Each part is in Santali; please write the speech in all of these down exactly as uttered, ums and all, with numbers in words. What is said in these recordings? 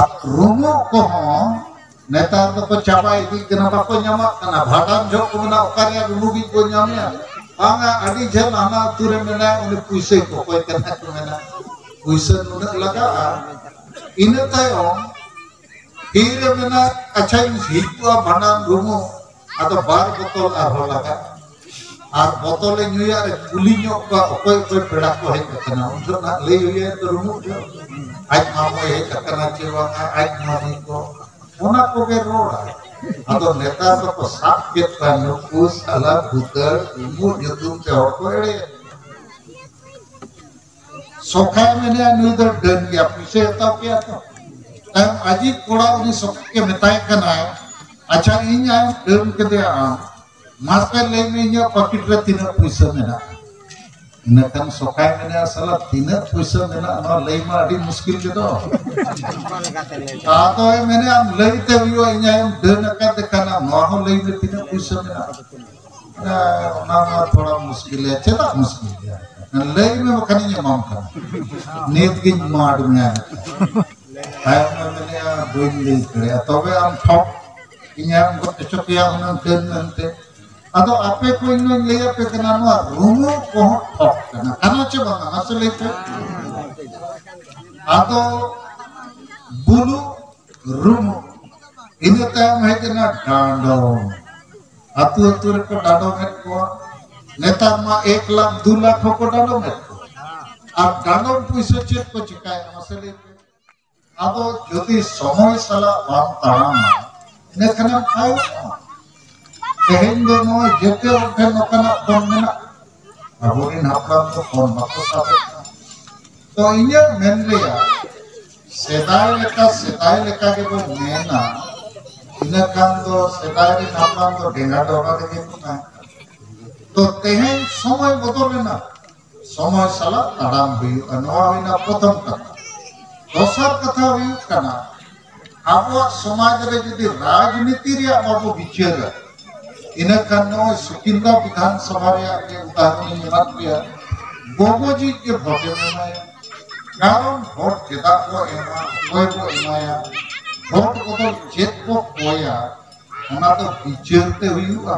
ᱨᱩᱢᱩᱜ ᱠᱚᱦᱚᱸ ᱱᱮᱛᱟᱨ ᱫᱚᱠᱚ ᱪᱟᱵᱟ ᱤᱫᱤᱜ ᱠᱟᱱᱟ, ᱵᱟᱠᱚ ᱧᱟᱢᱚᱜ ᱠᱟᱱᱟ᱾ ᱵᱷᱟᱸᱰᱟᱱ ᱡᱚᱦᱚᱜ ᱠᱚ ᱢᱮᱱᱟ, "ᱚᱠᱟᱨᱮ ᱨᱩᱢᱩᱜᱤᱡ ᱵᱚ ᱧᱟᱢᱮᱭᱟ?" ᱵᱟᱝᱟ, ᱟᱹᱰᱤ ᱡᱷᱟᱹᱞ ᱦᱟᱱᱟ ᱟᱹᱛᱩ ᱨᱮ ᱢᱮᱱᱟᱭᱟ, ᱩᱱᱤ ᱯᱩᱭᱥᱟᱹᱭ ᱠᱚᱠᱚᱭ ᱠᱟᱱᱟ ᱠᱚ ᱢᱮᱱᱟ, ᱯᱩᱭᱥᱟᱹ ᱱᱩᱱᱟᱹᱜ ᱞᱟᱜᱟᱜᱼᱟ᱾ ᱤᱱᱟᱹ ᱛᱟᱭᱚᱢ ᱛᱤᱨᱮ ᱢᱮᱱᱟ, "ᱟᱪᱪᱷᱟᱧ ᱦᱤᱡᱩᱜᱼᱟ ᱵᱷᱟᱸᱰᱟᱱ ᱨᱩᱢᱩᱜ", ᱟᱫᱚ ᱵᱟᱨ ᱵᱚᱛᱚᱞ ᱟᱨᱦᱚᱸ ᱞᱟᱜᱟᱜᱼᱟ᱾ ᱟᱨ ᱵᱚᱛᱚᱞᱮ ᱧᱩᱭᱟ, ᱟᱨ ᱠᱩᱞᱤ ᱧᱚᱜ ᱠᱚᱣᱟ, "ᱚᱠᱚᱭ ᱚᱠᱚᱭ ᱯᱮᱲᱟ ᱠᱚ ᱦᱮᱡ ᱟᱠᱟᱱᱟ?" ᱩᱱ ᱡᱚᱦᱚᱜ ᱱᱟᱜ ᱞᱟᱹᱭ ᱦᱩᱭᱟᱭᱟ ᱛᱚ, ᱨᱩᱢᱩᱜ ᱡᱚᱦᱚᱜ, ᱟᱡ ᱢᱟᱢᱚᱭ ᱦᱮᱡ ᱟᱠᱟᱱᱟ ᱪᱮ ᱵᱟᱝᱟ, ᱟᱡ ᱢᱟᱢᱤ ᱠᱚ, ᱚᱱᱟ ᱠᱚᱜᱮ ᱨᱚᱲᱟ᱾ ᱟᱫᱚ ᱱᱮᱛᱟᱨ ᱫᱚᱠᱚ ᱥᱟᱵ ᱠᱮᱫ ᱠᱚᱣᱟ, ᱱᱩᱠᱩ ᱥᱟᱞᱟ ᱵᱷᱩᱛᱟᱹᱲ ᱨᱩᱢᱩᱜ ᱧᱩᱛᱩᱢ ᱛᱮ ᱦᱚᱲ ᱠᱚ ᱮᱲᱮᱭᱮᱫ᱾ ᱥᱚᱠᱷᱟᱭ ᱢᱮᱱᱮᱫᱼᱟ, "ᱱᱩᱭ ᱫᱚ ᱰᱟᱹᱱ ᱜᱮᱭᱟ, ᱯᱩᱭᱥᱟᱹᱭ ᱦᱟᱛᱟᱣ ᱠᱮᱭᱟ ᱛᱚ?" ᱛᱟᱭᱚᱢ ᱟᱡᱤᱡ ᱠᱚᱲᱟ ᱩᱱᱤ ᱥᱚᱠᱷᱟ ᱜᱮ ᱢᱮᱛᱟᱭ ᱠᱟᱱᱟᱭ, "ᱟᱪᱪᱷᱟ, ᱤᱧ ᱟᱢ ᱰᱟᱹᱱ ᱠᱮᱫᱮᱭᱟ ᱟᱢ, ᱢᱟᱥᱮ ᱞᱟᱹᱭ ᱢᱮ, ᱤᱧᱟᱹᱜ ᱯᱟᱹᱠᱤᱴ ᱨᱮ ᱛᱤᱱᱟᱹᱜ ᱯᱩᱭᱥᱟᱹ ᱢᱮᱱᱟᱜᱼᱟ?" ᱤᱱᱟᱹᱠᱷᱟᱱ ᱥᱚᱠᱷᱟᱭ ᱢᱮᱱᱮᱫᱼᱟ, "ᱥᱟᱞᱟ, ᱛᱤᱱᱟᱹᱜ ᱯᱩᱭᱥᱟᱹ ᱢᱮᱱᱟᱜᱼᱟ, ᱱᱚᱣᱟ ᱞᱟᱹᱭ ᱢᱟ ᱟᱹᱰᱤ ᱢᱩᱥᱠᱤᱞ ᱜᱮᱫᱚ᱾ ᱟᱫᱚᱭ ᱢᱮᱱᱮᱫᱼᱟ, ᱟᱢ ᱞᱟᱹᱭ ᱛᱮ ᱦᱩᱭᱩᱜᱼᱟ, ᱤᱧ ᱟᱭᱳᱢ ᱰᱟᱹᱱ ᱟᱠᱟᱫᱮ ᱠᱷᱟᱱ, ᱟᱢ ᱱᱚᱣᱟ ᱦᱚᱸ ᱞᱟᱹᱭ ᱢᱮ, ᱛᱤᱱᱟᱹᱜ ᱯᱩᱭᱥᱟᱹ ᱢᱮᱱᱟᱜᱼᱟ?" ᱦᱮᱸ, ᱚᱱᱟ ᱢᱟ ᱛᱷᱚᱲᱟ ᱢᱩᱥᱠᱤᱞ ᱜᱮᱭᱟ᱾ ᱪᱮᱫᱟᱜ ᱢᱩᱥᱠᱤᱞ ᱜᱮᱭᱟ? ᱞᱟᱹᱭ ᱢᱮ, ᱵᱟᱠᱷᱟᱱᱤᱧ ᱮᱢᱟᱢ ᱠᱟᱱᱟ᱾ ᱱᱤᱛ ᱜᱤᱧ ᱮᱢᱟᱫ ᱢᱮᱭᱟ᱾ ᱛᱟᱭᱚᱢ ᱮ ᱢᱮᱱᱮᱜᱼᱟ, "ᱵᱟᱹᱧ ᱞᱟᱹᱭ ᱫᱟᱲᱮᱭᱟᱜᱼᱟ, ᱛᱚᱵᱮ ᱟᱢ ᱴᱷᱚᱠ ᱤᱧᱮᱢ ᱜᱚᱡ ᱦᱚᱪᱚ ᱠᱮᱭᱟ ᱦᱩᱱᱟᱹᱝ ᱰᱟᱹᱱ ᱢᱮᱱᱛᱮ?" ᱟᱫᱚ ᱟᱯᱮ ᱠᱚ ᱤᱧ ᱫᱚᱧ ᱞᱟᱹᱭ ᱟᱯᱮ ᱠᱟᱱᱟ, ᱱᱚᱣᱟ ᱨᱩᱢᱩᱜ ᱠᱚᱦᱚᱸ ᱴᱷᱚᱠ ᱠᱟᱱᱟ᱾ ᱠᱟᱱᱟ ᱪᱮ ᱵᱟᱝᱟ? ᱢᱟᱥᱮ ᱞᱟᱹᱭ ᱯᱮ᱾ ᱟᱫᱚ ᱵᱩᱞᱩᱜ, ᱨᱩᱢᱩᱜ, ᱤᱱᱟᱹ ᱛᱟᱭᱚᱢ ᱦᱮᱡ ᱮᱱᱟ ᱰᱟᱸᱰᱚᱢ᱾ ᱟᱹᱛᱩ ᱟᱹᱛᱩ ᱨᱮᱠᱚ ᱰᱟᱸᱰᱚᱢᱮᱫ ᱠᱚᱣᱟ᱾ ᱱᱮᱛᱟᱨ ᱢᱟ ᱮᱠ ᱞᱟᱠᱷ, ᱫᱩ ᱞᱟᱠᱷ ᱦᱚᱸᱠᱚ ᱰᱟᱸᱰᱚᱢᱮᱫ ᱠᱚᱣᱟ᱾ ᱟᱨ ᱰᱟᱸᱰᱚᱢ ᱯᱩᱭᱥᱟᱹ ᱪᱮᱫ ᱠᱚ ᱪᱤᱠᱟᱭᱟ, ᱢᱟᱥᱮ ᱞᱟᱹᱭ ᱯᱮ? ᱟᱫᱚ ᱡᱩᱫᱤ ᱥᱚᱢᱚᱭ ᱥᱟᱞᱟᱜ ᱵᱟᱢ ᱛᱟᱲᱟᱢᱟ, ᱤᱱᱟᱹ ᱠᱷᱟᱱᱮᱢ ᱛᱟᱭᱚᱢᱚᱜᱼᱟ᱾ ᱛᱮᱦᱮᱧ ᱫᱚ ᱱᱚᱜᱼᱚᱭ ᱡᱮᱛᱮ ᱦᱚᱲ ᱴᱷᱮᱱ ᱱᱚᱝᱠᱟᱱᱟᱜ ᱯᱷᱳᱱ ᱢᱮᱱᱟᱜᱼᱟ᱾ ᱟᱵᱚᱨᱮᱱ ᱦᱟᱯᱲᱟᱢ ᱫᱚ ᱯᱷᱳᱱ ᱵᱟᱠᱚ ᱥᱟᱵᱮᱫ ᱠᱟᱱᱟ᱾ ᱛᱚ ᱤᱧᱟᱹᱜ ᱢᱮᱱ ᱨᱮᱭᱟᱜ, ᱥᱮᱫᱟᱭ ᱞᱮᱠᱟ, ᱥᱮᱫᱟᱭ ᱞᱮᱠᱟ ᱜᱮᱵᱚᱱ ᱢᱮᱱᱟ, ᱤᱱᱟᱹ ᱠᱷᱟᱱ ᱫᱚ ᱥᱮᱫᱟᱭ ᱨᱮᱱ ᱦᱟᱯᱲᱟᱢ ᱫᱚ ᱰᱮᱸᱜᱟ ᱰᱚᱜᱟ ᱨᱮᱜᱮ ᱠᱚ ᱛᱟᱦᱮᱸ ᱠᱟᱱᱟ᱾ ᱛᱚ ᱛᱮᱦᱮᱧ ᱥᱚᱢᱚᱭ ᱵᱚᱫᱚᱞ ᱮᱱᱟ, ᱥᱚᱢᱚᱭ ᱥᱟᱞᱟᱜ ᱛᱟᱲᱟᱢ ᱦᱩᱭᱩᱜᱼᱟ᱾ ᱱᱚᱣᱟ ᱦᱩᱭᱱᱟ ᱯᱨᱚᱛᱷᱚᱢ ᱠᱟᱛᱷᱟ᱾ ᱫᱚᱥᱟᱨ ᱠᱟᱛᱷᱟ ᱦᱩᱭᱩᱜ ᱠᱟᱱᱟ, ᱟᱵᱚᱣᱟᱜ ᱥᱚᱢᱟᱡᱽ ᱨᱮ ᱡᱩᱫᱤ ᱨᱟᱡᱽᱱᱤᱛᱤ ᱨᱮᱭᱟᱜ ᱵᱟᱵᱚ ᱵᱤᱪᱟᱹᱨᱟ, ᱤᱱᱟᱹ ᱠᱷᱟᱱ ᱱᱚᱜᱼᱚᱭ ᱥᱩᱠᱤᱱᱫᱟ ᱵᱤᱫᱷᱟᱱ ᱥᱚᱵᱷᱟ ᱨᱮᱭᱟᱜ ᱜᱮ ᱩᱫᱟᱦᱚᱨᱚᱱ ᱤᱧ ᱮᱢᱟᱫ ᱯᱮᱭᱟ᱾ ᱜᱚᱜᱚ ᱡᱤᱡ ᱜᱮ ᱵᱷᱳᱴᱮᱢ ᱮᱢᱟᱭᱟ, ᱠᱟᱨᱚᱱ ᱵᱷᱳᱴ ᱪᱮᱫᱟᱜ ᱠᱚ ᱮᱢᱟ, ᱚᱠᱚᱭ ᱠᱚ ᱮᱢᱟᱭᱟ, ᱵᱷᱳᱴ ᱵᱚᱫᱚᱞ ᱪᱮᱫ ᱠᱚ ᱠᱚᱭᱟ, ᱚᱱᱟ ᱫᱚ ᱵᱤᱪᱟᱹᱨ ᱛᱮ ᱦᱩᱭᱩᱜᱼᱟ᱾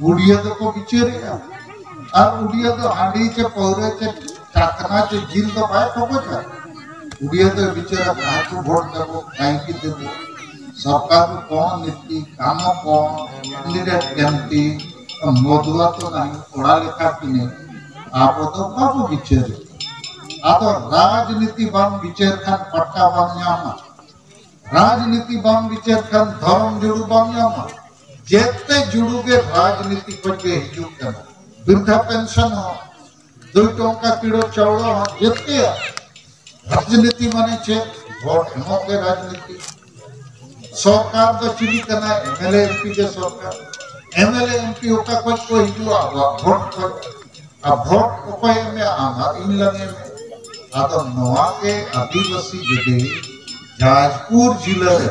ᱩᱰᱤᱭᱟᱹ ᱫᱚᱠᱚ ᱵᱤᱪᱟᱹᱨᱮᱜᱼᱟ, ᱟᱨ ᱩᱰᱤᱭᱟᱹ ᱫᱚ ᱦᱟᱺᱰᱤ ᱪᱮ ᱯᱟᱹᱣᱨᱟᱹ ᱪᱮ ᱪᱟᱠᱷᱱᱟ ᱪᱮ ᱡᱤᱞ ᱫᱚ ᱵᱟᱭ ᱠᱷᱚᱠᱚᱡᱟ᱾ ᱩᱰᱤᱭᱟᱹ ᱫᱚ ᱵᱤᱪᱟᱹᱨᱟ ᱠᱟᱦᱟᱸ ᱠᱚ ᱵᱷᱳᱴ ᱫᱮᱵᱚ, ᱠᱟᱦᱟᱸ ᱠᱤ ᱫᱮᱵᱚ, ᱥᱚᱨᱠᱟᱨ ᱠᱚ ᱠᱚᱱ ᱱᱤᱛᱤ, ᱠᱟᱢᱚ ᱠᱚᱱ, ᱠᱮᱱᱰᱤᱰᱮᱴ ᱠᱮᱢᱛᱤ, ᱢᱚᱫᱩᱣᱟ ᱛᱚ ᱱᱟᱦᱤ, ᱠᱚᱲᱟ ᱞᱮᱠᱟ ᱠᱤᱱᱤ, ᱟᱵᱚ ᱫᱚ ᱵᱟᱵᱚ ᱵᱤᱪᱟᱹᱨᱮᱜᱼᱟ᱾ ᱟᱫᱚ ᱨᱟᱡᱽᱱᱤᱛᱤ ᱵᱟᱢ ᱵᱤᱪᱟᱹᱨ ᱠᱷᱟᱱ ᱯᱟᱴᱴᱟ ᱵᱟᱢ ᱧᱟᱢᱟ, ᱨᱟᱡᱽᱱᱤᱛᱤ ᱵᱟᱢ ᱵᱤᱪᱟᱹᱨ ᱠᱷᱟᱱ ᱫᱷᱚᱨᱚᱢ ᱡᱩᱲᱩ ᱵᱟᱢ ᱧᱟᱢᱟ᱾ ᱡᱮᱛᱮ ᱡᱩᱲᱩ ᱜᱮ ᱨᱟᱡᱽᱱᱤᱛᱤ ᱠᱷᱚᱱ ᱜᱮ ᱦᱤᱡᱩᱜ ᱠᱟᱱᱟ᱾ ᱵᱤᱨᱫᱷᱟ ᱯᱮᱱᱥᱚᱱ ᱦᱚᱸ, ᱫᱩᱭ ᱴᱚᱝᱠᱟ ᱠᱤᱞᱳ ᱪᱟᱣᱞᱮ ᱦᱚᱸ, ᱡᱮᱛᱮᱭᱟᱜ ᱨᱟᱡᱽᱱᱤᱛᱤ ᱢᱟᱱᱮ ᱪᱮᱫ? ᱵᱷᱳᱴ ᱮᱢᱚᱜ ᱜᱮ ᱨᱟᱡᱽᱱᱤᱛᱤ᱾ ᱥᱚᱨᱠᱟᱨ ᱫᱚ ᱪᱤᱞᱤ ᱠᱟᱱᱟ? ᱮᱢᱮᱞᱮ ᱮᱢᱯᱤ ᱜᱮ ᱥᱚᱨᱠᱟᱨ᱾ ᱮᱢᱮᱞᱮ ᱮᱢᱯᱤ ᱚᱠᱟ ᱠᱷᱚᱱ ᱠᱚ ᱦᱤᱡᱩᱜᱼᱟ? ᱟᱵᱚᱣᱟᱜ ᱵᱷᱳᱴ ᱠᱷᱚᱱ᱾ ᱟᱨ ᱵᱷᱳᱴ ᱚᱠᱚᱭ ᱮᱢᱮᱭᱟ? ᱟᱢ ᱟᱨ ᱤᱧ ᱞᱟᱝ ᱮᱢᱮᱭᱟ᱾ ᱟᱫᱚ ᱱᱚᱣᱟ ᱜᱮ ᱟᱹᱫᱤᱵᱟᱹᱥᱤ ᱡᱩᱫᱤ ᱡᱟᱡᱽᱯᱩᱨ ᱡᱤᱞᱟᱹ ᱨᱮ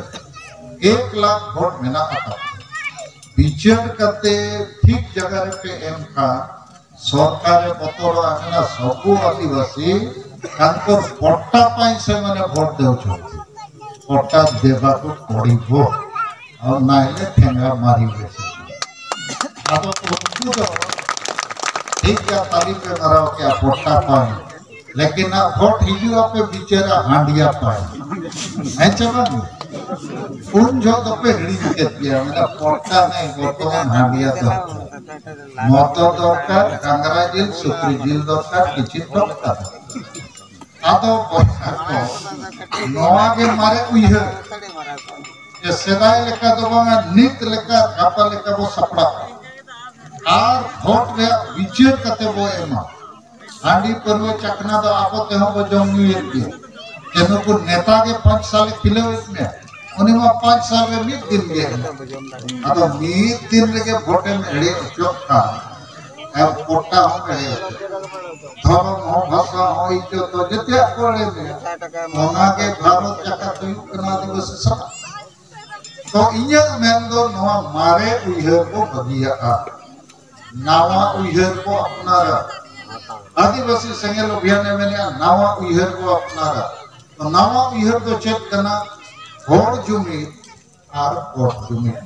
ᱮᱠ ᱞᱟᱠᱷ ᱵᱷᱳᱴ ᱢᱮᱱᱟᱜ ᱟᱠᱟᱫ, ᱵᱤᱪᱟᱹᱨ ᱠᱟᱛᱮ ᱴᱷᱤᱠ ᱡᱟᱭᱜᱟ ᱨᱮᱯᱮ ᱮᱢ ᱠᱷᱟᱱ, ᱥᱚᱨᱠᱟᱨᱮ ᱵᱚᱛᱚᱨᱚᱜᱼᱟ, ᱢᱮᱱᱟ ᱥᱚᱵᱩ ᱟᱹᱫᱤᱵᱟᱹᱥᱤ ᱠᱟᱱᱠᱚᱨ ᱯᱚᱴᱴᱟ ᱯᱟᱭ ᱥᱮ ᱢᱟᱱᱮ ᱵᱷᱳᱴ ᱫᱮᱣ ᱪᱚ, ᱯᱚᱴᱴᱟ ᱫᱮᱵᱟ ᱠᱚ ᱠᱚᱲᱤ ᱵᱷᱳᱴ, ᱟᱨ ᱱᱟᱭᱞᱮ ᱴᱷᱮᱸᱜᱟ ᱢᱟᱨᱤ ᱵᱮᱥᱮ᱾ ᱟᱫᱚ ᱩᱱᱠᱩ ᱫᱚ ᱴᱷᱤᱠ ᱜᱮᱭᱟ, ᱛᱟᱹᱞᱤ ᱯᱮ ᱢᱟᱨᱟᱣ ᱠᱮᱭᱟ ᱯᱚᱴᱴᱟ ᱯᱟᱭ, ᱞᱮᱠᱤᱱ ᱱᱟᱜ ᱵᱷᱳᱴ ᱦᱤᱡᱩᱜ ᱟᱯᱮ ᱵᱤᱪᱟᱹᱨᱟ ᱦᱟᱸᱰᱤᱭᱟ ᱯᱟᱭ, ᱦᱮᱸ ᱪᱮ ᱵᱟᱝ? ᱩᱱ ᱡᱚᱦᱚᱜ ᱫᱚᱯᱮ ᱦᱤᱲᱤᱧ ᱠᱮᱫ ᱜᱮᱭᱟ, ᱢᱮᱱᱟ ᱯᱚᱴᱴᱟ ᱱᱮ ᱵᱚᱨᱛᱚᱢᱟᱱ ᱦᱟᱸᱰᱤᱭᱟ ᱫᱚ᱾ ᱢᱚᱴᱚᱨ ᱫᱚᱨᱠᱟᱨ, ᱰᱟᱝᱨᱟ ᱡᱤᱞ, ᱥᱩᱠᱨᱤ ᱡᱤᱞ ᱫᱚᱨᱠᱟᱨ, ᱠᱤᱪᱷᱩ ᱴᱚᱠ ᱠᱟᱛᱮ᱾ ᱟᱫᱚ ᱵᱚᱭᱦᱟ ᱠᱚ, ᱱᱚᱣᱟ ᱜᱮ ᱢᱟᱨᱮ ᱩᱭᱦᱟᱹᱨ ᱡᱮ ᱥᱮᱫᱟᱭ ᱞᱮᱠᱟ ᱫᱚ ᱵᱟᱝᱟ, ᱱᱤᱛ ᱞᱮᱠᱟ, ᱜᱟᱯᱟ ᱞᱮᱠᱟ ᱵᱚ ᱥᱟᱯᱲᱟᱜᱼᱟ ᱟᱨ ᱵᱷᱳᱴ ᱨᱮᱭᱟᱜ ᱵᱤᱪᱟᱹᱨ ᱠᱟᱛᱮ ᱵᱚ ᱮᱢᱟ᱾ ᱦᱟᱺᱰᱤ ᱯᱟᱹᱨᱣᱟᱹ ᱪᱟᱠᱷᱱᱟ ᱫᱚ ᱟᱵᱚ ᱛᱮᱦᱚᱸ ᱵᱚ ᱡᱚᱢ ᱧᱩᱭᱮᱫ ᱜᱮᱭᱟ᱾ ᱡᱮ ᱱᱩᱠᱩ ᱱᱮᱛᱟ ᱜᱮ ᱯᱟᱸᱪ ᱥᱟᱞᱮ ᱠᱷᱤᱞᱟᱹᱣᱮᱫ ᱢᱮᱭᱟ, ᱩᱱᱤ ᱢᱟ ᱯᱟᱸᱪ ᱥᱟᱞ ᱨᱮ ᱢᱤᱫ ᱫᱤᱱ ᱜᱮ ᱮᱢᱟ᱾ ᱟᱫᱚ ᱢᱤᱫ ᱫᱤᱱ ᱨᱮᱜᱮ ᱵᱷᱳᱴᱮᱢ ᱮᱲᱮ ᱦᱚᱪᱚᱜ ᱠᱷᱟᱱ, ᱟᱨ ᱯᱚᱴᱟ ᱦᱚᱸ ᱮᱲᱮ ᱦᱚᱪᱚᱜ, ᱫᱷᱚᱨᱚᱢ ᱦᱚᱸ, ᱵᱷᱟᱥᱟ ᱦᱚᱸ, ᱤᱡᱽᱡᱚᱛ ᱦᱚᱸ, ᱡᱮᱛᱮᱭᱟᱜ ᱠᱚ ᱮᱲᱮ ᱢᱮᱭᱟ᱾ ᱚᱱᱟ ᱜᱮ ᱵᱷᱟᱨᱚᱛ ᱡᱟᱠᱟᱛ ᱦᱩᱭᱩᱜ ᱠᱟᱱᱟ ᱟᱹᱫᱤᱵᱟᱹᱥᱤ ᱥᱟᱞᱟᱜ᱾ ᱛᱚ ᱤᱧᱟᱹᱜ ᱢᱮᱱ ᱫᱚ ᱱᱚᱣᱟ ᱢᱟᱨᱮ ᱩᱭᱦᱟᱹᱨ ᱵᱚ ᱵᱟᱹᱜᱤᱭᱟᱜᱼᱟ, ᱱᱟᱣᱟ ᱩᱭᱦᱟᱹᱨ ᱵᱚ ᱟᱯᱱᱟᱨᱟ᱾ ᱟᱹᱫᱤᱵᱟᱹᱥᱤ ᱥᱮᱸᱜᱮᱞ ᱚᱵᱷᱤᱭᱟᱱᱮ ᱢᱮᱱᱮᱜᱼᱟ, ᱱᱟᱣᱟ ᱩᱭᱦᱟᱹᱨ ᱵᱚ ᱟᱯᱱᱟᱨᱟ᱾ ᱛᱚ ᱱᱟᱣᱟ ᱩᱭᱦᱟᱹᱨ ᱫᱚ ᱪᱮᱫ ᱠᱟᱱᱟ? ᱦᱚᱲ ᱡᱩᱢᱤᱫ ᱟᱨ ᱜᱚᱴ ᱡᱩᱢᱤᱫ᱾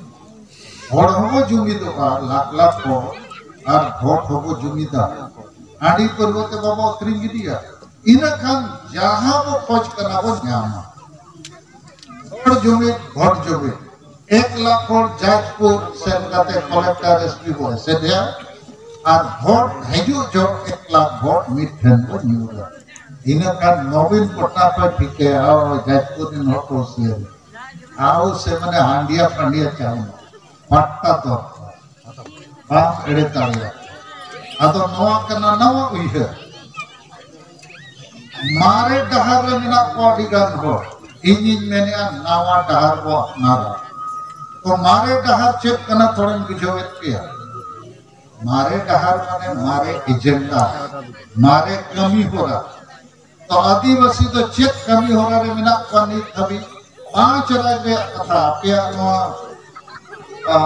ᱦᱚᱲ ᱦᱚᱸᱵᱚ ᱡᱩᱢᱤᱫᱚᱜᱼᱟ, ᱞᱟᱠᱷ ᱞᱟᱠᱷ ᱦᱚᱲ, ᱟᱨ ᱜᱚᱴ ᱦᱚᱸᱵᱚ ᱡᱩᱢᱤᱫᱟ᱾ ᱦᱟᱺᱰᱤ ᱯᱟᱹᱨᱣᱟᱹ ᱛᱮ ᱵᱟᱵᱚ ᱟᱹᱠᱷᱨᱤᱧ ᱜᱤᱰᱤᱭᱟ᱾ ᱤᱱᱟᱹ ᱠᱷᱟᱱ ᱡᱟᱦᱟᱸ ᱵᱚ ᱠᱷᱚᱡᱽ ᱠᱟᱱᱟ ᱵᱚ ᱧᱟᱢᱟ᱾ ᱦᱚᱲ ᱡᱩᱢᱤᱫ, ᱜᱚᱴ ᱡᱩᱢᱤᱫ᱾ ᱮᱠ ᱞᱟᱠᱷ ᱦᱚᱲ ᱡᱟᱡᱽᱯᱩᱨ ᱥᱮᱱ ᱠᱟᱛᱮ ᱠᱚᱞᱮᱠᱴᱚᱨ, ᱮᱥ ᱯᱤ ᱵᱚ ᱮᱥᱮᱫᱮᱭᱟ, ᱟᱨ ᱵᱷᱳᱴ ᱦᱤᱡᱩᱜ ᱡᱚᱦᱚᱜ ᱮᱠ ᱞᱟᱠᱷ ᱵᱷᱳᱴ ᱢᱤᱫ ᱴᱷᱮᱱ ᱵᱚ ᱧᱩᱨᱟ᱾ ᱤᱱᱟᱹ ᱠᱷᱟᱱ ᱱᱚᱵᱤᱱ ᱯᱚᱴᱱᱟᱭᱮᱠ ᱴᱷᱤᱠᱟᱹᱭᱟ, ᱚ, ᱡᱟᱡᱽᱯᱩᱨ ᱨᱮᱱ ᱦᱚᱲ ᱠᱚ ᱦᱩᱥᱤᱭᱟᱹᱨ᱾ ᱟᱨ ᱥᱮ ᱢᱟᱱᱮ ᱦᱟᱸᱰᱤᱭᱟ ᱯᱷᱟᱸᱰᱤᱭᱟ ᱪᱟᱣᱞᱮ ᱯᱟᱴᱴᱟ ᱫᱚᱨᱠᱟᱨ, ᱵᱟᱢ ᱮᱲᱮ ᱫᱟᱲᱮᱭᱟᱜᱼᱟ᱾ ᱟᱫᱚ ᱱᱚᱣᱟ ᱠᱟᱱᱟ ᱱᱟᱣᱟ ᱩᱭᱦᱟᱹᱨ᱾ ᱢᱟᱨᱮ ᱰᱟᱦᱟᱨ ᱨᱮ ᱢᱮᱱᱟᱜ ᱠᱚᱣᱟ ᱟᱹᱰᱤ ᱜᱟᱱ ᱦᱚᱲ, ᱤᱧᱤᱧ ᱢᱮᱱᱮᱫᱼᱟ ᱱᱟᱣᱟ ᱰᱟᱦᱟᱨ ᱵᱚ ᱟᱯᱱᱟᱨᱟ᱾ ᱛᱚ ᱢᱟᱨᱮ ᱰᱟᱦᱟᱨ ᱪᱮᱫ ᱠᱟᱱᱟ ᱛᱷᱚᱲᱟᱧ ᱵᱩᱡᱷᱟᱹᱣᱮᱫ ᱯᱮᱭᱟ᱾ ᱢᱟᱨᱮ ᱰᱟᱦᱟᱨ ᱢᱟᱱᱮ ᱢᱟᱨᱮ ᱮᱡᱮᱱᱰᱟ, ᱢᱟᱨᱮ ᱠᱟᱹᱢᱤ ᱦᱚᱨᱟ᱾ ᱛᱚ ᱟᱹᱫᱤᱵᱟᱹᱥᱤ ᱫᱚ ᱪᱮᱫ ᱠᱟᱹᱢᱤ ᱦᱚᱨᱟ ᱨᱮ ᱢᱮᱱᱟᱜ ᱠᱚᱣᱟ ᱱᱤᱛ ᱦᱟᱹᱵᱤᱡ? ᱯᱟᱸᱪ ᱨᱟᱡᱽ ᱨᱮᱭᱟᱜ ᱠᱟᱛᱷᱟ, ᱟᱯᱮᱭᱟᱜ ᱱᱚᱣᱟ, ᱟ,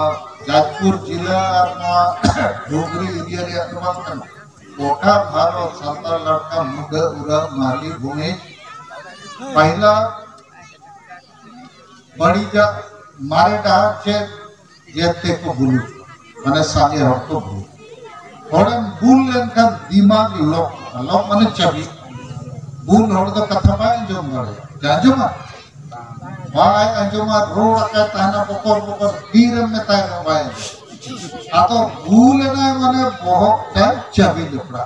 ᱡᱟᱡᱽᱯᱩᱨ ᱡᱤᱞᱟ ᱟᱨ ᱱᱚᱣᱟ ᱰᱩᱝᱨᱤ ᱮᱨᱤᱭᱟ ᱨᱮᱭᱟᱜ ᱫᱚ ᱵᱟᱝ ᱠᱟᱱᱟ᱾ ᱜᱚᱴᱟ ᱵᱷᱟᱨᱚᱛ ᱥᱟᱱᱛᱟᱲ ᱞᱟᱲᱠᱟ, ᱢᱩᱰᱟᱹ, ᱩᱨᱟᱹᱣ, ᱢᱟᱨᱞᱤ, ᱵᱷᱩᱢᱤ, ᱯᱟᱦᱞᱟ ᱵᱟᱹᱲᱤᱡᱟᱜ ᱢᱟᱨᱮ ᱰᱟᱦᱟᱨ ᱪᱮᱫ? ᱡᱮᱛᱮ ᱠᱚ ᱵᱩᱞᱩ, ᱢᱟᱱᱮ ᱥᱟᱸᱜᱮ ᱦᱚᱲ ᱠᱚ ᱵᱩᱞ᱾ ᱦᱚᱲᱮᱢ ᱵᱩᱞ ᱞᱮᱱᱠᱷᱟᱱ ᱫᱤᱢᱟᱜᱽ ᱞᱚᱠ, ᱞᱚᱠ ᱢᱟᱱᱮ ᱪᱟᱹᱵᱤ᱾ ᱵᱩᱞ ᱦᱚᱲ ᱫᱚ ᱠᱟᱛᱷᱟ ᱵᱟᱭ ᱟᱸᱡᱚᱢ ᱫᱟᱲᱮᱭᱟᱜᱼᱟ᱾ ᱟᱸᱡᱚᱢᱟ? ᱵᱟᱭ ᱟᱸᱡᱚᱢᱟ, ᱨᱚᱲ ᱟᱠᱟᱭ ᱛᱟᱦᱮᱱᱟ ᱵᱚᱠᱚᱨ ᱵᱚᱠᱚᱨ, ᱛᱤᱨᱮᱢ ᱢᱮᱛᱟᱭ ᱨᱮᱦᱚᱸ ᱵᱟᱭ ᱟᱸᱡᱚᱢᱟ᱾ ᱟᱫᱚ ᱵᱩᱞ ᱮᱱᱟᱭ ᱢᱟᱱᱮ ᱵᱚᱦᱚᱜ ᱛᱟᱭ ᱪᱟᱹᱵᱤ ᱞᱮᱯᱲᱟ᱾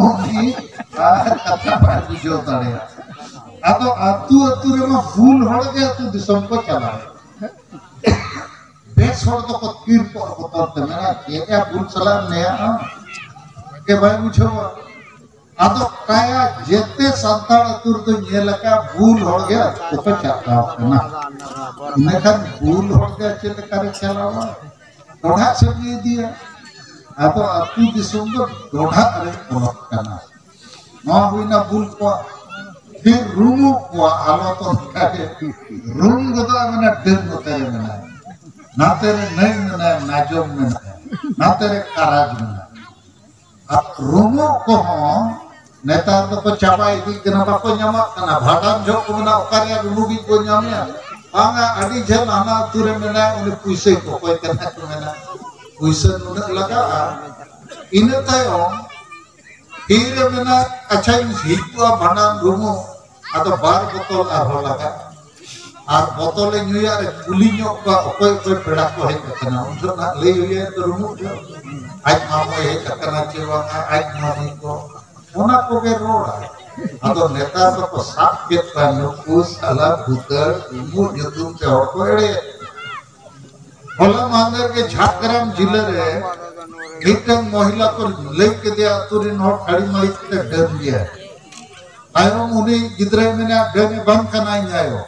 ᱩᱱᱤ ᱟᱨ ᱠᱟᱛᱷᱟ ᱵᱟᱭ ᱵᱩᱡᱷᱟᱹᱣ ᱫᱟᱲᱮᱭᱟᱜᱼᱟ᱾ ᱟᱫᱚ ᱟᱹᱛᱩ ᱟᱹᱛᱩ ᱨᱮᱢᱟ ᱵᱩᱞ ᱦᱚᱲ ᱜᱮ ᱟᱹᱛᱩ ᱫᱤᱥᱚᱢ ᱠᱚ ᱪᱟᱞᱟᱣᱮᱫ᱾ ᱵᱮᱥ ᱦᱚᱲ ᱫᱚᱠᱚ ᱛᱤᱨ ᱠᱚᱜᱼᱟ ᱵᱚᱛᱚᱨ ᱛᱮ, ᱢᱮᱱᱟ ᱪᱮᱫ ᱭᱟ ᱵᱩᱞ ᱥᱟᱞᱟᱜ ᱮᱢ ᱱᱮᱭᱟᱜᱼᱟ? ᱜᱮ ᱵᱟᱭ ᱵᱩᱡᱷᱟᱹᱣᱟ᱾ ᱟᱫᱚ ᱠᱟᱭᱟ ᱡᱮᱛᱮ ᱥᱟᱱᱛᱟᱲ ᱟᱹᱛᱩ ᱨᱮᱫᱚ ᱧᱮᱞ ᱟᱠᱟᱫ ᱵᱩᱞ ᱦᱚᱲ ᱜᱮ ᱟᱹᱛᱩ ᱠᱚᱠᱚ ᱪᱟᱞᱟᱣ ᱠᱟᱱᱟ᱾ ᱢᱮᱱᱠᱷᱟᱱ ᱵᱩᱞ ᱦᱚᱲ ᱜᱮ ᱪᱮᱫ ᱞᱮᱠᱟᱨᱮ ᱪᱟᱞᱟᱣᱟ? ᱰᱚᱰᱷᱟᱜ ᱥᱮᱫ ᱜᱮ ᱤᱫᱤᱭᱟ᱾ ᱟᱫᱚ ᱟᱹᱛᱩ ᱫᱤᱥᱚᱢ ᱫᱚ ᱰᱚᱰᱷᱟᱜ ᱨᱮ ᱵᱚᱞᱚᱜ ᱠᱟᱱᱟ᱾ ᱱᱚᱣᱟ ᱦᱩᱭᱱᱟ ᱵᱩᱞ ᱠᱚᱣᱟᱜ᱾ ᱯᱷᱤᱨ ᱨᱩᱢᱩᱜ ᱠᱚᱣᱟᱜ ᱦᱟᱞᱚᱛ ᱚᱱᱠᱟ ᱜᱮ᱾ ᱨᱩᱢ ᱜᱚᱫᱚᱜᱼᱟ, ᱢᱟᱱᱮ ᱰᱟᱹᱱ ᱱᱚᱛᱮ ᱨᱮ ᱢᱮᱱᱟᱭᱟ, ᱱᱟᱛᱮ ᱨᱮ ᱱᱟᱹᱭ ᱢᱮᱱᱟᱭᱟ, ᱱᱟᱡᱚᱢ ᱢᱮᱱᱟᱭᱟ, ᱱᱟᱛᱮ ᱨᱮ ᱠᱟᱨᱟᱡᱽ ᱢᱮᱱᱟᱭᱟ᱾ ᱨᱩᱢᱩᱜ ᱠᱚᱦᱚᱸ ᱱᱮᱛᱟᱨ ᱫᱚᱠᱚ ᱪᱟᱵᱟ ᱤᱫᱤᱜ ᱠᱟᱱᱟ, ᱵᱟᱠᱚ ᱧᱟᱢᱚᱜ ᱠᱟᱱᱟ᱾ ᱵᱷᱟᱸᱰᱟᱱ ᱡᱚᱦᱚᱜ ᱠᱚ ᱢᱮᱱᱟ, "ᱚᱠᱟ ᱨᱮᱭᱟᱜ ᱨᱩᱢᱩᱜ ᱤᱡ ᱵᱚᱱ ᱧᱟᱢᱮᱭᱟ?" ᱵᱟᱝᱟ, ᱟᱹᱰᱤ ᱡᱷᱟᱹᱞ ᱦᱟᱱᱟ ᱟᱹᱛᱩ ᱨᱮ ᱢᱮᱱᱟᱭᱟ, ᱩᱱᱤ ᱯᱩᱭᱥᱟᱹᱭ ᱠᱚᱠᱚᱭ ᱠᱟᱱᱟ ᱠᱚ ᱢᱮᱱᱟ, "ᱯᱩᱭᱥᱟᱹ ᱱᱩᱱᱟᱹᱜ ᱞᱟᱜᱟᱜᱼᱟ?" ᱤᱱᱟᱹ ᱛᱟᱭᱚᱢ ᱛᱤᱨᱮ ᱢᱮᱱᱟ, "ᱟᱪᱪᱷᱟᱧ ᱦᱤᱡᱩᱜᱼᱟ ᱵᱷᱟᱸᱰᱟᱱ ᱨᱩᱢᱩᱜ", ᱟᱫᱚ ᱵᱟᱨ ᱵᱚᱛᱚᱞ ᱟᱨᱦᱚᱸ ᱞᱟᱜᱟᱜᱼᱟ᱾ ᱟᱨ ᱵᱚᱛᱚᱞᱮ ᱧᱩᱭᱟ, ᱟᱨ ᱠᱩᱞᱤ ᱧᱚᱜ ᱠᱚᱣᱟ, "ᱚᱠᱚᱭ ᱚᱠᱚᱭ ᱯᱮᱲᱟ ᱠᱚ ᱦᱮᱡ ᱟᱠᱟᱱᱟ?" ᱩᱱ ᱡᱚᱦᱚᱜ ᱱᱟᱜ ᱞᱟᱹᱭ ᱦᱩᱭᱟᱭᱟ ᱛᱚ, ᱨᱩᱢᱩᱜ ᱡᱚᱦᱚᱜ, ᱟᱡ ᱢᱟᱢᱚᱭ ᱦᱮᱡ ᱟᱠᱟᱱᱟ ᱪᱮ ᱵᱟᱝᱟ, ᱟᱡ ᱢᱟᱢᱤ ᱠᱚ, ᱚᱱᱟ ᱠᱚᱜᱮ ᱨᱚᱲᱟ᱾ ᱟᱫᱚ ᱱᱮᱛᱟᱨ ᱫᱚᱠᱚ ᱥᱟᱵ ᱠᱮᱫ ᱠᱚᱣᱟ, ᱱᱩᱠᱩ ᱥᱟᱞᱟ ᱵᱷᱩᱛᱟᱹᱲ ᱨᱩᱢᱩᱜ ᱧᱩᱛᱩᱢ ᱛᱮ ᱦᱚᱲ ᱠᱚ ᱮᱲᱮᱭᱮᱫ᱾ ᱦᱚᱞᱟ ᱢᱟᱦᱫᱮᱨ ᱜᱮ ᱡᱷᱟᱲᱜᱨᱟᱢ ᱡᱤᱞᱟᱹ ᱨᱮ ᱢᱤᱫᱴᱟᱝ ᱢᱚᱦᱤᱞᱟ ᱠᱚ ᱞᱟᱹᱭ ᱠᱮᱫᱮᱭᱟ, ᱟᱹᱛᱩ ᱨᱮᱱ ᱦᱚᱲ ᱠᱷᱟᱹᱲᱤ ᱢᱟᱹᱲᱤ ᱠᱟᱛᱮ ᱰᱟᱹᱱ ᱜᱮᱭᱟ᱾ ᱛᱟᱭᱚᱢ ᱩᱱᱤ ᱜᱤᱫᱽᱨᱟᱹᱭ ᱢᱮᱱᱟ, "ᱰᱟᱹᱱ ᱮ ᱵᱟᱝ ᱠᱟᱱᱟ ᱤᱧ ᱟᱭᱳ᱾"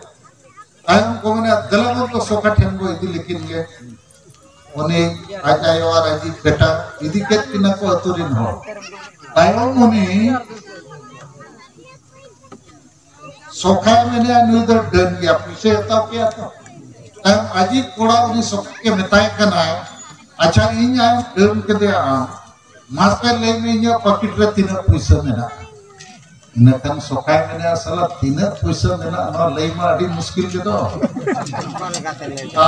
ᱛᱟᱭᱚᱢ ᱠᱚ ᱢᱮᱱᱟ, "ᱫᱮᱞᱟ ᱵᱚᱱ ᱫᱚ ᱥᱚᱠᱷᱟ ᱴᱷᱮᱱ ᱵᱚ ᱤᱫᱤ ᱞᱮᱠᱤᱱ ᱜᱮ᱾" ᱩᱱᱤ ᱟᱡ ᱟᱭᱳ ᱟᱨ ᱟᱡᱤᱡ ᱵᱮᱴᱟ ᱤᱫᱤ ᱠᱮᱫ ᱠᱤᱱᱟ ᱠᱚ ᱟᱹᱛᱩ ᱨᱮᱱ ᱦᱚᱲ᱾ ᱛᱟᱭᱚᱢ ᱩᱱᱤ ᱥᱚᱠᱷᱟᱭ ᱢᱮᱱᱮᱭᱟ, "ᱱᱩᱭ ᱫᱚ ᱰᱟᱹᱱ ᱜᱮᱭᱟ, ᱯᱩᱭᱥᱟᱹᱭ ᱦᱟᱛᱟᱣ ᱠᱮᱭᱟ ᱛᱚ?" ᱛᱟᱭᱚᱢ ᱟᱡᱤᱡ ᱠᱚᱲᱟ ᱩᱱᱤ ᱥᱚᱠᱷᱟ ᱜᱮ ᱢᱮᱛᱟᱭ ᱠᱟᱱᱟᱭ, "ᱟᱪᱪᱷᱟ, ᱤᱧ ᱟᱢ ᱰᱟᱹᱱ ᱠᱮᱫᱮᱭᱟ ᱟᱢ, ᱢᱟᱥᱮ ᱞᱟᱹᱭ ᱢᱮ ᱤᱧᱟᱹᱜ ᱯᱚᱠᱮᱴ ᱨᱮ ᱛᱤᱱᱟᱹᱜ ᱯᱩᱭᱥᱟᱹ ᱢᱮᱱᱟᱜᱼᱟ?" ᱤᱱᱟᱹ ᱠᱷᱟᱱ ᱥᱚᱠᱷᱟᱭ ᱢᱮᱱᱮᱭᱟ, "ᱥᱟᱞᱟ ᱛᱤᱱᱟᱹᱜ ᱯᱩᱭᱥᱟᱹ ᱢᱮᱱᱟᱜᱼᱟ ᱱᱚᱣᱟ ᱞᱟᱹᱭ ᱢᱟ ᱟᱹᱰᱤ ᱢᱩᱥᱠᱤᱞ ᱜᱮᱫᱚ?"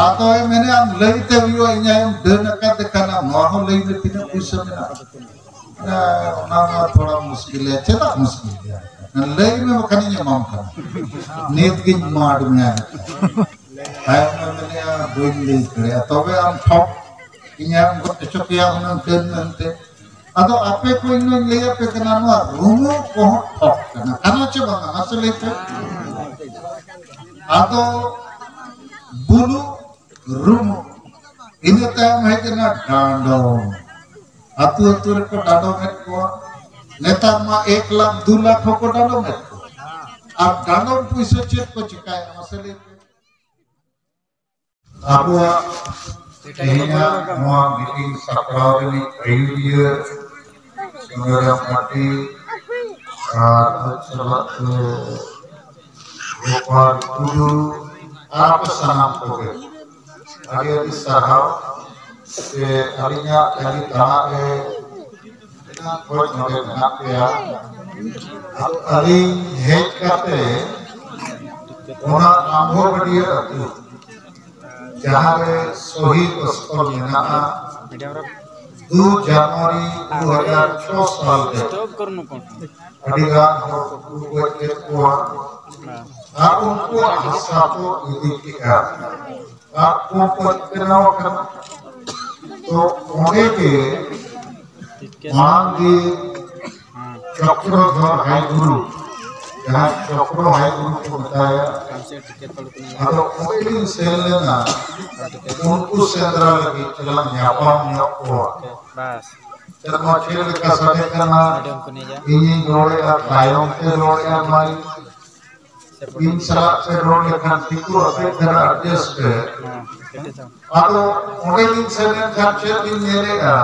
ᱟᱫᱚᱭ ᱢᱮᱱᱮ, "ᱟᱢ ᱞᱟᱹᱭ ᱛᱮ ᱦᱩᱭᱩᱜᱼᱟ, ᱤᱧ ᱟᱭᱳᱢ ᱰᱟᱹᱱ ᱟᱠᱟᱫᱮ ᱠᱷᱟᱱ ᱟᱢ ᱱᱚᱣᱟ ᱦᱚᱸ ᱞᱟᱹᱭ ᱢᱮ ᱛᱤᱱᱟᱹᱜ ᱯᱩᱭᱥᱟᱹ ᱢᱮᱱᱟᱜᱼᱟ?" ᱦᱮᱸ, ᱚᱱᱟ ᱢᱟ ᱛᱷᱚᱲᱟ ᱢᱩᱥᱠᱤᱞ ᱜᱮᱭᱟ᱾ ᱪᱮᱫᱟᱜ ᱢᱩᱥᱠᱤᱞ ᱜᱮᱭᱟ? ᱞᱟᱹᱭ ᱢᱮ, ᱵᱟᱠᱷᱟᱱᱤᱧ ᱮᱢᱟᱢ ᱠᱟᱱᱟ᱾ ᱱᱤᱛ ᱜᱤᱧ ᱮᱢᱟᱣᱟᱫ ᱢᱮᱭᱟ᱾ ᱛᱟᱭᱚᱢ ᱮ ᱢᱮᱱᱮᱜᱼᱟ, "ᱵᱟᱹᱧ ᱞᱟᱹᱭ ᱫᱟᱲᱮᱭᱟᱜᱼᱟ, ᱛᱚᱵᱮ ᱟᱢ ᱴᱷᱚᱠ ᱤᱧᱟᱹᱜ ᱮᱢ ᱜᱚᱡ ᱦᱚᱪᱚ ᱠᱮᱭᱟ ᱦᱩᱱᱟᱹᱝ ᱰᱟᱹᱱ ᱢᱮᱱᱛᱮ?" ᱟᱫᱚ ᱟᱯᱮ ᱠᱚ ᱤᱧ ᱫᱚᱧ ᱞᱟᱹᱭ ᱟᱯᱮ ᱠᱟᱱᱟ, ᱱᱚᱣᱟ ᱨᱩᱢᱩᱜ ᱠᱚᱦᱚᱸ ᱴᱷᱚᱠ ᱠᱟᱱᱟ᱾ ᱠᱟᱱᱟ ᱪᱮ ᱵᱟᱝᱟ? ᱢᱟᱥᱮ ᱞᱟᱹᱭ ᱯᱮ᱾ ᱟᱫᱚ ᱵᱩᱞᱩᱜ, ᱨᱩᱢᱩᱜ, ᱤᱱᱟᱹ ᱛᱟᱭᱚᱢ ᱦᱮᱡ ᱮᱱᱟ ᱰᱟᱸᱰᱚᱢ᱾ ᱟᱹᱛᱩ ᱟᱹᱛᱩ ᱨᱮᱠᱚ ᱰᱟᱸᱰᱚᱢᱮᱫ ᱠᱚᱣᱟ᱾ ᱱᱮᱛᱟᱨ ᱢᱟ ᱮᱠ ᱞᱟᱠᱷ, ᱫᱩ ᱞᱟᱠᱷ ᱦᱚᱸᱠᱚ ᱰᱟᱸᱰᱚᱢᱮᱫ ᱠᱚᱣᱟ᱾ ᱟᱨ ᱰᱟᱸᱰᱚᱢ ᱯᱩᱭᱥᱟᱹ ᱪᱮᱫ ᱠᱚ ᱪᱤᱠᱟᱭᱟ, ᱢᱟᱥᱮ ᱞᱟᱹᱭ ᱯᱮ? ᱟᱵᱚᱣᱟᱜ ᱛᱮᱦᱮᱧᱟᱜ ᱱᱚᱣᱟ ᱢᱤᱴᱤᱝ ᱥᱟᱯᱲᱟᱣ ᱨᱤᱱᱤᱡ ᱟᱹᱭᱩᱨᱤᱭᱟᱹ ᱥᱩᱱᱟᱹᱨᱟᱢ ᱢᱟᱨᱰᱤ ᱟᱨ ᱟᱡ ᱥᱟᱞᱟᱜ ᱛᱮ ᱜᱳᱯᱟᱞ ᱴᱩᱰᱩ ᱟᱨ ᱟᱯᱮ ᱥᱟᱱᱟᱢ ᱠᱚᱜᱮ ᱟᱹᱰᱤ ᱟᱹᱰᱤ ᱥᱟᱨᱦᱟᱣ᱾ ᱥᱮ ᱟᱹᱞᱤᱧᱟᱜ ᱠᱷᱟᱹᱞᱤ ᱫᱟᱬᱟ ᱨᱮ ᱠᱷᱚᱡ ᱱᱚᱰᱮ ᱢᱮᱱᱟᱜ ᱯᱮᱭᱟ᱾ ᱟᱹᱞᱤᱧ ᱦᱮᱡ ᱠᱟᱛᱮ ᱚᱱᱟ ᱟᱢᱵᱚᱜᱟᱹᱰᱤᱭᱟᱹ ᱟᱹᱛᱩ, ᱡᱟᱦᱟᱸ ᱨᱮ ᱥᱚᱦᱤᱫ ᱥᱛᱷᱚᱞ ᱢᱮᱱᱟᱜᱼᱟ, ᱫᱩ ᱡᱟᱱᱩᱣᱟᱨᱤ ᱫᱩ ᱦᱟᱡᱟᱨ ᱪᱷᱚ ᱥᱟᱞ ᱨᱮ ᱟᱹᱰᱤ ᱜᱟᱱ ᱦᱚᱲ ᱠᱚ ᱜᱚᱡ ᱠᱮᱫ ᱠᱚᱣᱟ᱾ ᱟᱨ ᱩᱱᱠᱩᱣᱟᱜ ᱦᱟᱥᱟ ᱠᱚ ᱤᱫᱤ ᱠᱮᱜᱼᱟ᱾ ᱟᱨ ᱠᱚ ᱯᱟᱹᱛᱠᱟᱹᱣ ᱟᱠᱟᱱᱟ᱾ ᱛᱚ ᱚᱸᱰᱮ ᱜᱮ ᱢᱟᱲᱟᱝ ᱜᱮ ᱪᱚᱠᱨᱚᱫᱷᱚᱨ ᱦᱟᱭ ᱜᱩᱨᱩ, ᱡᱟᱦᱟᱸᱭ ᱪᱚᱠᱨᱚ ᱦᱟᱭ ᱜᱩᱨᱩ ᱠᱚ ᱢᱮᱛᱟᱭᱟ, ᱟᱫᱚ ᱚᱸᱰᱮ ᱞᱤᱧ ᱥᱮᱱ ᱞᱮᱱᱟ᱾ ᱩᱱᱠᱩ ᱥᱮᱸᱫᱽᱨᱟ ᱞᱟᱹᱜᱤᱫ ᱛᱮᱞᱟᱝ ᱧᱟᱯᱟᱢ ᱧᱚᱜ ᱠᱚᱣᱟ᱾ ᱛᱮ ᱱᱚᱣᱟ ᱪᱮᱫ ᱞᱮᱠᱟ ᱥᱟᱰᱮ ᱠᱟᱱᱟ? ᱤᱧᱤᱧ ᱨᱚᱲᱮᱫᱼᱟ, ᱛᱟᱭᱚᱢ ᱛᱮ ᱨᱚᱲᱮᱫᱼᱟ ᱢᱟᱭᱤᱠ᱾ ᱤᱧ ᱥᱟᱞᱟᱜ ᱯᱮ ᱨᱚᱲ ᱞᱮᱠᱷᱟᱱ ᱴᱷᱤᱠᱚᱜᱼᱟ, ᱠᱟᱹᱡ ᱫᱷᱟᱨᱟ adjust ᱯᱮ᱾ ᱟᱫᱚ ᱚᱸᱰᱮ ᱞᱤᱧ ᱥᱮᱱ ᱞᱮᱱᱠᱷᱟᱱ ᱪᱮᱫ ᱞᱤᱧ ᱧᱮᱞᱮᱫᱼᱟ?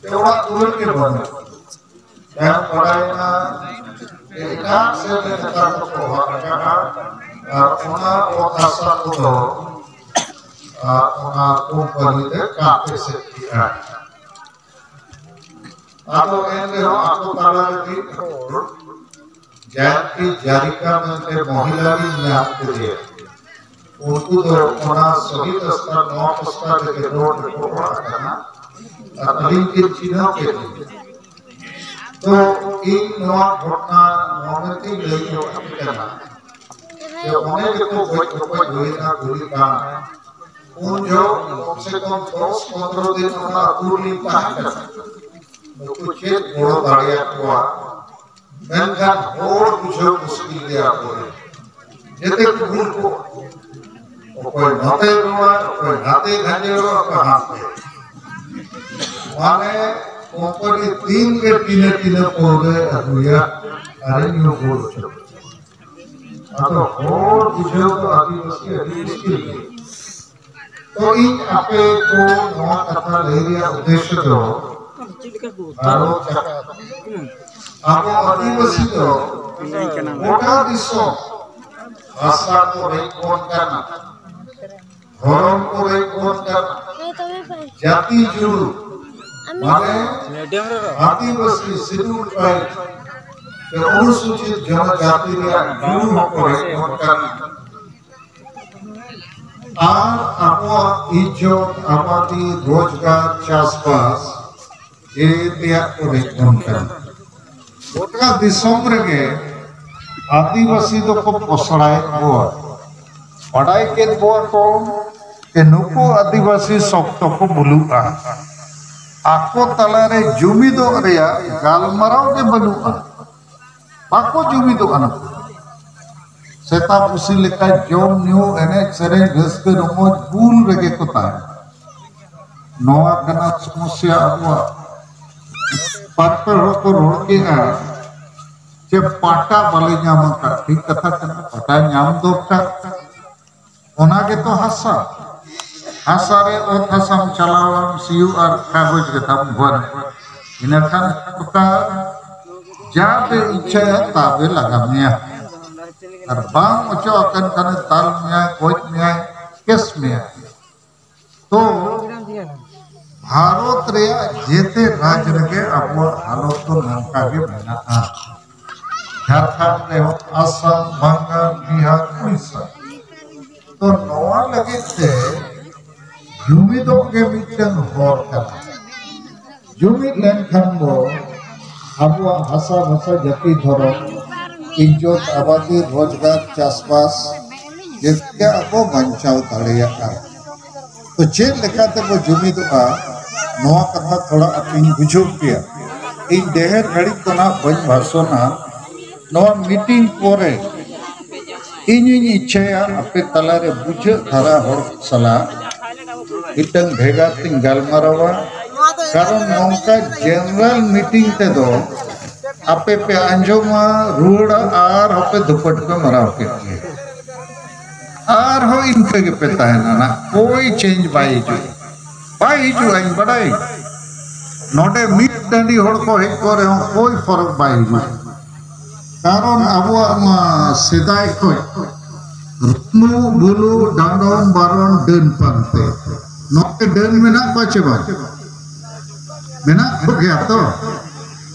ᱡᱮ ᱚᱲᱟᱜ ᱫᱩᱣᱟᱹᱨ ᱜᱮ ᱵᱟᱹᱱᱩᱜ᱾ ᱮᱢ ᱵᱟᱲᱟᱭᱮᱱᱟ ᱡᱮ ᱮᱴᱟᱜ ᱥᱮᱫ ᱨᱮ ᱱᱮᱛᱟᱨ ᱫᱚᱠᱚ ᱚᱲᱟᱜ ᱟᱠᱟᱫᱼᱟ᱾ ᱟᱨ ᱚᱱᱟ ᱚᱛ ᱦᱟᱥᱟ ᱠᱚᱫᱚ, ᱟᱨ ᱚᱱᱟ ᱠᱳᱢᱯᱟᱱᱤ ᱛᱮ ᱠᱟᱯ ᱮᱥᱮᱫ ᱠᱮᱜᱼᱟ᱾ ᱟᱫᱚ ᱮᱱ ᱨᱮᱦᱚᱸ ᱟᱠᱚ ᱛᱟᱞᱟ ᱨᱮ ᱢᱤᱫ ᱦᱚᱲ ᱡᱟᱭᱟᱱᱛᱤ ᱡᱟᱨᱤᱠᱟ ᱢᱮᱱᱛᱮ ᱢᱚᱦᱤᱞᱟ ᱞᱤᱧ ᱧᱟᱢ ᱠᱮᱫᱮᱭᱟ᱾ ᱩᱱᱠᱩ ᱫᱚ ᱚᱱᱟ ᱥᱚᱦᱤᱫ ᱥᱛᱷᱟᱱ ᱱᱚᱣᱟ ᱯᱟᱥᱴᱟ ᱨᱮᱜᱮ ᱨᱳᱰ ᱨᱮᱠᱚ ᱚᱲᱟᱜ ᱟᱠᱟᱱᱟ᱾ ᱟᱨ ᱟᱹᱞᱤᱧ ᱠᱤᱱ ᱪᱤᱱᱦᱟᱹᱣ ᱠᱮᱫ ᱞᱤᱧᱟ᱾ ᱛᱚ ᱤᱧ ᱱᱚᱣᱟ ᱜᱷᱚᱴᱚᱱᱟ ᱱᱚᱣᱟ ᱢᱮᱱᱛᱮᱧ ᱞᱟᱹᱭ ᱦᱚᱴᱚ ᱠᱟᱜ ᱠᱟᱱᱟ ᱡᱮ ᱚᱱᱮ ᱡᱮᱠᱚ ᱜᱚᱡ ᱜᱚᱯᱚᱡ ᱦᱩᱭᱱᱟ ᱜᱩᱞᱤ ᱠᱟᱸᱰ, ᱩᱱ ᱡᱚᱦᱚᱜ ᱠᱚᱢ ᱥᱮ ᱠᱚᱢ ᱫᱚᱥ ᱯᱚᱱᱨᱚ ᱫᱤᱱ ᱚᱱᱟ ᱟᱹᱛᱩ ᱨᱮᱞᱤᱧ ᱛᱟᱦᱮᱸ ᱠᱟᱱᱟ᱾ ᱱᱩᱠᱩ ᱪᱮᱫ ᱜᱚᱲᱚ ᱫᱟᱲᱮᱭᱟᱠᱚᱣᱟ? ᱢᱮᱱᱠᱷᱟᱱ ᱦᱚᱲ ᱵᱩᱡᱷᱟᱹᱣ ᱢᱩᱥᱠᱤᱞ ᱜᱮᱭᱟ ᱟᱵᱚᱨᱮᱱ᱾ ᱡᱮᱛᱮ ᱠᱚ ᱵᱷᱩᱞ ᱠᱚ, ᱚᱠᱚᱭ ᱱᱚᱛᱮ ᱨᱚᱲᱟ, ᱚᱠᱚᱭ ᱱᱟᱛᱮ ᱜᱷᱟᱸᱡᱮ ᱨᱚᱲᱟ, ᱚᱠᱚᱭ ᱦᱟᱱᱛᱮ᱾ ᱢᱟᱱᱮ ᱠᱳᱢᱯᱟᱱᱤ ᱫᱤᱱ ᱜᱮ ᱴᱤᱱᱟᱹ ᱴᱤᱱᱟᱹ ᱯᱟᱹᱣᱨᱟᱹᱭ ᱟᱹᱜᱩᱭᱟ ᱟᱨ ᱧᱩ ᱵᱩᱞ ᱦᱚᱪᱚ᱾ ᱟᱫᱚ ᱦᱚᱲ ᱵᱩᱡᱷᱟᱹᱣ ᱫᱚ ᱟᱹᱫᱤᱵᱟᱹᱥᱤ ᱟᱹᱰᱤ ᱢᱩᱥᱠᱤᱞ ᱜᱮᱭᱟ᱾ ᱛᱚ ᱤᱧ ᱟᱯᱮ ᱠᱚ ᱱᱚᱣᱟ ᱠᱟᱛᱷᱟ ᱞᱟᱹᱭ ᱨᱮᱭᱟᱜ ᱩᱫᱽᱫᱮᱥᱥᱚ ᱫᱚ ᱵᱷᱟᱨᱚᱛ ᱡᱟᱠᱟᱛ, ᱟᱵᱚ ᱟᱹᱫᱤᱵᱟᱹᱥᱤ ᱫᱚ ᱜᱚᱴᱟ ᱫᱤᱥᱚᱢ ᱵᱷᱟᱥᱟ ᱠᱚ ᱨᱮᱡ ᱵᱚᱱ ᱠᱟᱱᱟ, ᱫᱷᱚᱨᱚᱢ ᱠᱚ ᱨᱮᱡ ᱵᱚᱱ ᱠᱟᱱᱟ, ᱡᱟᱹᱛᱤ ᱡᱩᱲᱩ ᱢᱟᱱᱮ ᱟᱹᱫᱤᱵᱟᱹᱥᱤ ᱥᱤᱰᱩᱞ ᱴᱨᱟᱭᱤᱵᱽ ᱥᱮ ᱚᱱᱩᱥᱩᱪᱤᱛ ᱡᱚᱱᱚᱡᱟᱛᱤ ᱨᱮᱭᱟᱜ ᱡᱩᱞᱩᱢ ᱦᱚᱸᱠᱚ ᱨᱮᱡ ᱵᱚᱱ ᱠᱟᱱᱟ᱾ ᱟᱨ ᱟᱵᱚᱣᱟᱜ ᱤᱡᱽᱡᱚᱛ, ᱟᱵᱟᱫᱤ, ᱨᱳᱡᱽᱜᱟᱨ, ᱪᱟᱥᱵᱟᱥ ᱡᱮᱛᱮᱭᱟᱜ ᱠᱚ ᱨᱮᱡ ᱵᱚᱱ ᱠᱟᱱᱟ᱾ ᱜᱚᱴᱟ ᱫᱤᱥᱚᱢ ᱨᱮᱜᱮ ᱟᱹᱫᱤᱵᱟᱹᱥᱤ ᱫᱚᱠᱚ ᱯᱚᱥᱲᱟᱭᱮᱫ ᱠᱚᱣᱟ᱾ ᱵᱟᱰᱟᱭ ᱠᱮᱫ ᱠᱚᱣᱟ ᱠᱚ ᱡᱮ ᱱᱩᱠᱩ ᱟᱹᱫᱤᱵᱟᱹᱥᱤ ᱥᱚᱠᱛᱚ ᱠᱚ ᱵᱩᱞᱩᱜᱼᱟ᱾ ᱟᱠᱚ ᱛᱟᱞᱟᱨᱮ ᱡᱩᱢᱤᱫᱚᱜ ᱨᱮᱭᱟᱜ ᱜᱟᱞᱢᱟᱨᱟᱣ ᱜᱮ ᱵᱟᱹᱱᱩᱜᱼᱟ᱾ ᱵᱟᱠᱚ ᱡᱩᱢᱤᱫᱚᱜᱼᱟ ᱱᱩᱠᱩ᱾ ᱥᱮᱛᱟ ᱯᱩᱥᱤ ᱞᱮᱠᱟ ᱡᱚᱢ ᱧᱩ, ᱮᱱᱮᱡ ᱥᱮᱨᱮᱧ, ᱨᱟᱹᱥᱠᱟᱹ ᱨᱚᱢᱚᱡᱽ ᱵᱩᱞ ᱨᱮᱜᱮ ᱠᱚ ᱛᱟᱦᱮᱱᱟ᱾ ᱱᱚᱣᱟ ᱠᱟᱱᱟ ᱥᱚᱢᱚᱥᱭᱟ ᱟᱵᱚᱣᱟᱜ᱾ ᱵᱟᱨ ᱯᱮ ᱦᱚᱲ ᱠᱚ ᱨᱚᱲ ᱠᱮᱜᱼᱟ ᱡᱮ ᱯᱟᱴᱟ ᱵᱟᱞᱮ ᱧᱟᱢ ᱟᱠᱟᱫ᱾ ᱴᱷᱤᱠ ᱠᱟᱛᱷᱟ ᱠᱟᱱᱟ, ᱯᱟᱴᱟ ᱧᱟᱢ ᱫᱚᱨᱠᱟᱨ᱾ ᱚᱱᱟ ᱜᱮᱛᱚ ᱦᱟᱥᱟ᱾ ᱦᱟᱥᱟ ᱨᱮ ᱚᱛ ᱦᱟᱥᱟᱢ ᱪᱟᱞᱟᱣᱟᱢ, ᱥᱤᱭᱳᱜ ᱟᱨ ᱠᱟᱜᱚᱡᱽ ᱜᱮᱛᱟᱢ ᱵᱟᱹᱱᱩᱜ᱾ ᱤᱱᱟᱹ ᱠᱷᱟᱱ ᱚᱠᱟ ᱡᱟ ᱯᱮ ᱤᱪᱪᱷᱟᱹᱭᱟ ᱛᱟ ᱯᱮ ᱞᱟᱜᱟ ᱢᱮᱭᱟ᱾ ᱟᱨ ᱵᱟᱝ ᱚᱪᱚᱜ ᱟᱠᱟᱱ ᱠᱷᱟᱱᱮ ᱫᱟᱞ ᱢᱮᱭᱟᱭ, ᱜᱚᱡ ᱢᱮᱭᱟᱭ, ᱠᱮᱥ ᱢᱮᱭᱟᱭ᱾ ᱛᱚ ᱵᱷᱟᱨᱚᱛ ᱨᱮᱭᱟᱜ ᱡᱮᱛᱮ ᱨᱟᱡᱽ ᱨᱮᱜᱮ ᱟᱵᱚᱣᱟᱜ ᱦᱟᱞᱚᱛ ᱫᱚ ᱱᱚᱝᱠᱟ ᱜᱮ ᱢᱮᱱᱟᱜᱼᱟ᱾ ᱡᱷᱟᱲᱠᱷᱚᱸᱰ ᱨᱮᱦᱚᱸ, ᱟᱥᱟᱢ, ᱵᱟᱝᱜᱟᱞ, ᱵᱤᱦᱟᱨ, ᱩᱲᱤᱥᱥᱟ᱾ ᱛᱚ ᱱᱚᱣᱟ ᱞᱟᱹᱜᱤᱫ ᱛᱮ ᱡᱩᱢᱤᱫᱚᱜ ᱜᱮ ᱢᱤᱫᱴᱟᱝ ᱦᱚᱨ ᱠᱟᱱᱟ᱾ ᱡᱩᱢᱤᱫ ᱞᱮᱱᱠᱷᱟᱱ ᱵᱚ ᱟᱵᱚᱣᱟᱜ ᱵᱷᱟᱥᱟ, ᱵᱷᱟᱥᱟ, ᱡᱟᱹᱛᱤ, ᱫᱷᱚᱨᱚᱢ, ᱤᱡᱽᱡᱚᱛ, ᱟᱵᱟᱫᱤ, ᱨᱳᱡᱽᱜᱟᱨ, ᱪᱟᱥᱵᱟᱥ ᱡᱮᱛᱮᱭᱟᱜ ᱵᱚ ᱵᱟᱧᱪᱟᱣ ᱫᱟᱲᱮᱭᱟᱜᱼᱟ᱾ ᱛᱚ ᱪᱮᱫ ᱞᱮᱠᱟᱛᱮ ᱵᱚ ᱡᱩᱢᱤᱫᱚᱜᱼᱟ, ᱱᱚᱣᱟ ᱠᱟᱛᱷᱟ ᱛᱷᱚᱲᱟ ᱟᱯᱮᱧ ᱵᱩᱡᱷᱟᱹᱣ ᱯᱮᱭᱟ᱾ ᱤᱧ ᱰᱷᱮᱨ ᱜᱷᱟᱹᱲᱤᱡ ᱫᱚ ᱱᱟᱦᱟᱜ ᱵᱟᱹᱧ ᱵᱷᱟᱥᱚᱱᱟ᱾ ᱱᱚᱣᱟ ᱢᱤᱴᱤᱝ ᱯᱚᱨᱮ ᱤᱧᱤᱧ ᱤᱪᱪᱷᱟᱹᱭᱟ ᱟᱯᱮ ᱛᱟᱞᱟᱨᱮ ᱵᱩᱡᱷᱟᱹᱜ ᱫᱷᱟᱨᱟ ᱦᱚᱲ ᱥᱟᱞᱟᱜ ᱢᱤᱫᱴᱟᱝ ᱵᱷᱮᱜᱟᱨ ᱛᱤᱧ ᱜᱟᱞᱢᱟᱨᱟᱣᱟ᱾ ᱠᱟᱨᱚᱱ ᱱᱚᱝᱠᱟ ᱡᱮᱱᱟᱨᱮᱞ ᱢᱤᱴᱤᱝ ᱛᱮᱫᱚ ᱟᱯᱮ ᱯᱮ ᱟᱸᱡᱚᱢᱟ, ᱨᱩᱣᱟᱹᱲᱟ ᱟᱨ ᱦᱚᱸᱯᱮ ᱫᱩᱯᱟᱹᱴ ᱯᱮ ᱢᱟᱨᱟᱣ ᱠᱮᱫ ᱜᱮ᱾ ᱟᱨᱦᱚᱸ ᱤᱱᱠᱟᱹ ᱜᱮᱯᱮ ᱛᱟᱦᱮᱱᱟ ᱱᱟᱜ, ᱠᱳᱭ ᱪᱮᱧᱡᱽ ᱵᱟᱭ ᱦᱤᱡᱩᱜᱼᱟ᱾ ᱵᱟᱭ ᱦᱤᱡᱩᱜᱼᱟ, ᱤᱧ ᱵᱟᱰᱟᱭ᱾ ᱱᱚᱰᱮ ᱢᱤᱫ ᱴᱟᱺᱰᱤ ᱦᱚᱲ ᱠᱚ ᱦᱮᱡ ᱠᱚᱜ ᱨᱮᱦᱚᱸ ᱠᱳᱭ ᱯᱷᱚᱨᱚᱠ ᱵᱟᱭ ᱦᱤᱡᱩᱜᱼᱟ᱾ ᱠᱟᱨᱚᱱ ᱟᱵᱚᱣᱟᱜ ᱱᱚᱣᱟ ᱥᱮᱫᱟᱭ ᱠᱷᱚᱱ ᱨᱩᱢᱩ, ᱵᱩᱞᱩ, ᱰᱟᱸᱰᱚᱢ, ᱵᱟᱨᱚᱱ, ᱰᱟᱹᱱ ᱯᱟᱱᱛᱮ, ᱱᱚᱛᱮ ᱰᱟᱹᱱ ᱢᱮᱱᱟᱜ ᱠᱚᱣᱟ ᱪᱮ ᱵᱟᱝ? ᱢᱮᱱᱟᱜ ᱠᱚᱜᱮᱭᱟ ᱛᱚ᱾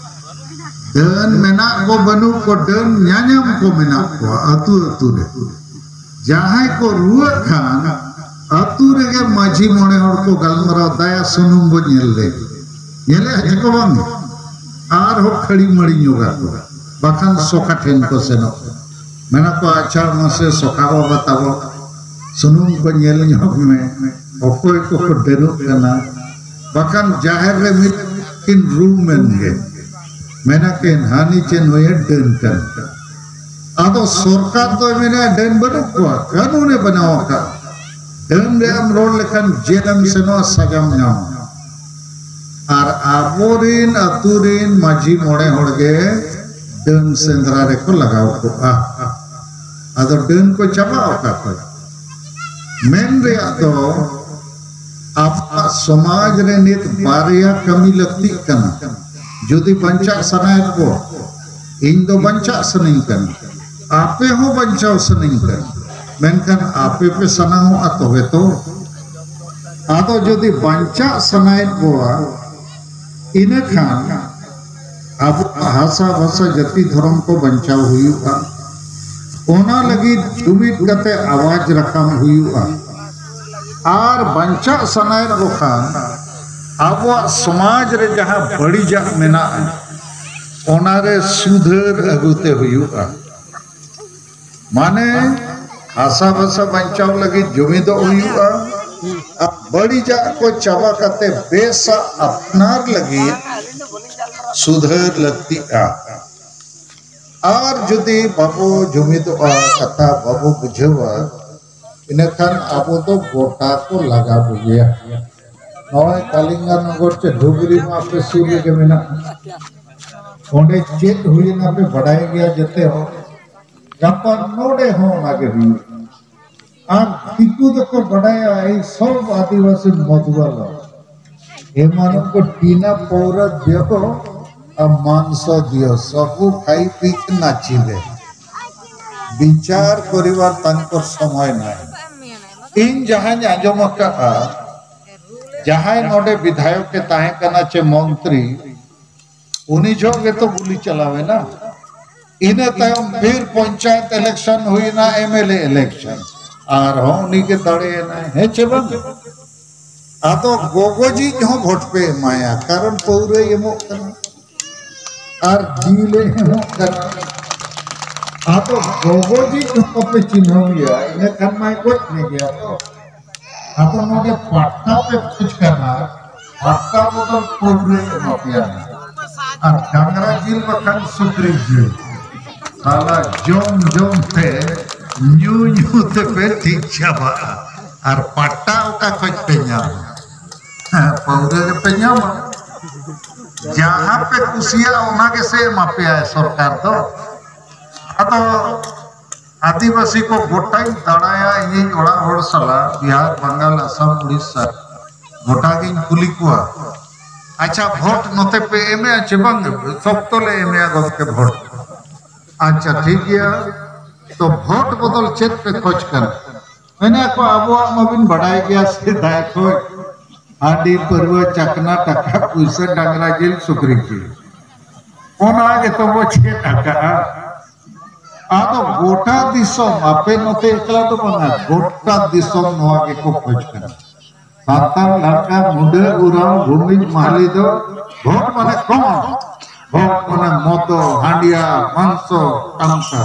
ᱰᱟᱹᱱ ᱢᱮᱱᱟᱜ ᱠᱚ ᱵᱟᱹᱱᱩᱜ ᱠᱚ, ᱰᱟᱹᱱ ᱧᱟᱧᱟᱢ ᱠᱚ ᱢᱮᱱᱟᱜ ᱠᱚᱣᱟ ᱟᱹᱛᱩ ᱟᱹᱛᱩ ᱨᱮ᱾ ᱡᱟᱦᱟᱸᱭ ᱠᱚ ᱨᱩᱣᱟᱹᱜ ᱠᱷᱟᱱ, ᱟᱹᱛᱩ ᱨᱮᱜᱮ ᱢᱟᱹᱡᱷᱤ ᱢᱚᱬᱮ ᱦᱚᱲ ᱠᱚ ᱜᱟᱞᱢᱟᱨᱟᱣ, "ᱫᱟᱭᱟ ᱥᱩᱱᱩᱢ ᱵᱚ ᱧᱮᱞ ᱞᱮ, ᱧᱮᱞᱮᱫ ᱡᱮ ᱠᱚ ᱵᱟᱝ?" ᱟᱨᱦᱚᱸ ᱠᱷᱟᱹᱲᱤ ᱢᱟᱹᱲᱤ ᱧᱚᱜᱟ ᱠᱚ, ᱵᱟᱠᱷᱟᱱ ᱥᱚᱠᱷᱟ ᱴᱷᱮᱱ ᱠᱚ ᱥᱮᱱᱚᱜ᱾ ᱢᱮᱱᱟ ᱠᱚ, "ᱟᱪᱪᱷᱟ, ᱢᱟᱥᱮ ᱥᱚᱠᱷᱟ ᱵᱟᱵᱟ ᱛᱟᱵᱚ, ᱥᱩᱱᱩᱢ ᱠᱚ ᱧᱮᱞ ᱧᱚᱜ ᱢᱮ, ᱚᱠᱚᱭ ᱠᱚᱠᱚ ᱰᱟᱹᱱᱩᱜ ᱠᱟᱱᱟ?" ᱵᱟᱠᱷᱟᱱ ᱡᱟᱦᱮᱨ ᱨᱮ ᱢᱤᱫ ᱠᱤᱱ ᱨᱩᱢ ᱮᱱ ᱜᱮ, ᱢᱮᱱᱟ ᱠᱤᱱ, "ᱦᱟᱹᱱᱤ ᱪᱮ ᱱᱩᱭᱮ ᱰᱟᱹᱱ ᱠᱟᱱ ᱠᱟᱱ?" ᱟᱫᱚ ᱥᱚᱨᱠᱟᱨ ᱫᱚᱭ ᱢᱮᱱᱟ, "ᱰᱟᱹᱱ ᱵᱟᱹᱱᱩᱜ ᱠᱚᱣᱟ, ᱠᱟᱹᱱᱩᱱᱮ ᱵᱮᱱᱟᱣ ᱟᱠᱟᱫ, ᱰᱟᱹᱱ ᱨᱮ ᱟᱢ ᱨᱚᱲ ᱞᱮᱠᱷᱟᱱ ᱡᱮᱞ ᱮᱢ ᱥᱮᱱᱚᱜᱼᱟ, ᱥᱟᱡᱟᱢ ᱧᱟᱢᱟ᱾" ᱟᱨ ᱟᱵᱚᱨᱤᱱ ᱟᱹᱛᱩ ᱨᱤᱱ ᱢᱟᱹᱡᱷᱤ ᱢᱚᱬᱮ ᱦᱚᱲ ᱜᱮ ᱰᱟᱹᱱ ᱥᱮᱸᱫᱽᱨᱟ ᱨᱮᱠᱚ ᱞᱟᱜᱟᱣ ᱠᱚᱜᱼᱟ᱾ ᱟᱫᱚ ᱰᱟᱹᱱ ᱠᱚ ᱪᱟᱵᱟᱜ ᱚᱠᱟ ᱠᱷᱚᱱ? ᱢᱮᱱ ᱨᱮᱭᱟᱜ ᱫᱚ, ᱟᱵᱚᱣᱟᱜ ᱥᱚᱢᱟᱡᱽ ᱨᱮ ᱱᱤᱛ ᱵᱟᱨᱭᱟ ᱠᱟᱹᱢᱤ ᱞᱟᱹᱠᱛᱤᱜ ᱠᱟᱱᱟ᱾ ᱡᱩᱫᱤ ᱵᱟᱧᱪᱟᱜ ᱥᱟᱱᱟᱭᱮᱫ ᱠᱚ, ᱤᱧ ᱫᱚ ᱵᱟᱧᱪᱟᱜ ᱥᱟᱱᱟᱧ ᱠᱟᱱᱟ, ᱟᱯᱮ ᱦᱚᱸ ᱵᱟᱧᱪᱟᱣ ᱥᱟᱱᱟᱧ ᱠᱟᱱᱟ, ᱢᱮᱱᱠᱷᱟᱱ ᱟᱯᱮ ᱯᱮ ᱥᱟᱱᱟᱣᱚᱜᱼᱟ ᱛᱚᱵᱮ ᱛᱚ᱾ ᱟᱫᱚ ᱡᱩᱫᱤ ᱵᱟᱧᱪᱟᱜ ᱥᱟᱱᱟᱭᱮᱫ ᱠᱚᱣᱟ, ᱤᱱᱟᱹᱠᱷᱟᱱ ᱟᱵᱚᱣᱟᱜ ᱦᱟᱥᱟ ᱵᱷᱟᱥᱟ ᱡᱟᱹᱛᱤ ᱫᱷᱚᱨᱚᱢ ᱠᱚ ᱵᱟᱧᱪᱟᱣ ᱦᱩᱭᱩᱜᱼᱟ᱾ ᱚᱱᱟ ᱞᱟᱹᱜᱤᱫ ᱡᱩᱢᱤᱫ ᱠᱟᱛᱮ ᱟᱣᱟᱡᱽ ᱨᱟᱠᱟᱵ ᱦᱩᱭᱩᱜᱼᱟ᱾ ᱟᱨ ᱵᱟᱧᱪᱟᱜ ᱥᱟᱱᱟᱭᱮᱫ ᱠᱚ ᱠᱷᱟᱱ ᱟᱵᱚᱣᱟᱜ ᱥᱚᱢᱟᱡᱽ ᱨᱮ ᱡᱟᱦᱟᱸ ᱵᱟᱹᱲᱤᱡᱟᱜ ᱢᱮᱱᱟᱜᱼᱟ, ᱚᱱᱟᱨᱮ ᱥᱩᱫᱷᱟᱹᱨ ᱟᱹᱜᱩᱛᱮ ᱦᱩᱭᱩᱜᱼᱟ᱾ ᱢᱟᱱᱮ ᱦᱟᱥᱟ ᱵᱷᱟᱥᱟ ᱵᱟᱧᱪᱟᱣ ᱞᱟᱹᱜᱤᱫ ᱡᱩᱢᱤᱫᱚᱜ ᱦᱩᱭᱩᱜᱼᱟ᱾ ᱟᱨ ᱵᱟᱹᱲᱤᱡᱟᱜ ᱠᱚ ᱪᱟᱵᱟ ᱠᱟᱛᱮ ᱵᱮᱥᱟᱜ ᱟᱯᱱᱟᱨ ᱞᱟᱹᱜᱤᱫ ᱥᱩᱫᱷᱟᱹᱨ ᱞᱟᱹᱠᱛᱤᱜᱼᱟ᱾ ᱟᱨ ᱡᱩᱫᱤ ᱵᱟᱵᱚ ᱡᱩᱢᱤᱫᱚᱜᱼᱟ, ᱠᱟᱛᱷᱟ ᱵᱟᱵᱚ ᱵᱩᱡᱷᱟᱹᱣᱟ, ᱤᱱᱟᱹᱠᱷᱟᱱ ᱟᱵᱚ ᱫᱚ ᱜᱚᱴᱟ ᱠᱚ ᱞᱟᱜᱟ ᱵᱚᱜᱮᱭᱟ᱾ ᱱᱚᱜᱼᱚᱭ ᱠᱟᱞᱤᱝᱜᱟᱱᱚᱜᱚᱨ ᱪᱮ ᱰᱷᱩᱵᱽᱨᱤ ᱢᱟ ᱟᱯᱮ ᱥᱩᱨ ᱨᱮᱜᱮ ᱢᱮᱱᱟᱜᱼᱟ᱾ ᱚᱸᱰᱮ ᱪᱮᱫ ᱦᱩᱭᱮᱱᱟ ᱯᱮ ᱵᱟᱰᱟᱭ ᱜᱮᱭᱟ ᱡᱮᱛᱮ ᱦᱚᱲ᱾ ᱜᱟᱯᱟ ᱱᱚᱰᱮ ᱦᱚᱸ ᱚᱱᱟ ᱜᱮ ᱦᱩᱭᱩᱜᱼᱟ᱾ ᱟᱨ ᱫᱤᱠᱩ ᱫᱚᱠᱚ ᱵᱟᱰᱟᱭᱟ, ᱮᱭ ᱥᱚᱵ ᱟᱹᱫᱤᱵᱟᱹᱥᱤ ᱢᱚᱫᱷᱩᱵᱟᱞᱟ, ᱮᱢᱟᱱ ᱠᱚ ᱴᱤᱱᱟ ᱯᱟᱹᱣᱨᱟᱹ ᱫᱤᱭᱚ ᱠᱚ ᱟᱨ ᱢᱟᱝᱥᱚ ᱫᱤᱭᱚ ᱥᱚᱵ ᱠᱷᱟଇ ᱯᱤ ᱠᱮ ᱱᱟᱪᱤᱵᱮ᱾ ᱵᱤᱪᱟᱨ ᱠᱚᱨᱤᱵᱟᱨ ᱛᱟᱝᱠᱚᱨ ᱥᱚᱢᱚᱭ ᱱᱟᱭ᱾ ᱤᱧ ᱡᱟᱦᱟᱸᱧ ᱟᱸᱡᱚᱢ ᱟᱠᱟᱫᱼᱟ, ᱡᱟᱦᱟᱸᱭ ᱱᱚᱰᱮ ᱵᱤᱫᱷᱟᱭᱚᱠ ᱮ ᱛᱟᱦᱮᱸ ᱠᱟᱱᱟ ᱪᱮ ᱢᱚᱱᱛᱨᱤ, ᱩᱱᱤ ᱡᱚᱦᱚᱜ ᱜᱮᱛᱚ ᱜᱩᱞᱤ ᱪᱟᱞᱟᱣ ᱮᱱᱟ᱾ ᱤᱱᱟᱹ ᱛᱟᱭᱚᱢ ᱯᱷᱤᱨ ᱯᱚᱧᱪᱟᱭᱮᱛ ᱤᱞᱮᱠᱥᱚᱱ ᱦᱩᱭᱱᱟ, ᱮᱢ ᱮᱞ ᱮ ᱤᱞᱮᱠᱥᱚᱱ, ᱟᱨᱦᱚᱸ ᱩᱱᱤ ᱜᱮ ᱫᱟᱲᱮᱭᱮᱱᱟᱭ, ᱦᱮᱸ ᱪᱮ ᱵᱟᱝ? ᱟᱫᱚ ᱜᱚᱜᱚᱡᱤᱡ ᱦᱚᱸ ᱵᱷᱳᱴ ᱯᱮ ᱮᱢᱟᱭᱟ, ᱠᱟᱨᱚᱱ ᱯᱟᱹᱣᱨᱟᱹᱭ ᱮᱢᱚᱜ ᱠᱟᱱᱟ ᱟᱨ ᱡᱤᱞ ᱮ ᱮᱢᱚᱜ ᱠᱟᱱᱟ᱾ ᱟᱫᱚ ᱜᱚᱜᱚᱡᱤᱡ ᱦᱚᱸ ᱵᱟᱯᱮ ᱪᱤᱱᱦᱟᱹᱣ ᱮᱭᱟ, ᱤᱱᱟᱹ ᱠᱷᱟᱱ ᱢᱟᱭ ᱜᱚᱡ ᱢᱮ ᱜᱮᱭᱟ ᱛᱚ᱾ ᱟᱫᱚ ᱱᱚᱰᱮ ᱯᱟᱴᱴᱟ ᱯᱮ ᱠᱷᱚᱡᱽ ᱠᱟᱱᱟ, ᱯᱟᱴᱴᱟ ᱵᱚᱫᱚᱞ ᱯᱟᱹᱣᱨᱟᱹ ᱮᱢᱟ ᱯᱮᱭᱟ᱾ ᱟᱨ ᱰᱟᱝᱨᱟ ᱡᱤᱞ ᱵᱟᱠᱷᱟᱱ ᱥᱩᱠᱨᱤ ᱡᱤᱞ, ᱥᱟᱞᱟ ᱡᱚᱢ ᱡᱚᱢ ᱛᱮ ᱧᱩ ᱧᱩ ᱛᱮᱯᱮ ᱴᱷᱤᱠ ᱪᱟᱵᱟᱜᱼᱟ᱾ ᱟᱨ ᱯᱟᱴᱴᱟ ᱚᱠᱟ ᱠᱷᱚᱡ ᱯᱮ ᱧᱟᱢᱟ? ᱦᱮᱸ, ᱯᱟᱹᱣᱨᱟᱹ ᱜᱮᱯᱮ ᱧᱟᱢᱟ᱾ ᱡᱟᱦᱟᱸ ᱯᱮ ᱠᱩᱥᱤᱭᱟᱜᱼᱟ ᱚᱱᱟ ᱜᱮᱥᱮ ᱮᱢᱟ ᱯᱮᱭᱟᱭ ᱥᱚᱨᱠᱟᱨ ᱫᱚ᱾ ᱟᱫᱚ ᱟᱹᱫᱤᱵᱟᱹᱥᱤ ᱠᱚ ᱜᱚᱴᱟᱧ ᱫᱟᱬᱟᱭᱟ ᱤᱧᱤᱧ ᱚᱲᱟᱜ ᱦᱚᱲ ᱥᱟᱞᱟᱜ, ᱵᱤᱦᱟᱨ, ᱵᱟᱝᱜᱟᱞ, ᱟᱥᱟᱢ, ᱩᱲᱤᱥᱥᱟ, ᱜᱚᱴᱟ ᱜᱤᱧ ᱠᱩᱞᱤ ᱠᱚᱣᱟ, "ᱟᱪᱪᱷᱟ, ᱵᱷᱳᱴ ᱱᱚᱛᱮ ᱯᱮ ᱮᱢᱮᱜᱼᱟ ᱪᱮ ᱵᱟᱝ?" "ᱥᱚᱠᱛᱚ ᱞᱮ ᱮᱢᱮᱜᱼᱟ ᱜᱚᱢᱠᱮ ᱵᱷᱳᱴ᱾" "ᱟᱪᱪᱷᱟ, ᱴᱷᱤᱠ ᱜᱮᱭᱟ, ᱛᱚ ᱵᱷᱳᱴ ᱵᱚᱫᱚᱞ ᱪᱮᱫ ᱯᱮ ᱠᱷᱚᱡᱽ ᱠᱟᱱᱟ?" ᱢᱮᱱᱟ ᱠᱚ, "ᱟᱵᱚᱣᱟᱜ ᱢᱟᱵᱤᱱ ᱵᱟᱰᱟᱭ ᱜᱮᱭᱟ ᱥᱮᱫᱟᱭ ᱠᱷᱚᱡ, ᱦᱟᱺᱰᱤ, ᱯᱟᱹᱨᱣᱟᱹ, ᱪᱟᱠᱷᱱᱟ, ᱴᱟᱠᱟ ᱯᱩᱭᱥᱟᱹ, ᱰᱟᱝᱨᱟ ᱡᱤᱞ, ᱥᱩᱠᱨᱤ ᱡᱤᱞ, ᱚᱱᱟ ᱜᱮᱛᱚ ᱵᱚ ᱪᱮᱫ ᱟᱠᱟᱜᱼᱟ᱾" ᱟᱫᱚ ᱜᱚᱴᱟ ᱫᱤᱥᱚᱢ, ᱟᱯᱮ ᱱᱚᱛᱮ ᱮᱠᱞᱟ ᱫᱚ ᱵᱟᱝᱟ, ᱜᱚᱴᱟ ᱫᱤᱥᱚᱢ ᱱᱚᱣᱟ ᱜᱮᱠᱚ ᱠᱷᱚᱡᱽ ᱠᱟᱱᱟ᱾ ᱥᱟᱱᱛᱟᱲ, ᱞᱟᱲᱠᱟ, ᱢᱩᱰᱟᱹ, ᱩᱨᱟᱣ, ᱵᱷᱩᱢᱤᱡ, ᱢᱟᱦᱞᱤ ᱫᱚ ᱵᱷᱳᱴ ᱢᱟᱱᱮ ᱠᱚᱢ, ᱵᱷᱳᱴ ᱢᱟᱱᱮ ᱢᱚᱫᱚ, ᱦᱟᱺᱰᱤᱭᱟ, ᱢᱟᱝᱥᱚ, ᱛᱟᱢᱥᱟ᱾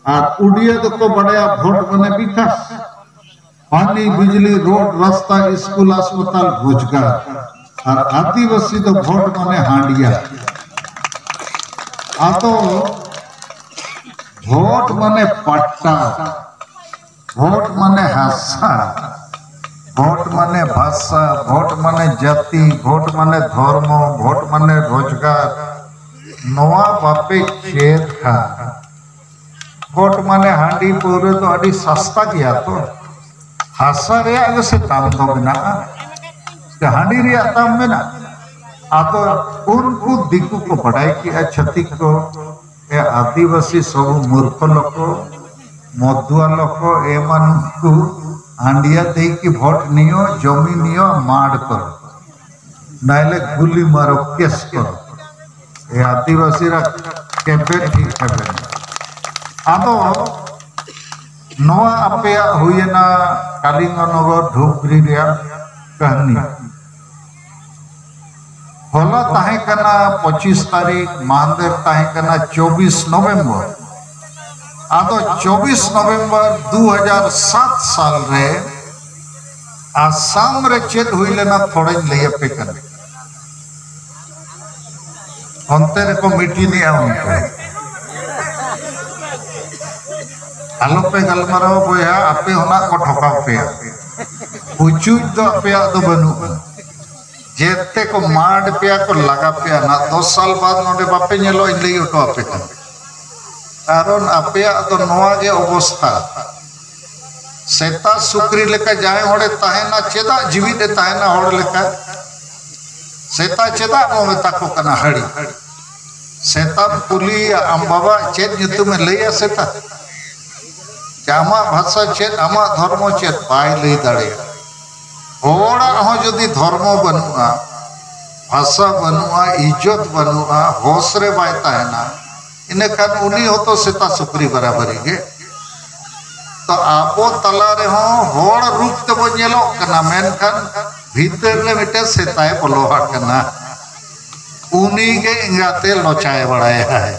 ᱟᱨ ᱩᱰᱤᱭᱟᱹ ᱫᱚᱠᱚ ᱵᱟᱰᱟᱭᱟ ᱵᱷᱳᱴ ᱢᱟᱱᱮ ᱵᱤᱠᱟᱥ, ᱯᱟᱱᱤ, ᱵᱤᱡᱽᱞᱤ, ᱨᱳᱰ, ᱨᱟᱥᱛᱟ, ᱥᱠᱩᱞ, ᱦᱟᱥᱯᱟᱛᱟᱞ, ᱨᱳᱡᱽᱜᱟᱨ᱾ ᱟᱨ ᱟᱹᱫᱤᱵᱟᱹᱥᱤ ᱫᱚ ᱵᱷᱳᱴ ᱢᱟᱱᱮ ᱦᱟᱺᱰᱤᱭᱟ᱾ ᱟᱫᱚ ᱵᱷᱳᱴ ᱢᱟᱱᱮ ᱯᱟᱴᱴᱟ, ᱵᱷᱳᱴ ᱢᱟᱱᱮ ᱦᱟᱥᱟ, ᱵᱷᱳᱴ ᱢᱟᱱᱮ ᱵᱷᱟᱥᱟ, ᱵᱷᱳᱴ ᱢᱟᱱᱮ ᱡᱟᱹᱛᱤ, ᱵᱷᱳᱴ ᱢᱟᱱᱮ ᱫᱷᱚᱨᱢᱚ, ᱵᱷᱳᱴ ᱢᱟᱱᱮ ᱨᱳᱡᱽᱜᱟᱨ᱾ ᱱᱚᱣᱟ ᱵᱟᱯᱮ ᱪᱮᱫ ᱠᱷᱟᱱ, ᱵᱷᱳᱴ ᱢᱟᱱᱮ ᱦᱟᱺᱰᱤ ᱯᱟᱹᱣᱨᱟᱹ ᱫᱚ ᱟᱹᱰᱤ ᱥᱟᱥᱛᱟ ᱜᱮᱭᱟ ᱛᱚ, ᱦᱟᱥᱟ ᱨᱮᱭᱟᱜ ᱜᱮᱥᱮ ᱫᱟᱢ ᱫᱚ ᱢᱮᱱᱟᱜᱼᱟ, ᱥᱮ ᱦᱟᱺᱰᱤ ᱨᱮᱭᱟᱜ ᱫᱟᱢ ᱢᱮᱱᱟᱜᱼᱟ? ᱟᱫᱚ ᱩᱱᱠᱩ ᱫᱤᱠᱩ ᱠᱚ ᱵᱟᱰᱟᱭ ᱠᱮᱜᱼᱟ, ᱪᱷᱟᱹᱛᱤᱠ ᱠᱚ, ᱮ ᱟᱹᱫᱤᱵᱟᱹᱥᱤ ᱥᱚᱵᱩ ᱢᱩᱨᱠᱷᱚ ᱞᱚᱠᱚ, ᱢᱚᱫᱩᱣᱟ ᱞᱚᱠᱚ, ᱮᱢᱟᱱ ᱠᱚ ᱦᱟᱸᱰᱤᱭᱟ ᱫᱮᱭ ᱠᱤ ᱵᱷᱳᱴ ᱱᱤᱭᱚ, ᱡᱚᱢᱤ ᱱᱤᱭᱚ, ᱢᱟᱰ ᱠᱚᱨᱚ, ᱱᱟᱭᱞᱮ ᱜᱩᱞᱤ ᱢᱟᱨᱚ, ᱠᱮᱥ ᱠᱚᱨᱚ᱾ ᱮ ᱟᱹᱫᱤᱵᱟᱹᱥᱤ ᱨᱟ ᱠᱮᱵᱮᱱ ᱴᱷᱤᱠ ᱠᱮᱵᱮᱱ᱾ ᱟᱫᱚ ᱱᱚᱣᱟ ᱟᱯᱮᱭᱟᱜ ᱦᱩᱭᱮᱱᱟ ᱠᱟᱞᱤᱝᱜᱚ ᱱᱚᱜᱚᱨ ᱰᱷᱩᱵᱽᱨᱤ ᱨᱮᱭᱟᱜ ᱠᱟᱹᱦᱱᱤ᱾ ᱦᱚᱞᱟ ᱛᱟᱦᱮᱸ ᱠᱟᱱᱟ ᱯᱚᱸᱪᱤᱥ ᱛᱟᱹᱨᱤᱠᱷ, ᱢᱟᱦᱫᱮᱨ ᱛᱟᱦᱮᱸ ᱠᱟᱱᱟ ᱪᱚᱵᱵᱤᱥ ᱱᱚᱵᱷᱮᱢᱵᱚᱨ᱾ ᱟᱫᱚ ᱪᱚᱵᱵᱤᱥ ᱱᱚᱵᱷᱮᱢᱵᱚᱨ ᱫᱩ ᱦᱟᱡᱟᱨ ᱥᱟᱛ ᱥᱟᱞ ᱨᱮ ᱟᱥᱟᱢ ᱨᱮ ᱪᱮᱫ ᱦᱩᱭ ᱞᱮᱱᱟ, ᱛᱷᱚᱲᱟᱧ ᱞᱟᱹᱭ ᱟᱯᱮ ᱠᱟᱱᱟ᱾ ᱚᱱᱛᱮ ᱨᱮᱠᱚ ᱢᱤᱴᱤᱝ ᱮᱜᱼᱟ ᱚᱱᱛᱮ᱾ ᱟᱞᱚᱯᱮ ᱜᱟᱞᱢᱟᱨᱟᱣᱟ ᱵᱚᱭᱦᱟ, ᱟᱯᱮ ᱦᱚᱸ ᱱᱟᱜ ᱠᱚ ᱴᱷᱚᱠᱟᱣ ᱯᱮᱭᱟ᱾ ᱩᱪᱩᱡ ᱫᱚ ᱟᱯᱮᱭᱟᱜ ᱫᱚ ᱵᱟᱹᱱᱩᱜᱼᱟ᱾ ᱡᱮᱛᱮ ᱠᱚ ᱢᱟᱰ ᱯᱮᱭᱟ, ᱠᱚ ᱞᱟᱜᱟ ᱯᱮᱭᱟ ᱱᱟᱜ᱾ ᱫᱚᱥ ᱥᱟᱞ ᱵᱟᱫ ᱱᱚᱰᱮ ᱵᱟᱯᱮ ᱧᱮᱞᱚᱜᱼᱟ, ᱤᱧ ᱞᱟᱹᱭ ᱦᱚᱴᱚ ᱟᱯᱮ ᱠᱟᱱᱟ᱾ ᱠᱟᱨᱚᱱ ᱟᱯᱮᱭᱟᱜ ᱫᱚ ᱱᱚᱣᱟ ᱜᱮ ᱚᱵᱚᱥᱛᱷᱟ᱾ ᱥᱮᱛᱟ ᱥᱩᱠᱨᱤ ᱞᱮᱠᱟ ᱡᱟᱦᱟᱸᱭ ᱦᱚᱲᱮ ᱛᱟᱦᱮᱱᱟ, ᱪᱮᱫᱟᱜ ᱡᱤᱣᱤᱫ ᱮ ᱛᱟᱦᱮᱱᱟ ᱦᱚᱲ ᱞᱮᱠᱟ? ᱥᱮᱛᱟ ᱪᱮᱫᱟᱜ ᱵᱚ ᱢᱮᱛᱟ ᱠᱚ ᱠᱟᱱᱟ ᱦᱟᱹᱲᱤ? ᱥᱮᱛᱟᱢ ᱠᱩᱞᱤᱭᱟ, "ᱟᱢ ᱵᱟᱵᱟ ᱪᱮᱫ ᱧᱩᱛᱩᱢᱮ ᱞᱟᱹᱭᱟ ᱥᱮᱛᱟ? ᱪᱮ ᱟᱢᱟᱜ ᱵᱷᱟᱥᱟ ᱪᱮᱫ, ᱟᱢᱟᱜ ᱫᱷᱚᱨᱢᱚ ᱪᱮᱫ?" ᱵᱟᱭ ᱞᱟᱹᱭ ᱫᱟᱲᱮᱭᱟᱜᱼᱟ᱾ ᱦᱚᱲᱟᱜ ᱦᱚᱸ ᱡᱩᱫᱤ ᱫᱷᱚᱨᱢᱚ ᱵᱟᱹᱱᱩᱜᱼᱟ, ᱵᱷᱟᱥᱟ ᱵᱟᱹᱱᱩᱜᱼᱟ, ᱤᱡᱽᱡᱚᱛ ᱵᱟᱹᱱᱩᱜᱼᱟ, ᱦᱚᱥ ᱨᱮ ᱵᱟᱭ ᱛᱟᱦᱮᱱᱟ, ᱤᱱᱟᱹᱠᱷᱟᱱ ᱩᱱᱤ ᱦᱚᱸᱛᱚ ᱥᱮᱛᱟ ᱥᱩᱠᱨᱤ ᱵᱟᱨᱟᱵᱟᱨᱤ ᱜᱮ᱾ ᱛᱚ ᱟᱵᱚ ᱛᱟᱞᱟ ᱨᱮᱦᱚᱸ ᱦᱚᱲ ᱨᱩᱯ ᱛᱮᱵᱚ ᱧᱮᱞᱚᱜ ᱠᱟᱱᱟ, ᱢᱮᱱᱠᱷᱟᱱ ᱵᱷᱤᱛᱟᱹᱨ ᱨᱮ ᱢᱤᱫᱴᱮᱱ ᱥᱮᱛᱟᱭ ᱵᱚᱞᱚ ᱟᱠᱟᱱᱟ᱾ ᱩᱱᱤ ᱜᱮ ᱮᱸᱜᱟᱛᱮ ᱞᱚᱪᱟᱭ ᱵᱟᱲᱟᱭᱟᱭ᱾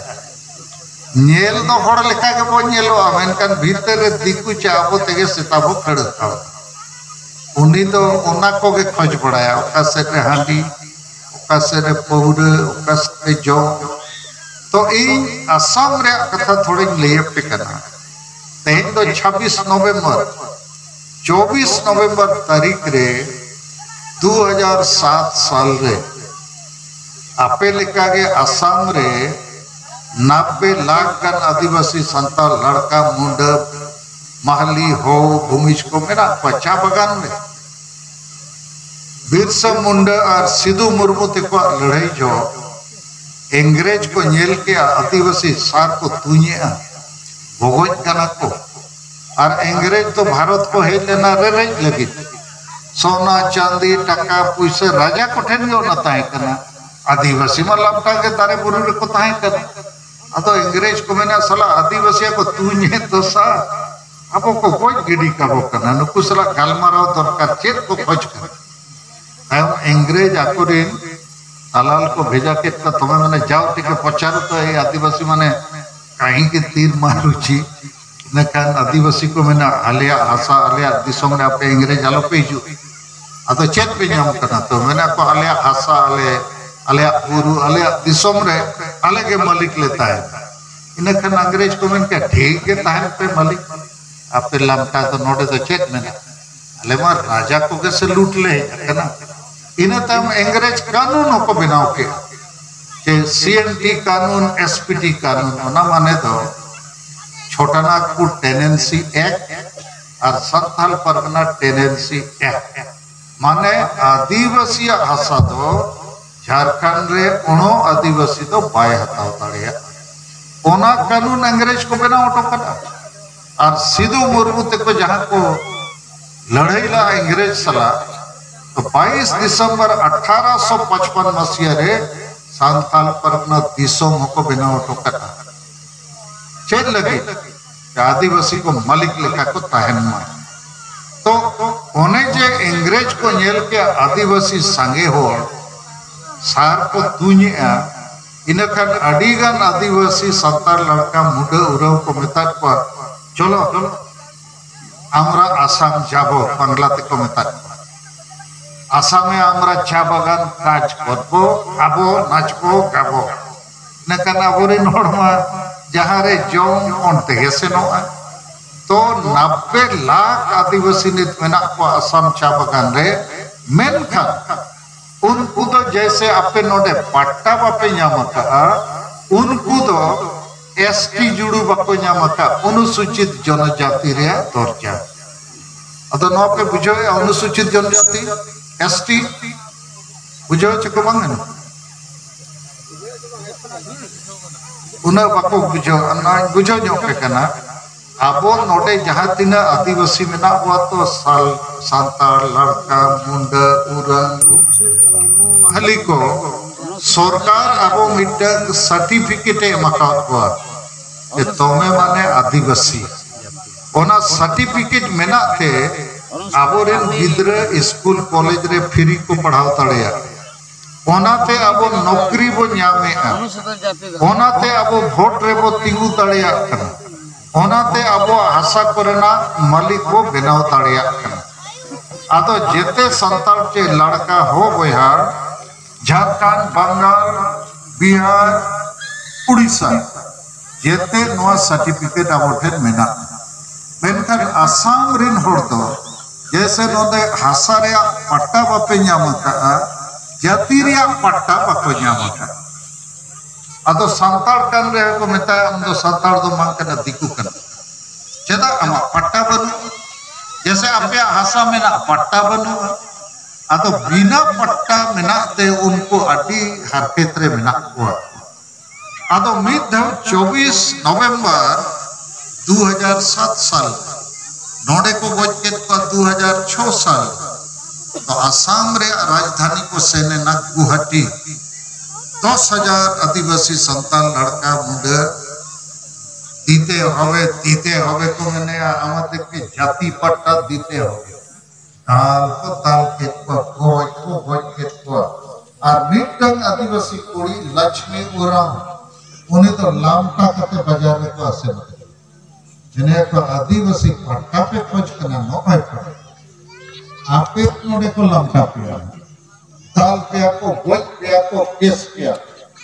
ᱧᱮᱞ ᱫᱚ ᱦᱚᱲ ᱞᱮᱠᱟ ᱜᱮᱵᱚ ᱧᱮᱞᱚᱜᱼᱟ, ᱢᱮᱱᱠᱷᱟᱱ ᱵᱷᱤᱛᱟᱹᱨ ᱨᱮ ᱫᱤᱠᱩ ᱪᱮ ᱟᱵᱚ ᱛᱮᱜᱮ ᱥᱮᱛᱟ ᱵᱚ ᱠᱷᱟᱹᱲᱟᱹᱜ ᱠᱟᱱᱟ᱾ ᱩᱱᱤ ᱫᱚ ᱚᱱᱟ ᱠᱚᱜᱮ ᱠᱷᱚᱡᱽ ᱵᱟᱲᱟᱭᱟ, ᱚᱠᱟ ᱥᱮᱫ ᱨᱮ ᱦᱟᱺᱰᱤ, ᱚᱠᱟ ᱥᱮᱫ ᱨᱮ ᱯᱟᱹᱣᱨᱟᱹ, ᱚᱠᱟ ᱥᱮᱫ ᱨᱮ ᱡᱚᱢ᱾ ᱛᱚ ᱤᱧ ᱟᱥᱟᱢ ᱨᱮᱭᱟᱜ ᱠᱟᱛᱷᱟ ᱛᱷᱚᱲᱟᱧ ᱞᱟᱹᱭ ᱟᱯᱮ ᱠᱟᱱᱟ᱾ ᱛᱮᱦᱮᱧ ᱫᱚ ᱪᱷᱟᱵᱵᱤᱥ ᱱᱚᱵᱷᱮᱢᱵᱚᱨ, ᱪᱚᱵᱵᱤᱥ ᱱᱚᱵᱷᱮᱢᱵᱚᱨ ᱛᱟᱹᱨᱤᱠᱷ ᱨᱮ ᱫᱩ ᱦᱟᱡᱟᱨ ᱥᱟᱛ ᱥᱟᱞ ᱨᱮ ᱟᱯᱮ ᱞᱮᱠᱟᱜᱮ ᱟᱥᱟᱢ ᱨᱮ ᱱᱟᱵᱵᱮ ᱞᱟᱠᱷ ᱜᱟᱱ ᱟᱹᱫᱤᱵᱟᱹᱥᱤ ᱥᱟᱱᱛᱟᱲ ᱞᱟᱲᱠᱟ, ᱢᱩᱱᱰᱟᱹ, ᱢᱟᱦᱞᱤ, ᱦᱳ, ᱵᱷᱩᱢᱤᱡᱽ ᱠᱚ ᱢᱮᱱᱟᱜ ᱠᱚᱣᱟ ᱪᱟ ᱵᱟᱜᱟᱱ ᱨᱮ᱾ ᱵᱤᱨᱥᱟ ᱢᱩᱱᱰᱟᱹ ᱟᱨ ᱥᱤᱫᱩ ᱢᱩᱨᱢᱩ ᱛᱮᱠᱚᱣᱟᱜ ᱞᱟᱹᱲᱦᱟᱹᱭ ᱡᱚᱦᱚᱜ ᱤᱝᱨᱮᱡᱽ ᱠᱚ ᱧᱮᱞ ᱠᱮᱜᱼᱟ, ᱟᱹᱫᱤᱵᱟᱹᱥᱤ ᱥᱟᱨ ᱠᱚ ᱛᱩᱧᱮᱜᱼᱟ, ᱵᱚᱜᱚᱡ ᱠᱟᱱᱟ ᱠᱚ᱾ ᱟᱨ ᱤᱝᱨᱮᱡᱽ ᱫᱚ ᱵᱷᱟᱨᱚᱛ ᱠᱚ ᱦᱮᱡ ᱞᱮᱱᱟ ᱨᱮᱨᱮᱡ ᱞᱟᱹᱜᱤᱫ᱾ ᱥᱚᱱᱟ, ᱪᱟᱸᱫᱤ, ᱴᱟᱠᱟ, ᱯᱩᱭᱥᱟᱹ ᱨᱟᱡᱟ ᱠᱚᱴᱷᱮᱱ ᱜᱮ ᱚᱱᱟ ᱛᱟᱦᱮᱸ ᱠᱟᱱᱟ᱾ ᱟᱹᱫᱤᱵᱟᱹᱥᱤ ᱢᱟ ᱞᱟᱢᱴᱟ ᱜᱮ ᱫᱟᱨᱮ ᱵᱩᱨᱩ ᱨᱮᱠᱚ ᱛᱟᱦᱮᱸ ᱠᱟᱱᱟ᱾ ᱟᱫᱚ ᱤᱝᱨᱮᱡᱽ ᱠᱚ ᱢᱮᱱᱟ, "ᱥᱟᱞᱟ ᱟᱹᱫᱤᱵᱟᱹᱥᱤᱭᱟᱜ ᱠᱚ ᱛᱩᱧᱮᱫ ᱫᱚ ᱥᱟ, ᱟᱵᱚ ᱠᱚ ᱜᱚᱡ ᱜᱤᱰᱤ ᱠᱟᱵᱚ ᱠᱟᱱᱟ, ᱱᱩᱠᱩ ᱥᱟᱞᱟᱜ ᱜᱟᱞᱢᱟᱨᱟᱣ ᱫᱚᱨᱠᱟᱨ, ᱪᱮᱫ ᱠᱚ ᱠᱷᱚᱡᱽ ᱠᱟᱱᱟ?" ᱛᱟᱭᱚᱢ ᱤᱝᱨᱮᱡᱽ ᱟᱠᱚᱨᱮᱱ ᱫᱟᱞᱟᱞ ᱠᱚ ᱵᱷᱮᱡᱟ ᱠᱮᱫ ᱠᱚᱣᱟ, ᱛᱚᱵᱮ ᱢᱟᱱᱮ ᱡᱟᱣ ᱛᱮᱜᱮ ᱯᱨᱚᱪᱟᱨ ᱛᱚ ᱮᱭ ᱟᱹᱫᱤᱵᱟᱹᱥᱤ ᱢᱟᱱᱮ ᱠᱟᱹᱦᱤᱸ ᱜᱮ ᱛᱤᱨ ᱢᱟᱨ ᱨᱩᱪᱤ᱾ ᱤᱱᱟᱹᱠᱷᱟᱱ ᱟᱹᱫᱤᱵᱟᱹᱥᱤ ᱠᱚ ᱢᱮᱱᱟ, "ᱟᱞᱮᱭᱟᱜ ᱦᱟᱥᱟ, ᱟᱞᱮᱭᱟᱜ ᱫᱤᱥᱚᱢ ᱨᱮ ᱟᱯᱮ ᱤᱝᱨᱮᱡᱽ ᱟᱞᱚᱯᱮ ᱦᱤᱡᱩᱜ᱾ ᱟᱫᱚ ᱪᱮᱫ ᱯᱮ ᱧᱟᱢ ᱠᱟᱱᱟ?" ᱛᱚ ᱢᱮᱱᱟ ᱠᱚ, "ᱟᱞᱮᱭᱟᱜ ᱦᱟᱥᱟ, ᱟᱞᱮ, ᱟᱞᱮᱭᱟᱜ ᱵᱩᱨᱩ, ᱟᱞᱮᱭᱟᱜ ᱫᱤᱥᱚᱢ ᱨᱮ ᱟᱞᱮ ᱜᱮ ᱢᱟᱹᱞᱤᱠ ᱞᱮ ᱛᱟᱦᱮᱱᱟ᱾" ᱤᱱᱟᱹᱠᱷᱟᱱ ᱤᱝᱨᱮᱡᱽ ᱠᱚ ᱢᱮᱱ ᱠᱮᱫᱟ, "ᱴᱷᱤᱠ ᱜᱮ, ᱛᱟᱦᱮᱱ ᱯᱮ ᱢᱟᱹᱞᱤᱠ, ᱟᱯᱮ ᱞᱟᱢᱴᱟ ᱫᱚ ᱱᱚᱰᱮ ᱫᱚ ᱪᱮᱫ ᱢᱮᱱᱟᱜᱼᱟ? ᱟᱞᱮ ᱢᱟ ᱨᱟᱡᱟ ᱠᱚᱜᱮ ᱥᱮ ᱞᱩᱴ ᱞᱮ ᱦᱮᱡ ᱟᱠᱟᱱᱟ᱾" ᱤᱱᱟᱹ ᱛᱟᱭᱚᱢ ᱤᱝᱨᱮᱡᱽ ᱠᱟᱹᱱᱩᱱ ᱦᱚᱸᱠᱚ ᱵᱮᱱᱟᱣ ᱠᱮᱫᱼᱟ, ᱡᱮ ᱥᱤ ᱮᱱ ᱴᱤ ᱠᱟᱹᱱᱩᱱ, ᱮᱥ ᱯᱤ ᱴᱤ ᱠᱟᱹᱱᱩᱱ, ᱚᱱᱟ ᱢᱟᱱᱮ ᱫᱚ ᱪᱷᱳᱴᱟ ᱱᱟᱜᱽᱯᱩᱨ ᱴᱮᱱᱮᱱᱥᱤ ᱮᱠᱴ ᱟᱨ ᱥᱟᱱᱛᱟᱞ ᱯᱟᱨᱜᱟᱱᱟ ᱴᱮᱱᱮᱱᱥᱤ ᱮᱠᱴ, ᱢᱟᱱᱮ ᱟᱹᱫᱤᱵᱟᱹᱥᱤᱭᱟᱜ ᱦᱟᱥᱟ ᱫᱚ ᱡᱷᱟᱲᱠᱷᱚᱸᱰ ᱨᱮ ᱚᱬᱚ ᱟᱹᱫᱤᱵᱟᱹᱥᱤ ᱫᱚ ᱵᱟᱭ ᱦᱟᱛᱟᱣ ᱫᱟᱲᱮᱭᱟᱜᱼᱟ᱾ ᱚᱱᱟ ᱠᱟᱹᱱᱩᱱ ᱤᱝᱨᱮᱡᱽ ᱠᱚ ᱵᱮᱱᱟᱣ ᱦᱚᱴᱚ ᱠᱟᱫᱟ᱾ ᱟᱨ ᱥᱤᱫᱩ ᱢᱩᱨᱢᱩ ᱛᱮᱠᱚ ᱡᱟᱦᱟᱸ ᱠᱚ ᱞᱟᱹᱲᱦᱟᱹᱭ ᱞᱟᱜᱼᱟ ᱤᱝᱨᱮᱡᱽ ᱥᱟᱞᱟᱜ, ᱛᱚ ᱵᱟᱭᱤᱥ ᱰᱤᱥᱮᱢᱵᱚᱨ ᱟᱴᱷᱟᱨᱚᱥᱚ ᱯᱟᱸᱪᱯᱟᱱᱱᱚ ᱢᱟᱥᱤᱭᱟ ᱨᱮ ᱥᱟᱱᱛᱟᱞ ᱯᱟᱨᱜᱟᱱᱟ ᱫᱤᱥᱚᱢ ᱦᱚᱸᱠᱚ ᱵᱮᱱᱟᱣ ᱦᱚᱴᱚ ᱠᱟᱫᱟ᱾ ᱪᱮᱫ ᱞᱟᱹᱜᱤᱫ? ᱟᱹᱫᱤᱵᱟᱹᱥᱤ ᱠᱚ ᱢᱟᱹᱞᱤᱠ ᱞᱮᱠᱟ ᱠᱚ ᱛᱟᱦᱮᱱ ᱢᱟ᱾ ᱛᱚ ᱚᱱᱮ ᱡᱮ ᱤᱝᱨᱮᱡᱽ ᱠᱚ ᱧᱮᱞ ᱠᱮᱜᱼᱟ ᱟᱹᱫᱤᱵᱟᱹᱥᱤ ᱥᱟᱸᱜᱮ ᱦᱚᱲ ᱥᱟᱨ ᱠᱚ ᱛᱩᱧᱮᱜᱼᱟ, ᱤᱱᱟᱹᱠᱷᱟᱱ ᱟᱹᱰᱤᱜᱟᱱ ᱟᱹᱫᱤᱵᱟᱹᱥᱤ ᱥᱟᱱᱛᱟᱲ ᱞᱟᱲᱠᱟ ᱢᱩᱰᱟᱹ ᱩᱨᱟᱹᱣ ᱠᱚ ᱢᱮᱛᱟᱫ ᱠᱚᱣᱟ, "ᱪᱚᱞᱚ, ᱟᱢᱨᱟ ᱟᱥᱟᱢ ᱡᱟᱵᱚ", ᱵᱟᱝᱞᱟ ᱛᱮᱠᱚ ᱢᱮᱛᱟᱫ ᱠᱚᱣᱟ᱾ "ᱟᱥᱟᱢᱮ ᱟᱢᱨᱟ ᱪᱟ ᱵᱟᱜᱟᱱ ᱠᱟᱡᱽ ᱠᱚᱨᱵᱚ, ᱟᱵᱚ ᱱᱟᱪᱵᱚ ᱜᱟᱵᱚ᱾" ᱤᱱᱟᱹᱠᱷᱟᱱ ᱟᱵᱚᱨᱮᱱ ᱦᱚᱲ ᱢᱟ ᱡᱟᱦᱟᱸ ᱨᱮ ᱡᱚᱢ ᱚᱱᱛᱮ ᱜᱮ ᱥᱮᱱᱚᱜᱼᱟ᱾ ᱛᱚ ᱱᱟᱵᱵᱮ ᱞᱟᱠᱷ ᱟᱹᱫᱤᱵᱟᱹᱥᱤ ᱱᱤᱛ ᱢᱮᱱᱟᱜ ᱠᱚᱣᱟ ᱟᱥᱟᱢ ᱪᱟ ᱵᱟᱜᱟᱱ ᱨᱮ, ᱢᱮᱱᱠᱷᱟᱱ ᱩᱱᱠᱩ ᱫᱚ ᱡᱮᱭᱥᱮ ᱟᱯᱮ ᱱᱚᱰᱮ ᱯᱟᱴᱴᱟ ᱵᱟᱯᱮ ᱧᱟᱢ ᱟᱠᱟᱫᱼᱟ, ᱩᱱᱠᱩ ᱫᱚ ᱮᱥ ᱴᱤ ᱡᱩᱲᱩ ᱵᱟᱠᱚ ᱧᱟᱢ ᱟᱠᱟᱫ, ᱚᱱᱩᱥᱩᱪᱤᱛ ᱡᱚᱱᱚᱡᱟᱛᱤ ᱨᱮᱭᱟᱜ ᱫᱚᱨᱡᱟ᱾ ᱟᱫᱚ ᱱᱚᱣᱟ ᱯᱮ ᱵᱩᱡᱷᱟᱹᱣᱮᱫᱼᱟ, ᱚᱱᱩᱥᱩᱪᱤᱛ ᱡᱚᱱᱚᱡᱟᱛᱤ, ᱮᱥ ᱴᱤ, ᱵᱩᱡᱷᱟᱹᱣ ᱪᱮ ᱠᱚ ᱵᱟᱝ ᱜᱟᱱᱚᱜ? ᱩᱱᱟᱹᱜ ᱵᱟᱠᱚ ᱵᱩᱡᱷᱟᱹᱣ, ᱚᱱᱟ ᱵᱩᱡᱷᱟᱹᱣ ᱧᱚᱜ ᱯᱮ ᱠᱟᱱᱟ᱾ ᱟᱵᱚ ᱱᱚᱰᱮ ᱡᱟᱦᱟᱸ ᱛᱤᱱᱟᱹᱜ ᱟᱹᱫᱤᱵᱟᱹᱥᱤ ᱢᱮᱱᱟᱜ ᱵᱚᱣᱟ ᱛᱚ, ᱥᱟᱞ-, ᱥᱟᱱᱛᱟᱲ, ᱞᱟᱲᱠᱟ, ᱢᱩᱱᱰᱟᱹ, ᱩᱨᱟᱹᱝ, ᱦᱟᱹᱞᱤ ᱠᱚ, ᱥᱚᱨᱠᱟᱨ ᱟᱵᱚ ᱢᱤᱫᱴᱟᱝ ᱥᱟᱨᱴᱤᱯᱷᱤᱠᱮᱴ ᱮ ᱮᱢ ᱟᱠᱟᱫ ᱵᱚᱣᱟ ᱡᱮ ᱛᱚᱢᱮ ᱢᱟᱱᱮ ᱟᱹᱫᱤᱵᱟᱹᱥᱤ᱾ ᱚᱱᱟ ᱥᱟᱨᱴᱤᱯᱷᱤᱠᱮᱴ ᱢᱮᱱᱟᱜ ᱛᱮ ᱟᱵᱚᱨᱮᱱ ᱜᱤᱫᱽᱨᱟᱹ ᱥᱠᱩᱞ ᱠᱚᱞᱮᱡᱽ ᱨᱮ ᱯᱷᱤᱨᱤ ᱠᱚ ᱯᱟᱲᱦᱟᱣ ᱫᱟᱲᱮᱭᱟᱜ ᱠᱟᱱᱟ᱾ ᱚᱱᱟᱛᱮ ᱟᱵᱚ ᱱᱚᱠᱨᱤ ᱵᱚ ᱧᱟᱢᱮᱫᱼᱟ᱾ ᱚᱱᱩᱥᱩᱪᱤᱛ ᱡᱟᱹᱛᱤ ᱫᱚ ᱚᱱᱟᱛᱮ ᱟᱵᱚ ᱵᱷᱳᱴ ᱨᱮᱵᱚ ᱛᱤᱸᱜᱩ ᱫᱟᱲᱮᱭᱟᱜ ᱠᱟᱱᱟ᱾ ᱚᱱᱟᱛᱮ ᱟᱵᱚᱣᱟᱜ ᱦᱟᱥᱟ ᱠᱚᱨᱮᱱᱟᱜ ᱢᱟᱹᱞᱤᱠ ᱵᱚ ᱵᱮᱱᱟᱣ ᱫᱟᱲᱮᱭᱟᱜ ᱠᱟᱱᱟ᱾ ᱟᱫᱚ ᱡᱮᱛᱮ ᱥᱟᱱᱛᱟᱲ ᱪᱮ ᱞᱟᱲᱠᱟ ᱦᱚ ᱵᱚᱭᱦᱟ, ᱡᱷᱟᱲᱠᱷᱚᱸᱰ, ᱵᱟᱝᱜᱟᱞ, ᱵᱤᱦᱟᱨ, ᱩᱲᱤᱥᱥᱟ, ᱡᱮᱛᱮ ᱱᱚᱣᱟ ᱥᱟᱨᱴᱤᱯᱷᱤᱠᱮᱴ ᱟᱵᱚ ᱴᱷᱮᱱ ᱢᱮᱱᱟᱜᱼᱟ᱾ ᱢᱮᱱᱠᱷᱟᱱ ᱟᱥᱟᱢ ᱨᱮᱱ ᱦᱚᱲ ᱫᱚ ᱡᱮᱭᱥᱮ ᱱᱚᱰᱮ ᱦᱟᱥᱟ ᱨᱮᱭᱟᱜ ᱯᱟᱴᱴᱟ ᱵᱟᱯᱮ ᱧᱟᱢ ᱟᱠᱟᱫᱼᱟ, ᱡᱟᱹᱛᱤ ᱨᱮᱭᱟᱜ ᱯᱟᱴᱴᱟ ᱵᱟᱠᱚ ᱧᱟᱢ ᱟᱠᱟᱫᱼᱟ᱾ ᱟᱫᱚ ᱥᱟᱱᱛᱟᱲ ᱠᱟᱱ ᱨᱮᱦᱚᱸ ᱠᱚ ᱢᱮᱛᱟᱭᱟ, "ᱟᱢ ᱫᱚ ᱥᱟᱱᱛᱟᱲ ᱫᱚ ᱵᱟᱝ ᱠᱟᱱᱟ, ᱫᱤᱠᱩ ᱠᱟᱱᱟ᱾ ᱪᱮᱫᱟᱜ ᱟᱢᱟᱜ ᱯᱟᱴᱴᱟ ᱵᱟᱹᱱᱩᱜᱼᱟ?" ᱡᱮᱭᱥᱮ ᱟᱯᱮᱭᱟᱜ ᱦᱟᱥᱟ ᱢᱮᱱᱟᱜᱼᱟ, ᱯᱟᱴᱴᱟ ᱵᱟᱹᱱᱩᱜᱼᱟ᱾ ᱟᱫᱚ ᱵᱤᱱᱟᱹ ᱯᱟᱴᱴᱟ ᱢᱮᱱᱟᱜ ᱛᱮ ᱩᱱᱠᱩ ᱟᱹᱰᱤ ᱦᱟᱨᱠᱮᱛ ᱨᱮ ᱢᱮᱱᱟᱜ ᱠᱚᱣᱟ᱾ ᱟᱫᱚ ᱢᱤᱫ ᱫᱷᱟᱣ ᱪᱚᱵᱵᱤᱥ ᱱᱚᱵᱷᱮᱢᱵᱚᱨ ᱫᱩ ᱦᱟᱡᱟᱨ ᱥᱟᱛ ᱥᱟᱞ ᱱᱚᱰᱮ ᱠᱚ ᱜᱚᱡ ᱠᱮᱫ ᱠᱚᱣᱟ᱾ ᱫᱩ ᱦᱟᱡᱟᱨ ᱪᱷᱚ ᱥᱟᱞ ᱫᱚ ᱟᱥᱟᱢ ᱨᱮᱭᱟᱜ ᱨᱟᱡᱽᱫᱷᱟᱱᱤ ᱠᱚ ᱥᱮᱱ ᱮᱱᱟ ᱜᱩᱣᱟᱦᱟᱴᱤ᱾ ᱫᱚᱥ ᱦᱟᱡᱟᱨ ᱟᱹᱫᱤᱵᱟᱹᱥᱤ ᱥᱟᱱᱛᱟᱲ ᱞᱟᱲᱠᱟ ᱢᱩᱰᱟᱹ ᱫᱤᱛᱮ ᱦᱚᱵᱮ, ᱫᱤᱛᱮ ᱦᱚᱵᱮ ᱠᱚ ᱢᱮᱱᱮᱜᱼᱟ, ᱟᱢᱟᱫᱮᱨᱠᱮ ᱡᱟᱹᱛᱤ ᱯᱟᱴᱴᱟ ᱫᱤᱛᱮ ᱦᱚᱵᱮ᱾ ᱫᱟᱞ ᱠᱚ ᱫᱟᱞ ᱠᱮᱫ ᱠᱚᱣᱟ, ᱜᱚᱡ ᱠᱚ ᱜᱚᱡ ᱠᱮᱫ ᱠᱚᱣᱟ᱾ ᱟᱨ ᱢᱤᱫᱴᱟᱝ ᱟᱹᱫᱤᱵᱟᱹᱥᱤ ᱠᱩᱲᱤ ᱞᱟᱪᱷᱢᱤ ᱩᱨᱟᱣ, ᱩᱱᱤ ᱫᱚ ᱞᱟᱢᱴᱟ ᱠᱟᱛᱮ ᱵᱟᱡᱟᱨ ᱨᱮᱠᱚ ᱟᱥᱮᱱ ᱠᱮᱫᱮᱭᱟ᱾ ᱢᱮᱱᱮᱫ ᱠᱚ ᱟᱹᱫᱤᱵᱟᱹᱥᱤ ᱯᱟᱴᱴᱟ ᱯᱮ ᱠᱷᱚᱡᱽ ᱠᱟᱱᱟ, ᱱᱚᱜᱼᱚᱭ ᱯᱟᱴᱴᱟ᱾ ᱟᱯᱮ ᱱᱚᱰᱮ ᱠᱚ ᱞᱟᱢᱴᱟ ᱯᱮᱭᱟ, ᱫᱟᱞ ᱯᱮᱭᱟ ᱠᱚ, ᱜᱚᱡ ᱯᱮᱭᱟ ᱠᱚ, ᱠᱮᱥ ᱯᱮᱭᱟ᱾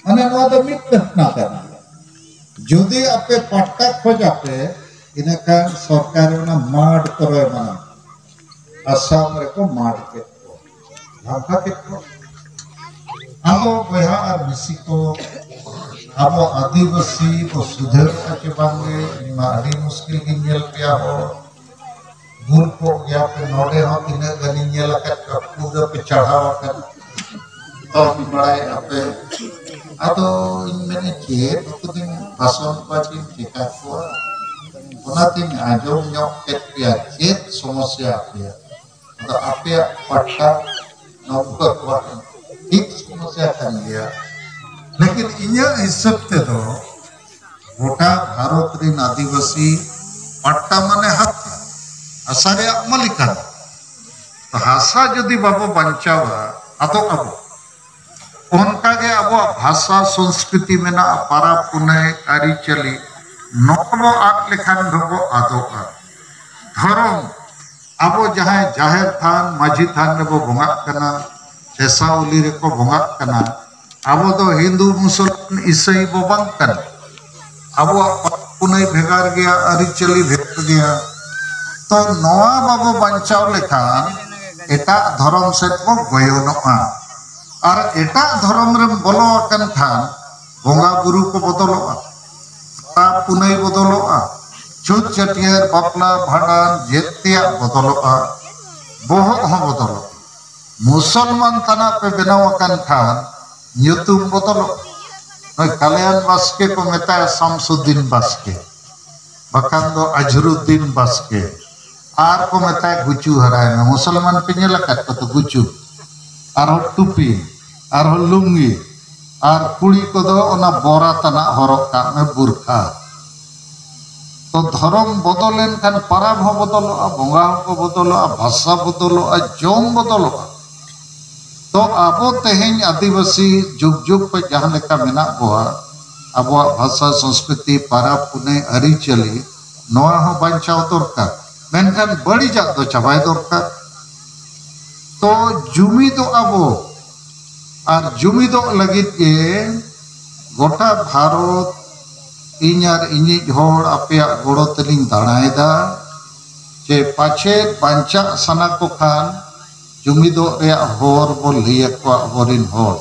ᱢᱟᱱᱮ ᱱᱚᱣᱟ ᱫᱚ ᱢᱤᱫ ᱜᱷᱚᱴᱱᱟ ᱠᱟᱱᱟ᱾ ᱡᱩᱫᱤ ᱟᱯᱮ ᱯᱟᱴᱴᱟ ᱠᱷᱚᱡ ᱟᱯᱮ, ᱤᱱᱟᱹᱠᱷᱟᱱ ᱥᱚᱨᱠᱟᱨ ᱚᱱᱟ ᱢᱟᱰ ᱠᱚᱨᱮ ᱮᱢᱟᱱ ᱟᱥᱟᱢ ᱨᱮᱠᱚ ᱢᱟᱰ ᱠᱮᱫ ᱠᱚ, ᱞᱟᱢᱴᱟ ᱠᱮᱫ ᱠᱚ᱾ ᱟᱫᱚ ᱵᱚᱭᱦᱟ ᱟᱨ ᱢᱤᱥᱤ ᱠᱚ, ᱟᱵᱚ ᱟᱹᱫᱤᱵᱟᱹᱥᱤ ᱵᱚ ᱥᱩᱫᱷᱟᱹᱨᱚᱜᱼᱟ ᱪᱮ ᱵᱟᱝᱜᱮ, ᱤᱧ ᱢᱟ ᱟᱹᱰᱤ ᱢᱩᱥᱠᱤᱞ ᱜᱤᱧ ᱧᱮᱞ ᱯᱮᱭᱟ ᱦᱚᱲ᱾ ᱵᱷᱩᱞ ᱠᱚᱜ ᱜᱮᱭᱟ ᱯᱮ, ᱱᱚᱰᱮ ᱦᱚᱸ ᱛᱤᱱᱟᱹᱜ ᱜᱟᱱᱤᱧ ᱧᱮᱞ ᱟᱠᱟᱫ ᱠᱚᱣᱟ, ᱯᱩᱨᱟᱹ ᱯᱮ ᱪᱟᱲᱦᱟᱣ ᱟᱠᱟᱱᱟ᱾ ᱛᱚ ᱵᱟᱲᱟᱭᱮᱫᱼᱟ ᱯᱮ᱾ ᱟᱫᱚ ᱤᱧ ᱢᱮᱱᱮᱫ ᱪᱮᱫ ᱱᱩᱠᱩ ᱫᱚᱧ ᱵᱷᱟᱥᱚᱱ ᱠᱚᱣᱟ ᱪᱮᱧ ᱪᱮᱠᱟ ᱠᱚᱣᱟ? ᱚᱱᱟᱛᱤᱧ ᱟᱸᱡᱚᱢ ᱧᱚᱜ ᱠᱮᱫ ᱯᱮᱭᱟ ᱪᱮᱫ ᱥᱚᱢᱚᱥᱥᱟ ᱟᱯᱮᱭᱟ᱾ ᱟᱫᱚ ᱟᱯᱮᱭᱟᱜ ᱯᱟᱴᱟ ᱱᱚᱢᱵᱚᱨ ᱣᱟᱱ ᱴᱷᱤᱠ ᱥᱚᱢᱚᱥᱥᱟ ᱠᱟᱱ ᱜᱮᱭᱟ᱾ ᱞᱮᱠᱤᱱ ᱤᱧᱟᱹᱜ ᱦᱤᱥᱟᱹᱵ ᱛᱮᱫᱚ ᱜᱚᱴᱟ ᱵᱷᱟᱨᱚᱛ ᱨᱮᱱ ᱟᱹᱫᱤᱵᱟᱹᱥᱤ ᱯᱟᱴᱟ ᱢᱟᱱᱮ ᱦᱟᱥᱟ, ᱦᱟᱥᱟ ᱨᱮᱭᱟᱜ ᱢᱟᱹᱞᱤᱠᱟᱱ᱾ ᱛᱚ ᱦᱟᱥᱟ ᱡᱩᱫᱤ ᱵᱟᱵᱚ ᱵᱟᱧᱪᱟᱣᱟ, ᱟᱫᱚ ᱟᱵᱚ ᱚᱱᱠᱟᱜᱮ ᱟᱵᱚᱣᱟᱜ ᱵᱷᱟᱥᱟ, ᱥᱚᱝᱥᱠᱨᱤᱛᱤ ᱢᱮᱱᱟᱜᱼᱟ, ᱯᱟᱨᱟᱵᱽ, ᱯᱩᱱᱟᱹᱭ, ᱟᱹᱨᱤᱪᱟᱹᱞᱤ, ᱱᱚᱣᱟ ᱵᱚ ᱟᱫ ᱞᱮᱠᱷᱟᱱ ᱫᱚᱵᱚ ᱟᱫᱚᱜᱼᱟ᱾ ᱫᱷᱚᱨᱚᱢ, ᱟᱵᱚ ᱡᱟᱦᱟᱸᱭ ᱡᱟᱦᱮᱨ ᱛᱷᱟᱱ, ᱢᱟᱹᱡᱷᱤ ᱛᱷᱟᱱ ᱨᱮᱵᱚ ᱵᱚᱸᱜᱟᱜ ᱠᱟᱱᱟ, ᱥᱮᱥᱟᱣᱞᱤ ᱨᱮᱠᱚ ᱵᱚᱸᱜᱟᱜ ᱠᱟᱱᱟ, ᱟᱵᱚ ᱫᱚ ᱦᱤᱱᱫᱩ, ᱢᱩᱥᱚᱞᱢᱟᱱ, ᱤᱥᱟᱹᱭ ᱵᱚ ᱵᱟᱝ ᱠᱟᱱᱟ᱾ ᱟᱵᱚᱣᱟᱜ ᱯᱚᱨᱚᱵᱽ ᱯᱩᱱᱟᱹᱭ ᱵᱷᱮᱜᱟᱨ ᱜᱮᱭᱟ, ᱟᱹᱨᱤᱪᱟᱹᱞᱤ ᱵᱷᱮᱜᱟᱨ ᱜᱮᱭᱟ᱾ ᱛᱚ ᱱᱚᱣᱟ ᱵᱟᱵᱚ ᱵᱟᱧᱪᱟᱣ ᱞᱮᱠᱷᱟᱱ ᱮᱴᱟᱜ ᱫᱷᱚᱨᱚᱢ ᱥᱮᱫ ᱵᱚ ᱜᱚᱭᱚᱱᱚᱜᱼᱟ᱾ ᱟᱨ ᱮᱴᱟᱜ ᱫᱷᱚᱨᱚᱢ ᱨᱮᱢ ᱵᱚᱞᱚ ᱟᱠᱟᱱ ᱠᱷᱟᱱ ᱵᱚᱸᱜᱟ ᱵᱩᱨᱩ ᱠᱚ ᱵᱚᱫᱚᱞᱚᱜᱼᱟ, ᱯᱚᱨᱚᱵᱽ ᱯᱩᱱᱟᱹᱭ ᱵᱚᱫᱚᱞᱚᱜᱼᱟ, ᱪᱷᱩᱛ ᱪᱷᱟᱹᱴᱭᱟᱹᱨ, ᱵᱟᱯᱞᱟ, ᱵᱷᱟᱸᱰᱟᱱ, ᱡᱮᱛᱮᱭᱟᱜ ᱵᱚᱫᱚᱞᱚᱜᱼᱟ, ᱵᱚᱦᱚᱜ ᱦᱚᱸ ᱵᱚᱫᱚᱞᱚᱜᱼᱟ᱾ ᱢᱩᱥᱚᱞᱢᱟᱱ ᱛᱟᱱᱟᱜ ᱯᱮ ᱵᱮᱱᱟᱣ ᱟᱠᱟᱱ ᱠᱷᱟᱱ ᱧᱩᱛᱩᱢ ᱵᱚᱫᱚᱞᱚᱜᱼᱟ᱾ ᱱᱩᱭ ᱠᱟᱞᱭᱟᱱ ᱵᱟᱥᱠᱮ ᱠᱚ ᱢᱮᱛᱟᱭᱟ ᱥᱟᱢᱥᱩᱫᱫᱤᱱ ᱵᱟᱥᱠᱮ, ᱵᱟᱠᱷᱟᱱ ᱫᱚ ᱟᱡᱷᱨᱩᱫᱫᱤᱱ ᱵᱟᱥᱠᱮ, ᱟᱨ ᱠᱚ ᱢᱮᱛᱟᱭᱟ ᱜᱩᱪᱩ ᱦᱟᱨᱟᱭ ᱢᱮ᱾ ᱢᱩᱥᱚᱞᱢᱟᱱ ᱯᱮ ᱧᱮᱞ ᱟᱠᱟᱫ ᱠᱚ ᱛᱚ, ᱜᱩᱪᱩ, ᱟᱨᱦᱚᱸ ᱴᱩᱯᱤ, ᱟᱨᱦᱚᱸ ᱞᱩᱝᱜᱤ, ᱟᱨ ᱠᱩᱲᱤ ᱠᱚᱫᱚ ᱚᱱᱟ ᱵᱚᱨᱟ ᱛᱟᱱᱟᱜ ᱦᱚᱨᱚᱜ ᱠᱟᱜ ᱢᱮ, ᱵᱩᱨᱠᱷᱟ᱾ ᱛᱚ ᱫᱷᱚᱨᱚᱢ ᱵᱚᱫᱚᱞ ᱞᱮᱱᱠᱷᱟᱱ ᱯᱟᱨᱟᱵᱽ ᱦᱚᱸ ᱵᱚᱫᱚᱞᱚᱜᱼᱟ, ᱵᱚᱸᱜᱟ ᱦᱚᱸᱠᱚ ᱵᱚᱫᱚᱞᱚᱜᱼᱟ, ᱵᱷᱟᱥᱟ ᱵᱚᱫᱚᱞᱚᱜᱼᱟ, ᱡᱚᱢ ᱵᱚᱫᱚᱞᱚᱜᱼᱟ᱾ ᱛᱚ ᱟᱵᱚ ᱛᱮᱦᱮᱧ ᱟᱹᱫᱤᱵᱟᱹᱥᱤ ᱡᱩᱜᱽ ᱡᱩᱜᱽ ᱠᱷᱚᱱ ᱡᱟᱦᱟᱸ ᱞᱮᱠᱟ ᱢᱮᱱᱟᱜ ᱵᱚᱣᱟ, ᱟᱵᱚᱣᱟᱜ ᱵᱷᱟᱥᱟ, ᱥᱚᱝᱥᱠᱨᱤᱛᱤ, ᱯᱟᱨᱟᱵᱽ, ᱯᱩᱱᱟᱹᱭ, ᱟᱹᱨᱤᱪᱟᱹᱞᱤ, ᱱᱚᱣᱟ ᱦᱚᱸ ᱵᱟᱧᱪᱟᱣ ᱫᱚᱨᱠᱟᱨ, ᱢᱮᱱᱠᱷᱟᱱ ᱵᱟᱹᱲᱤᱡᱟᱜ ᱫᱚ ᱪᱟᱵᱟᱭ ᱫᱚᱨᱠᱟᱨ᱾ ᱛᱚ ᱡᱩᱢᱤᱫᱚᱜ ᱟᱵᱚ, ᱟᱨ ᱡᱩᱢᱤᱫᱚᱜ ᱞᱟᱹᱜᱤᱫ ᱜᱮ ᱜᱚᱴᱟ ᱵᱷᱟᱨᱚᱛ ᱤᱧ ᱟᱨ ᱤᱧᱤᱡ ᱦᱚᱲ ᱟᱯᱮᱭᱟᱜ ᱜᱚᱲᱚ ᱛᱮᱞᱤᱧ ᱫᱟᱬᱟᱭᱮᱫᱟ᱾ ᱡᱮ ᱯᱟᱪᱷᱮ ᱵᱟᱧᱪᱟᱜ ᱥᱟᱱᱟ ᱠᱚ ᱠᱷᱟᱱ ᱡᱩᱢᱤᱫᱚᱜ ᱨᱮᱭᱟᱜ ᱦᱚᱨ ᱵᱚ ᱞᱟᱹᱭ ᱟᱠᱚᱣᱟ ᱟᱵᱚᱨᱤᱱ ᱦᱚᱲ᱾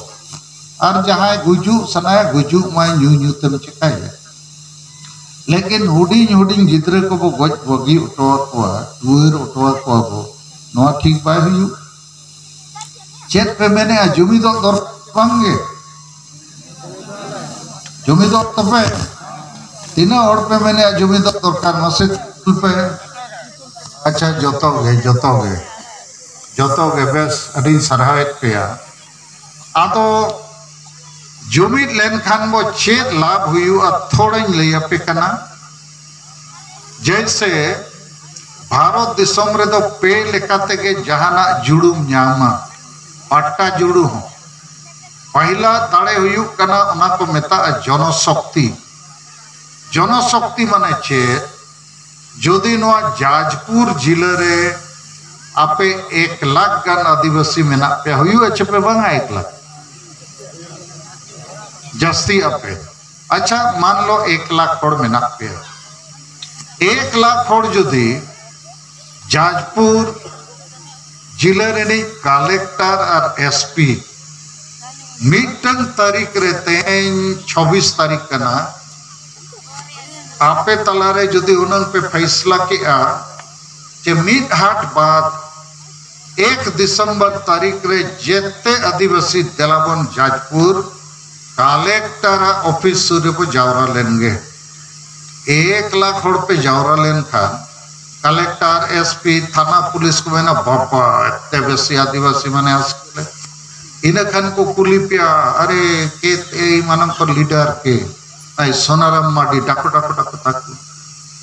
ᱟᱨ ᱡᱟᱦᱟᱸᱭ ᱜᱩᱡᱩᱜ ᱥᱟᱱᱟᱭᱟ, ᱜᱩᱡᱩᱜ ᱢᱟᱭ, ᱧᱩ ᱧᱩ ᱛᱮᱢ ᱪᱮᱠᱟᱭᱟ? ᱞᱮᱠᱤᱱ ᱦᱩᱰᱤᱧ ᱦᱩᱰᱤᱧ ᱜᱤᱫᱽᱨᱟᱹ ᱠᱚᱵᱚ ᱜᱚᱡ ᱵᱟᱹᱜᱤ ᱦᱚᱴᱚ ᱟᱠᱚᱣᱟ, ᱴᱩᱣᱟᱹᱨ ᱦᱚᱴᱚ ᱟᱠᱚᱣᱟ ᱵᱚ, ᱱᱚᱣᱟ ᱴᱷᱤᱠ ᱵᱟᱭ ᱦᱩᱭᱩᱜ? ᱪᱮᱫ ᱯᱮ ᱢᱮᱱᱮᱜᱼᱟ? ᱡᱩᱢᱤᱫᱚᱜ ᱫᱚᱨᱠᱟᱨ ᱵᱟᱝ ᱜᱮ? ᱡᱩᱢᱤᱫᱚᱜ ᱛᱟᱯᱮ? ᱛᱤᱱᱟᱹᱜ ᱦᱚᱲ ᱯᱮ ᱢᱮᱱᱮᱜᱼᱟ ᱡᱩᱢᱤᱫ ᱫᱚᱨᱠᱟᱨ, ᱢᱟᱥᱮ ᱠᱩᱞ ᱯᱮ᱾ ᱟᱪᱪᱷᱟ, ᱡᱚᱛᱚ ᱜᱮ, ᱡᱚᱛᱚ ᱜᱮ, ᱡᱚᱛᱚ ᱜᱮ, ᱵᱮᱥ, ᱟᱹᱰᱤᱧ ᱥᱟᱨᱦᱟᱣᱮᱫ ᱯᱮᱭᱟ᱾ ᱟᱫᱚ ᱡᱩᱢᱤᱫ ᱞᱮᱱᱠᱷᱟᱱ ᱵᱚ ᱪᱮᱫ ᱞᱟᱵᱷ ᱦᱩᱭᱩᱜᱼᱟ, ᱛᱷᱚᱲᱟᱧ ᱞᱟᱹᱭ ᱟᱯᱮ ᱠᱟᱱᱟ᱾ ᱡᱮᱭᱥᱮ, ᱵᱷᱟᱨᱚᱛ ᱫᱤᱥᱚᱢ ᱨᱮᱫᱚ ᱯᱮ ᱞᱮᱠᱟ ᱛᱮᱜᱮ ᱡᱟᱦᱟᱱᱟᱜ ᱡᱩᱲᱩᱢ ᱧᱟᱢᱟ, ᱯᱟᱴᱴᱟ ᱡᱩᱲᱩ ᱦᱚᱸ᱾ ᱯᱟᱹᱦᱤᱞᱟ ᱫᱟᱲᱮ ᱦᱩᱭᱩᱜ ᱠᱟᱱᱟ, ᱚᱱᱟ ᱠᱚ ᱢᱮᱛᱟᱜᱼᱟ ᱡᱚᱱᱚᱥᱚᱠᱛᱤ᱾ ᱡᱚᱱᱚᱥᱚᱠᱛᱤ ᱢᱟᱱᱮ ᱪᱮᱫ? ᱡᱩᱫᱤ ᱱᱚᱣᱟ ᱡᱟᱡᱽᱯᱩᱨ ᱡᱤᱞᱟᱹ ᱨᱮ ᱟᱯᱮ ᱮᱠ ᱞᱟᱠᱷ ᱜᱟᱱ ᱟᱹᱫᱤᱵᱟᱹᱥᱤ ᱢᱮᱱᱟᱜ ᱯᱮᱭᱟ, ᱦᱩᱭᱩᱜᱼᱟ ᱪᱮ ᱯᱮ ᱵᱟᱝᱟ ᱮᱠ ᱞᱟᱠᱷ? ᱡᱟᱹᱥᱛᱤ ᱟᱯᱮ᱾ ᱟᱪᱪᱷᱟ, ᱢᱟᱱ ᱞᱚ ᱮᱠ ᱞᱟᱠᱷ ᱦᱚᱲ ᱢᱮᱱᱟᱜ ᱯᱮᱭᱟ᱾ ᱮᱠ ᱞᱟᱠᱷ ᱦᱚᱲ ᱡᱩᱫᱤ ᱡᱟᱡᱽᱯᱩᱨ ᱡᱤᱞᱟᱹ ᱨᱤᱱᱤᱡ ᱠᱟᱞᱮᱠᱴᱚᱨ ᱟᱨ ᱮᱥ ᱯᱤ ᱢᱤᱫᱴᱟᱝ ᱛᱟᱹᱨᱤᱠᱷ ᱨᱮ, ᱛᱮᱦᱮᱧ ᱪᱷᱚᱵᱵᱤᱥ ᱛᱟᱹᱨᱤᱠᱷ ᱠᱟᱱᱟ, ᱟᱯᱮ ᱛᱟᱞᱟᱨᱮ ᱡᱩᱫᱤ ᱦᱩᱱᱟᱹᱝ ᱯᱮ ᱯᱷᱟᱭᱥᱞᱟ ᱠᱮᱜᱼᱟ ᱡᱮ ᱢᱤᱫ ᱦᱟᱴ ᱵᱟᱫ ᱮᱠ ᱫᱤᱥᱚᱢᱵᱚᱨ ᱛᱟᱹᱨᱤᱠᱷ ᱨᱮ ᱡᱮᱛᱮ ᱟᱹᱫᱤᱵᱟᱹᱥᱤ ᱫᱮᱞᱟᱵᱚᱱ ᱡᱟᱡᱽᱯᱩᱨ ᱠᱟᱞᱮᱠᱴᱚᱨᱟᱜ ᱚᱯᱷᱤᱥ ᱥᱩᱨ ᱨᱮᱵᱚ ᱡᱟᱣᱨᱟ ᱞᱮᱱ ᱜᱮ᱾ ᱮᱠ ᱞᱟᱠᱷ ᱦᱚᱲ ᱯᱮ ᱡᱟᱣᱨᱟ ᱞᱮᱱᱠᱷᱟᱱ ᱠᱟᱞᱮᱠᱴᱚᱨ, ᱮᱥ ᱯᱤ, ᱛᱷᱟᱱᱟ ᱯᱩᱞᱤᱥ ᱠᱚ ᱢᱮᱱᱟ, "ᱵᱟᱵᱟ, ᱮᱛᱮ ᱵᱮᱥᱤ ᱟᱹᱫᱤᱵᱟᱹᱥᱤ ᱢᱟᱱᱮ ᱟᱥᱠᱮ ᱞᱮ?" ᱤᱱᱟᱹ ᱠᱷᱟᱱ ᱠᱚ ᱠᱩᱞᱤ ᱯᱮᱭᱟ, "ᱟᱨᱮ, ᱠᱮ ᱮᱭ ᱢᱟᱱᱟᱝ ᱠᱚ ᱞᱤᱰᱟᱨ ᱠᱮ?" ᱟᱭ ᱥᱳᱱᱟᱨᱟᱢ ᱢᱟᱨᱰᱤ, ᱰᱟᱠᱚ, ᱰᱟᱠᱚ, ᱰᱟᱠᱚ, ᱰᱟᱠᱚ᱾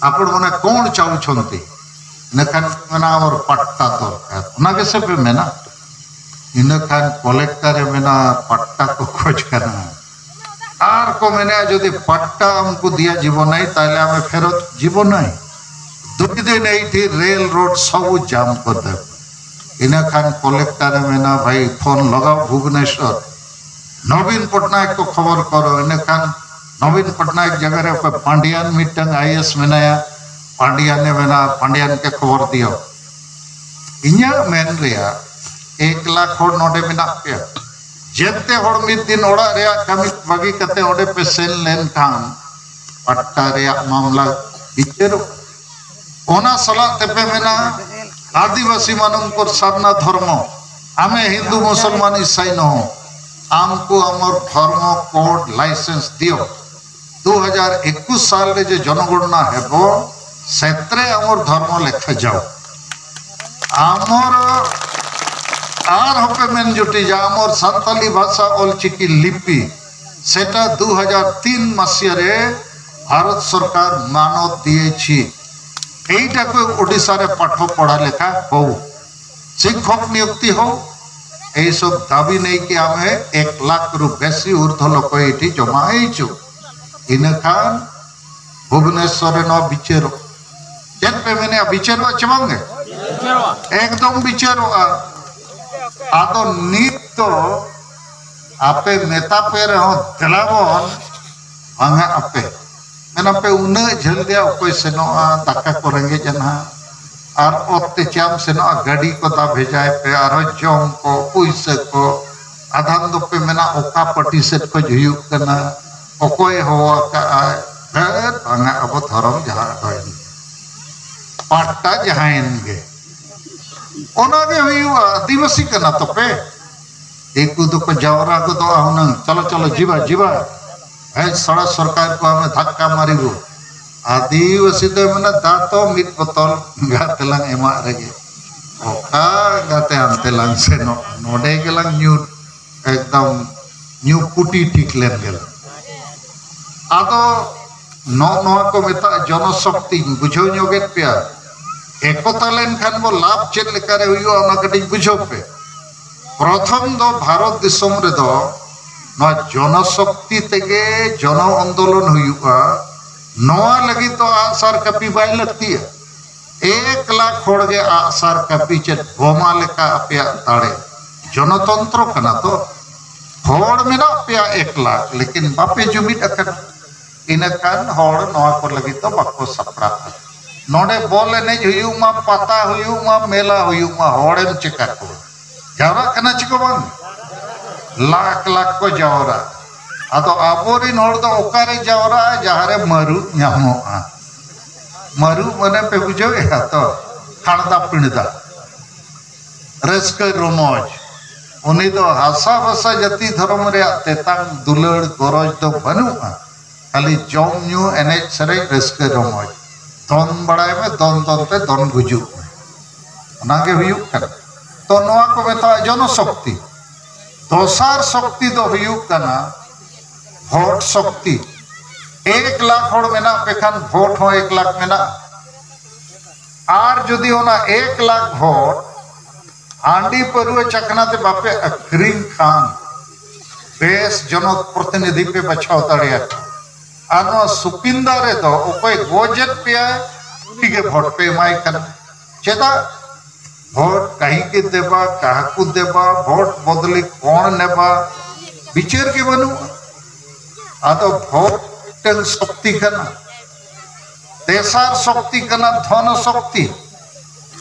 ᱟᱯᱚᱬ ᱢᱟᱱᱮ ᱠᱚᱬ ᱪᱟᱣ ᱪᱷᱚᱱᱛᱤ᱾ ᱤᱱᱟᱹ ᱠᱷᱟᱱ ᱢᱮᱱᱟ, "ᱟᱢᱟᱨ ᱯᱟᱴᱴᱟ ᱫᱚᱨᱠᱟᱨ", ᱚᱱᱟ ᱜᱮᱥᱮ ᱯᱮ ᱢᱮᱱᱟ᱾ ᱤᱱᱟᱹ ᱠᱷᱟᱱ ᱠᱚᱞᱮᱠᱴᱚᱨ ᱮ ᱢᱮᱱᱟ, "ᱯᱟᱴᱴᱟ ᱠᱚ ᱠᱷᱚᱡᱽ ᱠᱟᱱᱟ", ᱟᱨ ᱠᱚ ᱢᱮᱱᱟ, "ᱡᱩᱫᱤ ᱯᱟᱴᱴᱟ ᱟᱢᱠᱚ ᱫᱤᱭᱟ ᱡᱤᱵᱚ ᱱᱟᱭ, ᱛᱟᱦᱞᱮ ᱟᱢᱮ ᱯᱷᱮᱨᱚᱛ ᱡᱤᱵᱚ ᱱᱟᱭ᱾" ᱫᱩᱭ ᱫᱤᱱ ᱮᱭᱴᱷᱤ ᱨᱮᱞ ᱨᱳᱰ ᱥᱚᱵᱩ ᱡᱟᱢ ᱠᱚᱨ ᱫᱮ᱾ ᱤᱱᱟᱹ ᱠᱷᱟᱱ ᱠᱚᱞᱮᱠᱴᱚᱨ ᱮ ᱢᱮᱱᱟ, "ᱵᱷᱟᱭ, ᱯᱷᱳᱱ ᱞᱟᱜᱟᱣ ᱵᱷᱩᱵᱽᱱᱮᱥᱚᱨ, ᱱᱚᱵᱤᱱ ᱯᱚᱴᱱᱟᱭᱮᱠ ᱠᱚ ᱠᱷᱚᱵᱚᱨ ᱠᱚᱨᱚ᱾" ᱤᱱᱟᱹ ᱠᱷᱟᱱ ᱱᱚᱵᱤᱱ ᱯᱚᱴᱱᱟᱭᱮᱠ ᱡᱟᱭᱜᱟ ᱨᱮ ᱚᱠᱚᱭ ᱯᱟᱱᱰᱤᱭᱟᱱ ᱢᱤᱫᱴᱟᱝ ᱟᱭ ᱮ ᱮᱥ ᱢᱮᱱᱟᱭᱟ, ᱯᱟᱱᱰᱤᱭᱟᱱ ᱮ ᱢᱮᱱᱟ, "ᱯᱟᱱᱰᱤᱭᱟᱱ ᱠᱮ ᱠᱷᱚᱵᱚᱨ ᱫᱤᱭᱚ᱾" ᱤᱧᱟᱹᱜ ᱢᱮᱱ ᱨᱮᱭᱟᱜ, ᱮᱠ ᱞᱟᱠᱷ ᱦᱚᱲ ᱱᱚᱰᱮ ᱢᱮᱱᱟᱜ ᱯᱮᱭᱟ, ᱡᱮᱛᱮ ᱦᱚᱲ ᱢᱤᱫ ᱫᱤᱱ ᱚᱲᱟᱜ ᱨᱮᱭᱟᱜ ᱠᱟᱹᱢᱤ ᱵᱟᱹᱜᱤ ᱠᱟᱛᱮ ᱚᱸᱰᱮ ᱯᱮ ᱥᱮᱱ ᱞᱮᱱᱠᱷᱟᱱ ᱯᱟᱴᱴᱟ ᱨᱮᱭᱟᱜ ᱢᱟᱢᱞᱟ ᱵᱤᱪᱟᱹᱨᱚᱜᱼᱟ᱾ ᱚᱱᱟ ᱥᱟᱞᱟᱜ ᱛᱮᱯᱮ ᱢᱮᱱᱟ, "ᱟᱹᱫᱤᱵᱟᱹᱥᱤ ᱢᱟᱱᱚᱝᱠᱚᱨ ᱥᱟᱨᱱᱟ ᱫᱷᱚᱨᱢᱚ, ᱟᱢᱮ ᱦᱤᱱᱫᱩ ᱢᱩᱥᱚᱞᱢᱟᱱ ᱤᱥᱟᱭ ᱱᱚᱦᱚ, ᱟᱢᱠᱚ ᱟᱢᱚᱨ ᱫᱷᱚᱨᱢᱚ ᱠᱳᱰ ᱞᱟᱭᱥᱮᱱᱥ ᱫᱤᱭᱚ᱾" ᱫᱩ ᱦᱟᱡᱟᱨ ᱮᱠᱩᱥ ᱥᱟᱞ ᱨᱮ ᱡᱮ ᱡᱚᱱᱚᱜᱚᱬᱱᱟ ᱦᱮᱵᱚ, ᱥᱮᱛᱨᱮ ᱟᱢᱚᱨ ᱫᱷᱚᱨᱢᱚ ᱞᱮᱠᱷᱟ ᱡᱟᱣ᱾ ᱟᱢᱚᱨ ᱟᱨ ᱦᱚᱯᱮ ᱢᱮᱱ ᱡᱩᱴᱤ ᱡᱟ ᱟᱢᱚᱨ ᱥᱟᱱᱛᱟᱞᱤ ᱵᱷᱟᱥᱟ ᱚᱞ ᱪᱤᱠᱤ ᱞᱤᱯᱤ, ᱥᱮᱴᱟ ᱫᱩ ᱦᱟᱡᱟᱨ ᱛᱤᱱ ᱢᱟᱥᱤᱭᱟ ᱨᱮ ᱵᱷᱟᱨᱚᱛ ᱥᱚᱨᱠᱟᱨ ᱢᱟᱱᱚᱛ ᱫᱤᱭᱮ ᱪᱷᱤ᱾ ᱮᱭᱴᱟ ᱠᱚ ᱳᱰᱤᱥᱟ ᱨᱮ ᱯᱟᱴᱷᱚ ᱯᱚᱲᱟ ᱞᱮᱠᱷᱟ ᱦᱚ, ᱥᱤᱠᱠᱷᱚᱠ ᱱᱤᱭᱩᱠᱛᱤ ᱦᱚ, ᱮᱭ ᱥᱚᱵ ᱫᱟᱵᱤ ᱱᱮᱭ ᱠᱤ ᱟᱢᱮ ᱮᱠ ᱞᱟᱠᱷ ᱨᱩ ᱵᱮᱥᱤ ᱩᱨᱫᱷᱚ ᱞᱚᱠᱚ ᱮᱴᱷᱤ ᱡᱚᱢᱟ ᱦᱮᱡᱩ᱾ ᱤᱱᱟᱹ ᱠᱷᱟᱱ ᱵᱷᱩᱵᱽᱱᱮᱥᱚᱨ ᱨᱮ ᱱᱚᱣᱟ ᱵᱤᱪᱟᱹᱨᱚᱜ᱾ ᱪᱮᱫ ᱯᱮ ᱢᱮᱱᱮᱜᱼᱟ, ᱵᱤᱪᱟᱹᱨᱚᱜᱼᱟ ᱪᱮ ᱵᱟᱝ ᱜᱮ? ᱮᱠᱫᱚᱢ ᱵᱤᱪᱟᱹᱨᱚᱜᱼᱟ᱾ ᱟᱫᱚ ᱱᱤᱛ ᱫᱚ ᱟᱯᱮ ᱢᱮᱛᱟ ᱯᱮ ᱨᱮᱦᱚᱸ ᱫᱮᱞᱟ ᱵᱚᱱ ᱵᱷᱟᱝᱟ ᱟᱯᱮ᱾ ᱢᱮᱱᱟᱯᱮ ᱩᱱᱟᱹᱜ ᱡᱷᱟᱹᱞ ᱜᱮ ᱚᱠᱚᱭ ᱥᱮᱱᱚᱜᱼᱟ, ᱫᱟᱠᱟ ᱠᱚ ᱨᱮᱸᱜᱮᱡ ᱟᱱᱟ᱾ ᱟᱨ ᱚᱛ ᱛᱮ ᱪᱟᱢ ᱥᱮᱱᱚᱜᱼᱟ, ᱜᱟᱹᱰᱤ ᱠᱚ ᱫᱟ ᱵᱷᱮᱡᱟᱭ ᱯᱮ, ᱟᱨᱦᱚᱸ ᱡᱚᱢ ᱠᱚ, ᱯᱩᱭᱥᱟᱹ ᱠᱚ᱾ ᱟᱫᱷᱟᱱ ᱫᱚᱯᱮ ᱢᱮᱱᱟ ᱚᱠᱟ ᱯᱟᱹᱴᱤ ᱥᱮᱫ ᱠᱷᱚᱡ ᱦᱩᱭᱩᱜ ᱠᱟᱱᱟ, ᱚᱠᱚᱭ ᱦᱚᱦᱚ ᱟᱠᱟᱫᱼᱟᱭ᱾ ᱦᱮᱸ, ᱵᱟᱝᱟ, ᱟᱵᱚ ᱫᱷᱚᱨᱚᱢ ᱡᱟᱦᱟᱸ ᱫᱚ ᱯᱟᱴᱴᱟ ᱡᱟᱦᱟᱸᱭᱮᱱ ᱜᱮ, ᱚᱱᱟᱜᱮ ᱦᱩᱭᱩᱜᱼᱟ᱾ ᱟᱹᱫᱤᱵᱟᱹᱥᱤ ᱠᱟᱱᱟ ᱛᱚᱯᱮ᱾ ᱫᱤᱠᱩ ᱫᱚᱠᱚ ᱡᱟᱣᱨᱟ ᱜᱚᱫᱚᱜᱼᱟ ᱦᱩᱱᱟᱹᱝ, ᱪᱚᱞᱚ ᱪᱚᱞᱚ ᱡᱤᱵᱟ ᱡᱤᱵᱟ, ᱦᱮᱡ ᱥᱟᱲᱟ ᱥᱚᱨᱠᱟᱨ ᱠᱚ ᱟᱢᱮ ᱫᱷᱟᱠᱠᱟ ᱢᱟᱨᱤᱵᱚ᱾ ᱟᱹᱫᱤᱵᱟᱹᱥᱤ ᱫᱚᱭ ᱢᱮᱱᱟ ᱫᱟ ᱛᱚ ᱢᱤᱫ ᱵᱚᱛᱚᱞ ᱜᱟᱛᱮ ᱞᱟᱝ ᱮᱢᱟᱜ ᱨᱮᱜᱮ, ᱚᱠᱟ ᱜᱟᱛᱮ ᱟᱱᱛᱮ ᱞᱟᱝ ᱥᱮᱱᱚᱜ, ᱱᱚᱰᱮ ᱜᱮᱞᱟᱝ ᱧᱩ, ᱮᱠᱫᱚᱢ ᱧᱩ ᱯᱩᱴᱤ ᱴᱷᱤᱠ ᱞᱮᱱ ᱜᱮᱞᱟᱝ᱾ ᱟᱫᱚ ᱱᱚᱜᱼᱚ ᱱᱚᱣᱟ ᱠᱚ ᱢᱮᱛᱟᱜᱼᱟ ᱡᱚᱱᱚᱥᱚᱠᱛᱤᱧ ᱵᱩᱡᱷᱟᱹᱣ ᱧᱚᱜᱮᱫ ᱯᱮᱭᱟ᱾ ᱮᱠᱚᱛᱟ ᱞᱮᱱᱠᱷᱟᱱ ᱵᱚ ᱞᱟᱵᱷ ᱪᱮᱫ ᱞᱮᱠᱟᱨᱮ ᱦᱩᱭᱩᱜᱼᱟ, ᱚᱱᱟ ᱠᱟᱹᱴᱤᱡ ᱵᱩᱡᱷᱟᱹᱣ ᱯᱮ᱾ ᱯᱨᱚᱛᱷᱚᱢ ᱫᱚ ᱵᱷᱟᱨᱚᱛ ᱫᱤᱥᱚᱢ ᱨᱮᱫᱚ ᱱᱚᱣᱟ ᱡᱚᱱᱚᱥᱚᱠᱛᱤ ᱛᱮᱜᱮ ᱡᱚᱱᱚ ᱟᱱᱫᱳᱞᱚᱱ ᱦᱩᱭᱩᱜᱼᱟ᱾ ᱱᱚᱣᱟ ᱞᱟᱹᱜᱤᱫ ᱫᱚ ᱟᱜᱼᱥᱟᱨ ᱠᱟᱹᱯᱤ ᱵᱟᱭ ᱞᱟᱹᱠᱛᱤᱭᱟ᱾ ᱮᱠ ᱞᱟᱠᱷ ᱦᱚᱲ ᱜᱮ ᱟᱜᱼᱥᱟᱨ ᱠᱟᱹᱯᱤ ᱪᱮᱫ ᱵᱳᱢᱟ ᱞᱮᱠᱟ ᱟᱯᱮᱭᱟᱜ ᱫᱟᱲᱮ᱾ ᱡᱚᱱᱚᱛᱚᱱᱛᱨᱚ ᱠᱟᱱᱟ ᱛᱚ᱾ ᱦᱚᱲ ᱢᱮᱱᱟᱜ ᱯᱮᱭᱟ ᱮᱠ ᱞᱟᱠᱷ, ᱞᱮᱠᱤᱱ ᱵᱟᱯᱮ ᱡᱩᱢᱤᱫ ᱟᱠᱟᱱᱟ᱾ ᱤᱱᱟᱹ ᱠᱷᱟᱱ ᱦᱚᱲ ᱱᱚᱣᱟ ᱠᱚ ᱞᱟᱹᱜᱤᱫ ᱫᱚ ᱵᱟᱠᱚ ᱥᱟᱯᱲᱟᱜᱼᱟ᱾ ᱱᱚᱰᱮ ᱵᱚᱞ ᱮᱱᱮᱡ ᱦᱩᱭᱩᱜ ᱢᱟ, ᱯᱟᱛᱟ ᱦᱩᱭᱩᱜ ᱢᱟ, ᱢᱮᱞᱟ ᱦᱩᱭᱩᱜ ᱢᱟ, ᱦᱚᱲᱮᱢ ᱪᱮᱠᱟ ᱠᱚᱣᱟ? ᱡᱟᱣᱨᱟᱜ ᱠᱟᱱᱟ ᱪᱮ ᱠᱚ ᱵᱟᱝ? ᱞᱟᱠᱷ ᱞᱟᱠᱷ ᱠᱚ ᱡᱟᱣᱨᱟ᱾ ᱟᱫᱚ ᱟᱵᱚᱨᱤᱱ ᱦᱚᱲ ᱫᱚ ᱚᱠᱟᱨᱮ ᱡᱟᱣᱨᱟᱜᱼᱟ? ᱡᱟᱦᱟᱸᱨᱮ ᱢᱟᱹᱨᱩᱵ ᱧᱟᱢᱚᱜᱼᱟ᱾ ᱢᱟᱹᱨᱩᱵ ᱢᱟᱱᱮ ᱯᱮ ᱵᱩᱡᱷᱟᱹᱣᱮᱫᱼᱟ ᱛᱚ? ᱠᱷᱟᱲᱫᱟ ᱯᱤᱲᱫᱟ, ᱨᱟᱹᱥᱠᱟᱹ ᱨᱚᱢᱚᱡᱽ᱾ ᱩᱱᱤ ᱫᱚ ᱦᱟᱥᱟ ᱵᱷᱟᱥᱟ ᱡᱟᱹᱛᱤ ᱫᱷᱚᱨᱚᱢ ᱨᱮᱭᱟᱜ ᱛᱮᱛᱟᱝ ᱫᱩᱞᱟᱹᱲ ᱜᱚᱨᱚᱡᱽ ᱫᱚ ᱵᱟᱹᱱᱩᱜᱼᱟ᱾ ᱠᱷᱟᱹᱞᱤ ᱡᱚᱢ ᱧᱩ, ᱮᱱᱮᱡ ᱥᱮᱨᱮᱧ, ᱨᱟᱹᱥᱠᱟᱹ ᱨᱚᱢᱚᱡᱽ, ᱫᱚᱱ ᱵᱟᱲᱟᱭ ᱢᱮ, ᱫᱚᱱ ᱫᱚᱱ ᱛᱮ ᱫᱚᱱ ᱜᱩᱡᱩᱜ ᱢᱮ, ᱚᱱᱟ ᱜᱮ ᱦᱩᱭᱩᱜ ᱠᱟᱱᱟ᱾ ᱛᱚ ᱱᱚᱣᱟ ᱠᱚ ᱢᱮᱛᱟᱜᱼᱟ ᱡᱚᱱᱚ ᱥᱚᱠᱛᱤ᱾ ᱫᱚᱥᱟᱨ ᱥᱚᱠᱛᱤ ᱫᱚ ᱦᱩᱭᱩᱜ ᱠᱟᱱᱟ ᱵᱷᱳᱴ ᱥᱚᱠᱛᱤ᱾ ᱮᱠ ᱞᱟᱠᱷ ᱦᱚᱲ ᱢᱮᱱᱟᱜ ᱯᱮ ᱠᱷᱟᱱ ᱵᱷᱳᱴ ᱦᱚᱸ ᱮᱠ ᱞᱟᱠᱷ ᱢᱮᱱᱟᱜᱼᱟ᱾ ᱟᱨ ᱡᱩᱫᱤ ᱚᱱᱟ ᱮᱠ ᱞᱟᱠᱷ ᱵᱷᱳᱴ ᱦᱟᱺᱰᱤ ᱯᱟᱹᱨᱣᱟᱹ ᱪᱟᱠᱷᱱᱟ ᱛᱮ ᱵᱟᱯᱮ ᱟᱹᱠᱷᱨᱤᱧ ᱠᱷᱟᱱ, ᱵᱮᱥ ᱡᱚᱱᱚ ᱯᱨᱚᱛᱤᱱᱤᱫᱷᱤ ᱯᱮ ᱵᱟᱪᱷᱟᱣ ᱫᱟᱲᱮᱭᱟᱠᱚᱣᱟ᱾ ᱟᱨ ᱱᱚᱣᱟ ᱥᱩᱠᱤᱱᱫᱟ ᱨᱮᱫᱚ ᱚᱠᱚᱭ ᱜᱚᱡᱮᱫ ᱯᱮᱭᱟᱭ, ᱩᱱᱤ ᱜᱮ ᱵᱷᱳᱴ ᱯᱮ ᱮᱢᱟᱭ ᱠᱟᱱᱟ᱾ ᱪᱮᱫᱟᱜ? ᱵᱷᱳᱴ ᱠᱟᱦᱤᱸᱠᱤ ᱫᱮᱵᱟ, ᱠᱟᱦᱟᱠᱩ ᱫᱮᱵᱟ, ᱵᱷᱳᱴ ᱵᱚᱫᱞᱤ ᱠᱚᱬ ᱱᱮᱵᱟ, ᱵᱤᱪᱟᱹᱨ ᱜᱮ ᱵᱟᱹᱱᱩᱜᱼᱟ᱾ ᱟᱫᱚ ᱵᱷᱳᱴ ᱢᱤᱫᱴᱟᱝ ᱥᱚᱠᱛᱤ ᱠᱟᱱᱟ᱾ ᱛᱮᱥᱟᱨ ᱥᱚᱠᱛᱤ ᱠᱟᱱᱟ ᱫᱷᱚᱱ ᱥᱚᱠᱛᱤ᱾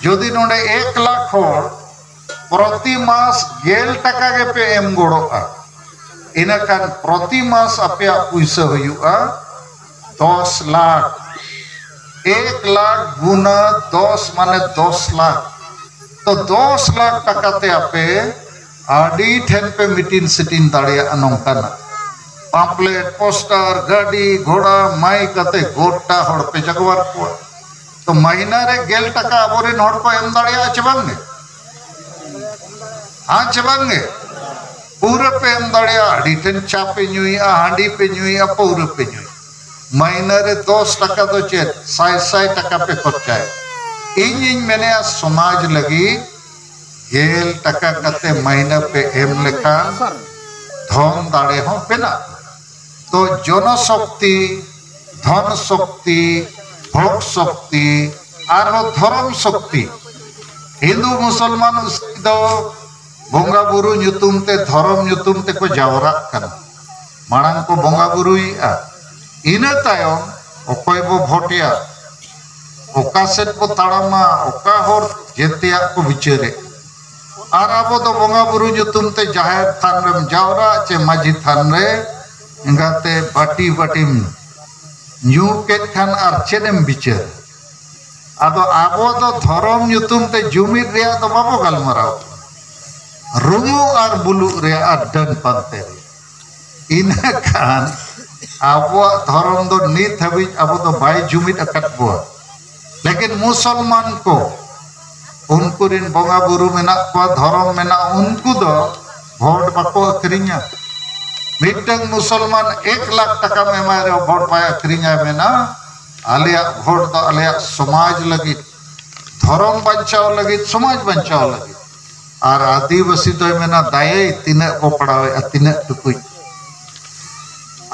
ᱡᱩᱫᱤ ᱱᱚᱰᱮ ᱮᱠ ᱞᱟᱠᱷ ᱦᱚᱲ ᱯᱨᱚᱛᱤ ᱢᱟᱥ ᱜᱮᱞ ᱴᱟᱠᱟ ᱜᱮᱯᱮ ᱮᱢ ᱜᱚᱲᱚᱜᱼᱟ, ᱤᱱᱟᱹᱠᱷᱟᱱ ᱯᱨᱚᱛᱤ ᱢᱟᱥ ᱟᱯᱮᱭᱟᱜ ᱯᱩᱭᱥᱟᱹ ᱦᱩᱭᱩᱜᱼᱟ ᱫᱚᱥ ᱞᱟᱠᱷ᱾ ᱮᱠ ᱞᱟᱠᱷ ᱜᱩᱱᱟ ᱫᱚᱥ ᱢᱟᱱᱮ ᱫᱚᱥ ᱞᱟᱠᱷ᱾ ᱛᱚ ᱫᱚᱥ ᱞᱟᱠᱷ ᱴᱟᱠᱟ ᱛᱮ ᱟᱯᱮ ᱟᱹᱰᱤ ᱴᱷᱮᱱ ᱯᱮ ᱢᱤᱴᱤᱝ ᱥᱤᱴᱤᱝ ᱫᱟᱲᱮᱭᱟᱜᱼᱟ᱾ ᱱᱚᱝᱠᱟᱱᱟᱜ ᱯᱟᱢᱯᱞᱮᱴ, ᱯᱳᱥᱴᱟᱨ, ᱜᱟᱹᱰᱤ ᱜᱷᱚᱲᱟ ᱢᱟᱭᱤᱠ ᱟᱛᱮ ᱜᱚᱴᱟ ᱦᱚᱲ ᱯᱮ ᱡᱟᱜᱣᱟᱨ ᱠᱚᱣᱟ᱾ ᱛᱚ ᱢᱟᱹᱦᱤᱱᱟ ᱨᱮ ᱜᱮᱞ ᱴᱟᱠᱟ ᱟᱵᱚᱨᱮᱱ ᱦᱚᱲ ᱠᱚ ᱮᱢ ᱫᱟᱲᱮᱭᱟᱜᱼᱟ ᱪᱮ ᱵᱟᱝ ᱜᱮ? ᱦᱮᱸ ᱪᱮ ᱵᱟᱝ ᱜᱮ? ᱯᱩᱨᱟᱹ ᱯᱮ ᱮᱢ ᱫᱟᱲᱮᱭᱟᱜᱼᱟ᱾ ᱟᱹᱰᱤ ᱴᱷᱮᱱ ᱪᱟ ᱯᱮ ᱧᱩᱭᱮᱜᱼᱟ, ᱦᱟᱺᱰᱤ ᱯᱮ ᱧᱩᱭᱮᱜᱼᱟ, ᱯᱟᱹᱣᱨᱟᱹ ᱯᱮ ᱧᱩᱭᱮᱜᱼᱟ᱾ ᱢᱟᱹᱦᱤᱱᱟᱹ ᱨᱮ ᱫᱚᱥ ᱴᱟᱠᱟ ᱫᱚ ᱪᱮᱫ, ᱥᱟᱭ ᱥᱟᱭ ᱴᱟᱠᱟ ᱯᱮ ᱠᱷᱚᱨᱪᱟᱭᱟ᱾ ᱤᱧᱤᱧ ᱢᱮᱱᱮᱜᱼᱟ, ᱥᱚᱢᱟᱡᱽ ᱞᱟᱹᱜᱤᱫ ᱜᱮᱞ ᱴᱟᱠᱟ ᱠᱟᱛᱮ ᱢᱟᱹᱦᱤᱱᱟᱹ ᱯᱮ ᱮᱢ ᱞᱮᱠᱷᱟᱱ ᱫᱷᱚᱱ ᱫᱟᱲᱮ ᱦᱚᱸ ᱵᱮᱱᱟᱜᱼᱟ᱾ ᱛᱚ ᱡᱚᱱᱚ ᱥᱚᱠᱛᱤ, ᱫᱷᱚᱱ ᱥᱚᱠᱛᱤ, ᱵᱷᱳᱴ ᱥᱚᱠᱛᱤ, ᱟᱨᱦᱚᱸ ᱫᱷᱚᱨᱚᱢ ᱥᱚᱠᱛᱤ᱾ ᱦᱤᱱᱫᱩ ᱢᱩᱥᱚᱞᱢᱟᱱ ᱩᱥᱟᱹᱭ ᱫᱚ ᱵᱚᱸᱜᱟ ᱵᱩᱨᱩ ᱧᱩᱛᱩᱢ ᱛᱮ, ᱫᱷᱚᱨᱚᱢ ᱧᱩᱛᱩᱢ ᱛᱮᱠᱚ ᱡᱟᱣᱨᱟᱜ ᱠᱟᱱᱟ᱾ ᱢᱟᱲᱟᱝ ᱠᱚ ᱵᱚᱸᱜᱟ ᱵᱩᱨᱩᱭᱮᱜᱼᱟ, ᱤᱱᱟᱹ ᱛᱟᱭᱚᱢ ᱚᱠᱚᱭ ᱵᱚ ᱵᱷᱳᱴᱮᱭᱟ, ᱚᱠᱟ ᱥᱮᱫ ᱵᱚ ᱛᱟᱲᱟᱢᱟ, ᱚᱠᱟ ᱦᱚᱨ, ᱡᱮᱛᱮᱭᱟᱜ ᱠᱚ ᱵᱤᱪᱟᱹᱨᱮᱫ᱾ ᱟᱨ ᱟᱵᱚ ᱫᱚ ᱵᱚᱸᱜᱟ ᱵᱩᱨᱩ ᱧᱩᱛᱩᱢ ᱛᱮ ᱡᱟᱦᱮᱨ ᱛᱷᱟᱱ ᱨᱮᱢ ᱡᱟᱣᱨᱟᱜ ᱪᱮ ᱢᱟᱹᱡᱷᱤ ᱛᱷᱟᱱ ᱨᱮ, ᱮᱸᱜᱟᱛᱮ ᱵᱟᱹᱴᱤ ᱵᱟᱹᱴᱤᱢ ᱧᱩ ᱠᱮᱫ ᱠᱷᱟᱱ ᱟᱨ ᱪᱮᱫ ᱮᱢ ᱵᱤᱪᱟᱹᱨ? ᱟᱫᱚ ᱟᱵᱚ ᱫᱚ ᱫᱷᱚᱨᱚᱢ ᱧᱩᱛᱩᱢ ᱛᱮ ᱡᱩᱢᱤᱫ ᱨᱮᱭᱟᱜ ᱫᱚ ᱵᱟᱵᱚ ᱜᱟᱞᱢᱟᱨᱟᱣ ᱠᱟᱱᱟ, ᱨᱩᱢᱩᱜ ᱟᱨ ᱵᱩᱞᱩᱜ ᱨᱮᱭᱟᱜ ᱟᱨ ᱰᱟᱹᱱ ᱯᱟᱱᱛᱮ ᱨᱮᱭᱟᱜ᱾ ᱤᱱᱟᱹ ᱠᱷᱟᱱ ᱟᱵᱚᱣᱟᱜ ᱫᱷᱚᱨᱚᱢ ᱫᱚ ᱱᱤᱛ ᱦᱟᱹᱵᱤᱡ ᱟᱵᱚ ᱫᱚ ᱵᱟᱭ ᱡᱩᱢᱤᱫ ᱟᱠᱟᱫ ᱵᱚᱣᱟ᱾ ᱞᱮᱠᱤᱱ ᱢᱩᱥᱚᱞᱢᱟᱱ ᱠᱚ, ᱩᱱᱠᱩ ᱨᱤᱱ ᱵᱚᱸᱜᱟ ᱵᱩᱨᱩ ᱢᱮᱱᱟᱜ ᱠᱚᱣᱟ, ᱫᱷᱚᱨᱚᱢ ᱢᱮᱱᱟᱜᱼᱟ, ᱩᱱᱠᱩ ᱫᱚ ᱵᱷᱳᱴ ᱵᱟᱠᱚ ᱟᱹᱠᱷᱨᱤᱧᱟ᱾ ᱢᱤᱫᱴᱟᱝ ᱢᱩᱥᱚᱞᱢᱟᱱ ᱮᱠ ᱞᱟᱠᱷ ᱴᱟᱠᱟᱢ ᱮᱢᱟᱭ ᱨᱮᱦᱚᱸ ᱵᱷᱳᱴ ᱵᱟᱭ ᱟᱹᱠᱷᱨᱤᱧᱟ, ᱢᱮᱱᱟ, "ᱟᱞᱮᱭᱟᱜ ᱵᱷᱳᱴ ᱫᱚ ᱟᱞᱮᱭᱟᱜ ᱥᱚᱢᱟᱡᱽ ᱞᱟᱹᱜᱤᱫ, ᱫᱷᱚᱨᱚᱢ ᱵᱟᱧᱪᱟᱣ ᱞᱟᱹᱜᱤᱫ, ᱥᱚᱢᱟᱡᱽ ᱵᱟᱧᱪᱟᱣ ᱞᱟᱹᱜᱤᱫ᱾" ᱟᱨ ᱟᱹᱫᱤᱵᱟᱹᱥᱤ ᱫᱚᱭ ᱢᱮᱱᱟ, "ᱫᱟᱭᱟᱹᱭ, ᱛᱤᱱᱟᱹᱜ ᱵᱚ ᱯᱟᱲᱟᱣᱮᱫᱼᱟ, ᱛᱤᱱᱟᱹᱜ ᱴᱩᱠᱩᱡ?"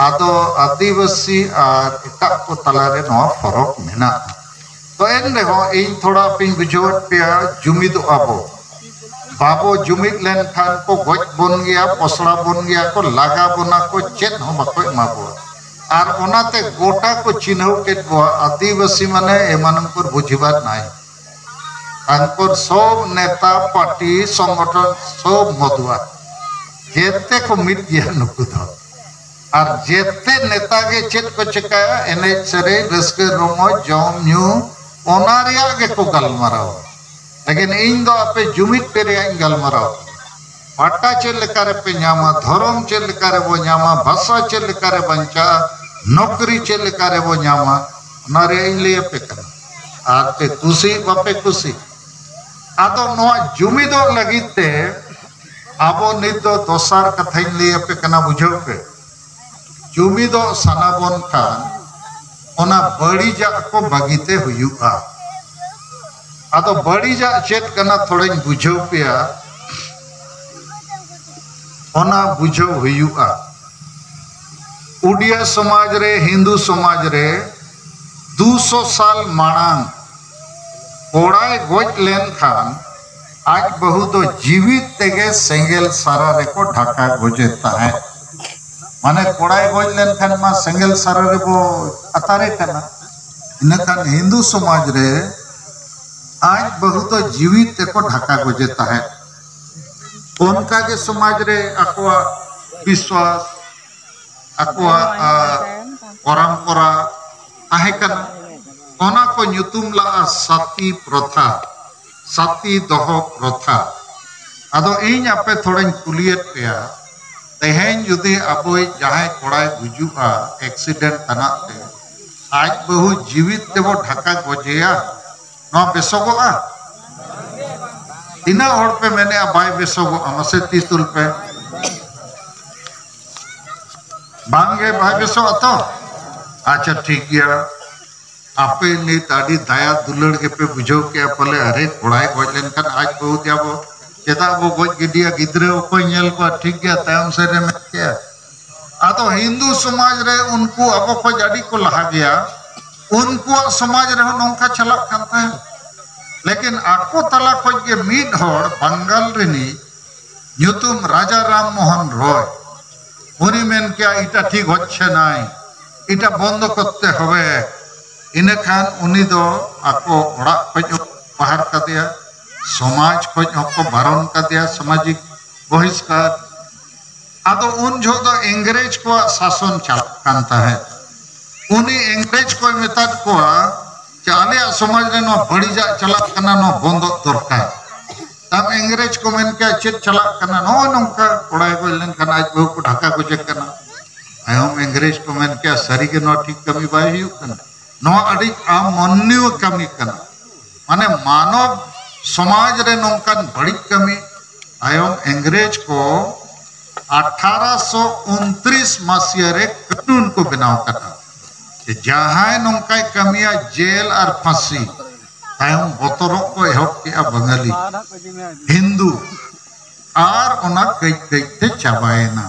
ᱟᱫᱚ ᱟᱹᱫᱤᱵᱟᱹᱥᱤ ᱟᱨ ᱮᱴᱟᱜ ᱠᱚ ᱛᱟᱞᱟᱨᱮ ᱱᱚᱣᱟ ᱯᱷᱚᱨᱚᱠ ᱢᱮᱱᱟᱜᱼᱟ᱾ ᱛᱚ ᱮᱱ ᱨᱮᱦᱚᱸ ᱤᱧ ᱛᱷᱚᱲᱟ ᱯᱮᱧ ᱵᱩᱡᱷᱟᱹᱣᱮᱫ ᱯᱮᱭᱟ, ᱡᱩᱢᱤᱫᱚᱜᱼᱟ ᱵᱚ᱾ ᱵᱟᱵᱚ ᱡᱩᱢᱤᱫ ᱞᱮᱱᱠᱷᱟᱱ ᱠᱚ ᱜᱚᱡ ᱵᱚᱱ ᱜᱮᱭᱟ, ᱯᱚᱥᱲᱟ ᱵᱚᱱ ᱜᱮᱭᱟ ᱠᱚ, ᱞᱟᱜᱟ ᱵᱚᱱᱟ ᱠᱚ, ᱪᱮᱫ ᱦᱚᱸ ᱵᱟᱠᱚ ᱮᱢᱟ ᱵᱚᱣᱟ᱾ ᱟᱨ ᱚᱱᱟᱛᱮ ᱜᱚᱴᱟ ᱠᱚ ᱪᱤᱱᱦᱟᱹᱣ ᱠᱮᱫ ᱵᱚᱣᱟ, ᱟᱹᱫᱤᱵᱟᱹᱥᱤ ᱢᱟᱱᱮ ᱮᱢᱟᱱ ᱠᱚ ᱵᱩᱡᱷᱤᱵᱟᱨ ᱱᱟᱭ᱾ ᱟᱝᱠᱚᱨ ᱥᱚᱵ ᱱᱮᱛᱟ, ᱯᱟᱨᱴᱤ, ᱥᱚᱝᱜᱚᱴᱷᱚᱱ ᱥᱚᱵ ᱢᱚᱫᱩᱣᱟ, ᱡᱮᱛᱮ ᱠᱚ ᱢᱤᱫ ᱜᱮᱭᱟ ᱱᱩᱠᱩ ᱫᱚ᱾ ᱟᱨ ᱡᱮᱛᱮ ᱱᱮᱛᱟ ᱜᱮ ᱪᱮᱫ ᱠᱚ ᱪᱮᱠᱟᱭᱟ, ᱮᱱᱮᱡ ᱥᱮᱨᱮᱧ, ᱨᱟᱹᱥᱠᱟᱹ ᱨᱚᱢᱚᱡᱽ, ᱡᱚᱢ ᱧᱩ, ᱚᱱᱟ ᱨᱮᱭᱟᱜ ᱜᱮᱠᱚ ᱜᱟᱞᱢᱟᱨᱟᱣᱟ᱾ ᱞᱮᱠᱤᱱ ᱤᱧ ᱫᱚ ᱟᱯᱮ ᱡᱩᱢᱤᱫ ᱯᱮ ᱨᱮᱭᱟᱜ ᱤᱧ ᱜᱟᱞᱢᱟᱨᱟᱣ ᱠᱟᱱᱟ᱾ ᱯᱟᱴᱟ ᱪᱮᱫ ᱞᱮᱠᱟ ᱨᱮᱯᱮ ᱧᱟᱢᱟ, ᱫᱷᱚᱨᱚᱢ ᱪᱮᱫ ᱞᱮᱠᱟ ᱨᱮᱵᱚ ᱧᱟᱢᱟ, ᱵᱷᱟᱥᱟ ᱪᱮᱫ ᱞᱮᱠᱟ ᱨᱮ ᱵᱟᱧᱪᱟᱜᱼᱟ, ᱱᱚᱠᱨᱤ ᱪᱮᱫ ᱞᱮᱠᱟ ᱨᱮᱵᱚ ᱧᱟᱢᱟ, ᱚᱱᱟ ᱨᱮᱭᱟᱜ ᱤᱧ ᱞᱟᱹᱭ ᱟᱯᱮ ᱠᱟᱱᱟ᱾ ᱟᱨ ᱯᱮ ᱠᱩᱥᱤ ᱵᱟᱯᱮ ᱠᱩᱥᱤ, ᱟᱫᱚ ᱱᱚᱣᱟ ᱡᱩᱢᱤᱫᱚᱜ ᱞᱟᱹᱜᱤᱫ ᱛᱮ ᱟᱵᱚ ᱱᱤᱛ ᱫᱚ ᱫᱚᱥᱟᱨ ᱠᱟᱛᱷᱟᱧ ᱞᱟᱹᱭ ᱟᱯᱮ ᱠᱟᱱᱟ, ᱵᱩᱡᱷᱟᱹᱣ ᱯᱮ᱾ ᱡᱩᱢᱤᱫᱚᱜ ᱥᱟᱱᱟ ᱵᱚᱱ ᱠᱷᱟᱱ ᱚᱱᱟ ᱵᱟᱹᱲᱤᱡᱟᱜ ᱠᱚ ᱵᱟᱹᱜᱤ ᱛᱮ ᱦᱩᱭᱩᱜᱼᱟ᱾ ᱟᱫᱚ ᱵᱟᱹᱲᱤᱡᱟᱜ ᱪᱮᱫ ᱠᱟᱱᱟ ᱛᱷᱚᱲᱟᱧ ᱵᱩᱡᱷᱟᱹᱣ ᱯᱮᱭᱟ᱾ ᱚᱱᱟ ᱵᱩᱡᱷᱟᱹᱣ ᱦᱩᱭᱩᱜᱼᱟ᱾ ᱩᱰᱤᱭᱟ ᱥᱚᱢᱟᱡᱽ ᱨᱮ, ᱦᱤᱱᱫᱩ ᱥᱚᱢᱟᱡᱽ ᱨᱮ ᱫᱩᱥᱚ ᱥᱟᱞ ᱢᱟᱲᱟᱝ ᱠᱚᱲᱟᱭ ᱜᱚᱡ ᱞᱮᱱᱠᱷᱟᱱ ᱟᱡ ᱵᱟᱹᱦᱩ ᱫᱚ ᱡᱤᱣᱤᱫ ᱛᱮᱜᱮ ᱥᱮᱸᱜᱮᱞ ᱥᱟᱨᱟ ᱨᱮᱠᱚ ᱰᱷᱟᱠᱟ ᱜᱚᱡᱮ ᱛᱟᱦᱮᱸᱫ᱾ ᱢᱟᱱᱮ ᱠᱚᱲᱟᱭ ᱜᱚᱡ ᱞᱮᱱᱠᱷᱟᱱ ᱢᱟ ᱥᱮᱸᱜᱮᱞ ᱥᱟᱨᱟ ᱨᱮᱵᱚ ᱟᱛᱟᱨᱮ ᱠᱟᱱᱟ᱾ ᱤᱱᱟᱹᱠᱷᱟᱱ ᱦᱤᱱᱫᱩ ᱥᱚᱢᱟᱡᱽ ᱨᱮ ᱟᱡ ᱵᱟᱹᱦᱩ ᱫᱚ ᱡᱤᱣᱤᱫ ᱛᱮᱠᱚ ᱰᱷᱟᱠᱟ ᱜᱚᱡᱮ ᱛᱟᱦᱮᱸᱫ᱾ ᱚᱱᱠᱟ ᱜᱮ ᱥᱚᱢᱟᱡᱽ ᱨᱮ ᱟᱠᱚᱣᱟᱜ ᱵᱤᱥᱣᱟᱥ, ᱟᱠᱚᱣᱟᱜ, ᱟ, ᱯᱚᱨᱚᱢᱯᱚᱨᱟ ᱛᱟᱦᱮᱸ ᱠᱟᱱᱟ᱾ ᱚᱱᱟ ᱠᱚ ᱧᱩᱛᱩᱢ ᱞᱟᱜᱼᱟ ᱥᱟᱛᱤ ᱯᱨᱚᱛᱷᱟ, ᱥᱟᱛᱤ ᱫᱚᱦᱚ ᱯᱨᱚᱛᱷᱟ᱾ ᱟᱫᱚ ᱤᱧ ᱟᱯᱮ ᱛᱷᱚᱲᱟᱧ ᱠᱩᱞᱤᱭᱮᱫ ᱯᱮᱭᱟ, ᱛᱮᱦᱮᱧ ᱡᱩᱫᱤ ᱟᱵᱚᱭᱤᱡ ᱡᱟᱦᱟᱸᱭ ᱠᱚᱲᱟᱭ ᱜᱩᱡᱩᱜᱼᱟ ᱮᱠᱥᱤᱰᱮᱱᱴ ᱛᱟᱱᱟᱜ ᱛᱮ, ᱟᱡ ᱵᱟᱹᱦᱩ ᱡᱤᱣᱤᱫ ᱛᱮᱵᱚ ᱰᱷᱟᱠᱟ ᱜᱚᱡᱮᱭᱟ, ᱱᱚᱣᱟ ᱵᱮᱥᱚᱜᱚᱜᱼᱟ? ᱛᱤᱱᱟᱹᱜ ᱦᱚᱲ ᱯᱮ ᱢᱮᱱᱮᱜᱼᱟ ᱵᱟᱭ ᱵᱮᱥᱚᱜᱚᱜᱼᱟ? ᱢᱟᱥᱮ ᱛᱤ ᱛᱩᱞ ᱯᱮ᱾ ᱵᱟᱝᱜᱮ, ᱵᱟᱭ ᱵᱮᱥᱚᱜᱼᱟ ᱛᱚ? ᱟᱪᱪᱷᱟ, ᱴᱷᱤᱠ ᱜᱮᱭᱟ᱾ ᱟᱯᱮ ᱱᱤᱛ ᱟᱹᱰᱤ ᱫᱟᱭᱟ ᱫᱩᱞᱟᱹᱲ ᱜᱮᱯᱮ ᱵᱩᱡᱷᱟᱹᱣ ᱠᱮᱜᱼᱟ ᱯᱟᱞᱮ, ᱟᱨᱮ, ᱠᱚᱲᱟᱭ ᱜᱚᱡ ᱞᱮᱱᱠᱷᱟᱱ ᱟᱡ ᱵᱟᱹᱦᱩ ᱛᱮ ᱟᱵᱚ ᱪᱮᱫᱟᱜ ᱵᱚ ᱜᱚᱡ ᱜᱤᱰᱤᱭᱟ? ᱜᱤᱫᱽᱨᱟᱹ ᱚᱠᱚᱭ ᱧᱮᱞ ᱠᱚᱣᱟ? ᱴᱷᱤᱠ ᱜᱮᱭᱟ, ᱛᱟᱭᱚᱢ ᱥᱮᱫ ᱨᱮ ᱢᱮᱱ ᱠᱮᱜᱼᱟ᱾ ᱟᱫᱚ ᱦᱤᱱᱫᱩ ᱥᱚᱢᱟᱡᱽ ᱨᱮ ᱩᱱᱠᱩ ᱟᱵᱚ ᱠᱷᱚᱡ ᱟᱹᱰᱤ ᱠᱚ ᱞᱟᱦᱟ ᱜᱮᱭᱟ, ᱩᱱᱠᱩᱣᱟᱜ ᱥᱚᱢᱟᱡᱽ ᱨᱮᱦᱚᱸ ᱱᱚᱝᱠᱟ ᱪᱟᱞᱟᱜ ᱠᱟᱱ ᱛᱟᱦᱮᱸᱫ᱾ ᱞᱮᱠᱤᱱ ᱟᱠᱚ ᱛᱟᱞᱟ ᱠᱷᱚᱡ ᱜᱮ ᱢᱤᱫ ᱦᱚᱲ ᱵᱟᱝᱜᱟᱞ ᱨᱤᱱᱤᱡ ᱧᱩᱛᱩᱢ ᱨᱟᱡᱟ ᱨᱟᱢ ᱢᱳᱦᱚᱱ ᱨᱚᱭ, ᱩᱱᱤ ᱢᱮᱱ ᱠᱮᱜᱼᱟ, "ᱤᱴᱟ ᱴᱷᱤᱠ ᱦᱚᱪᱪᱷᱮ ᱱᱟᱭ, ᱤᱴᱟ ᱵᱚᱱᱫᱚ ᱠᱚᱨᱛᱮ ᱦᱚᱵᱮ᱾" ᱤᱱᱟᱹᱠᱷᱟᱱ ᱩᱱᱤ ᱫᱚ ᱟᱠᱚ ᱚᱲᱟᱜ ᱠᱷᱚᱡ ᱦᱚᱸ ᱵᱟᱦᱟᱨ ᱠᱟᱫᱮᱭᱟ, ᱥᱚᱢᱟᱡᱽ ᱠᱷᱚᱡ ᱦᱚᱸᱠᱚ ᱵᱟᱨᱚᱱ ᱠᱟᱫᱮᱭᱟ, ᱥᱟᱢᱟᱡᱤᱠ ᱵᱚᱦᱤᱥᱠᱟᱨ᱾ ᱟᱫᱚ ᱩᱱ ᱡᱚᱦᱚᱜ ᱫᱚ ᱤᱝᱨᱮᱡᱽ ᱠᱚᱣᱟᱜ ᱥᱟᱥᱚᱱ ᱪᱟᱞᱟᱜ ᱠᱟᱱ ᱛᱟᱦᱮᱸᱫ᱾ ᱩᱱᱤ ᱤᱝᱨᱮᱡᱽ ᱠᱚᱭ ᱢᱮᱛᱟᱫ ᱠᱚᱣᱟ ᱡᱮ, "ᱟᱞᱮᱭᱟᱜ ᱥᱚᱢᱟᱡᱽ ᱨᱮ ᱱᱚᱣᱟ ᱵᱟᱹᱲᱤᱡᱟᱜ ᱪᱟᱞᱟᱜ ᱠᱟᱱᱟ, ᱱᱚᱣᱟ ᱵᱚᱱᱫᱚᱜ ᱫᱚᱨᱠᱟᱨ᱾" ᱛᱟᱢ ᱤᱝᱨᱮᱡᱽ ᱠᱚ ᱢᱮᱱ ᱠᱮᱭᱟ, "ᱪᱮᱫ ᱪᱟᱞᱟᱜ ᱠᱟᱱᱟ? ᱱᱚᱜᱼᱚᱭ ᱱᱚᱝᱠᱟ ᱠᱚᱲᱟᱭ ᱜᱚᱡ ᱞᱮᱱᱠᱷᱟᱱ ᱟᱡ ᱵᱟᱹᱦᱩ ᱠᱚ ᱰᱷᱟᱠᱟ ᱜᱚᱡᱮ ᱠᱟᱱᱟ᱾" ᱛᱟᱭᱚᱢ ᱤᱝᱨᱮᱡᱽ ᱠᱚ ᱢᱮᱱ ᱠᱮᱭᱟ, "ᱥᱟᱹᱨᱤᱜᱮ ᱱᱚᱣᱟ ᱴᱷᱤᱠ ᱠᱟᱹᱢᱤ ᱵᱟᱭ ᱦᱩᱭᱩᱜ ᱠᱟᱱᱟ, ᱱᱚᱣᱟ ᱟᱹᱰᱤ ᱟᱢᱚᱱᱱᱤᱭᱚ ᱠᱟᱹᱢᱤ ᱠᱟᱱᱟ᱾" ᱢᱟᱱᱮ ᱢᱟᱱᱚᱵ ᱥᱚᱢᱟᱡᱽ ᱨᱮ ᱱᱚᱝᱠᱟᱱ ᱵᱟᱹᱲᱤᱡ ᱠᱟᱹᱢᱤ᱾ ᱛᱟᱭᱚᱢ ᱤᱝᱨᱮᱡᱽ ᱠᱚ ᱟᱴᱷᱟᱨᱚᱥᱚ ᱩᱱᱛᱨᱤᱥ ᱢᱟᱥᱤᱭᱟ ᱨᱮ ᱠᱟᱹᱱᱩᱱ ᱠᱚ ᱵᱮᱱᱟᱣ ᱠᱟᱫᱟ ᱡᱮ ᱡᱟᱦᱟᱸᱭ ᱱᱚᱝᱠᱟᱭ ᱠᱟᱹᱢᱤᱭᱟ, ᱡᱮᱞ ᱟᱨ ᱯᱷᱟᱸᱥᱤ᱾ ᱛᱟᱭᱚᱢ ᱵᱚᱛᱚᱨᱚᱜ ᱠᱚ ᱮᱦᱚᱵ ᱠᱮᱜᱼᱟ ᱵᱟᱝᱟᱞᱤ, ᱦᱤᱱᱫᱩ, ᱟᱨ ᱚᱱᱟ ᱠᱟᱹᱡ ᱠᱟᱹᱡ ᱛᱮ ᱪᱟᱵᱟᱭᱮᱱᱟ᱾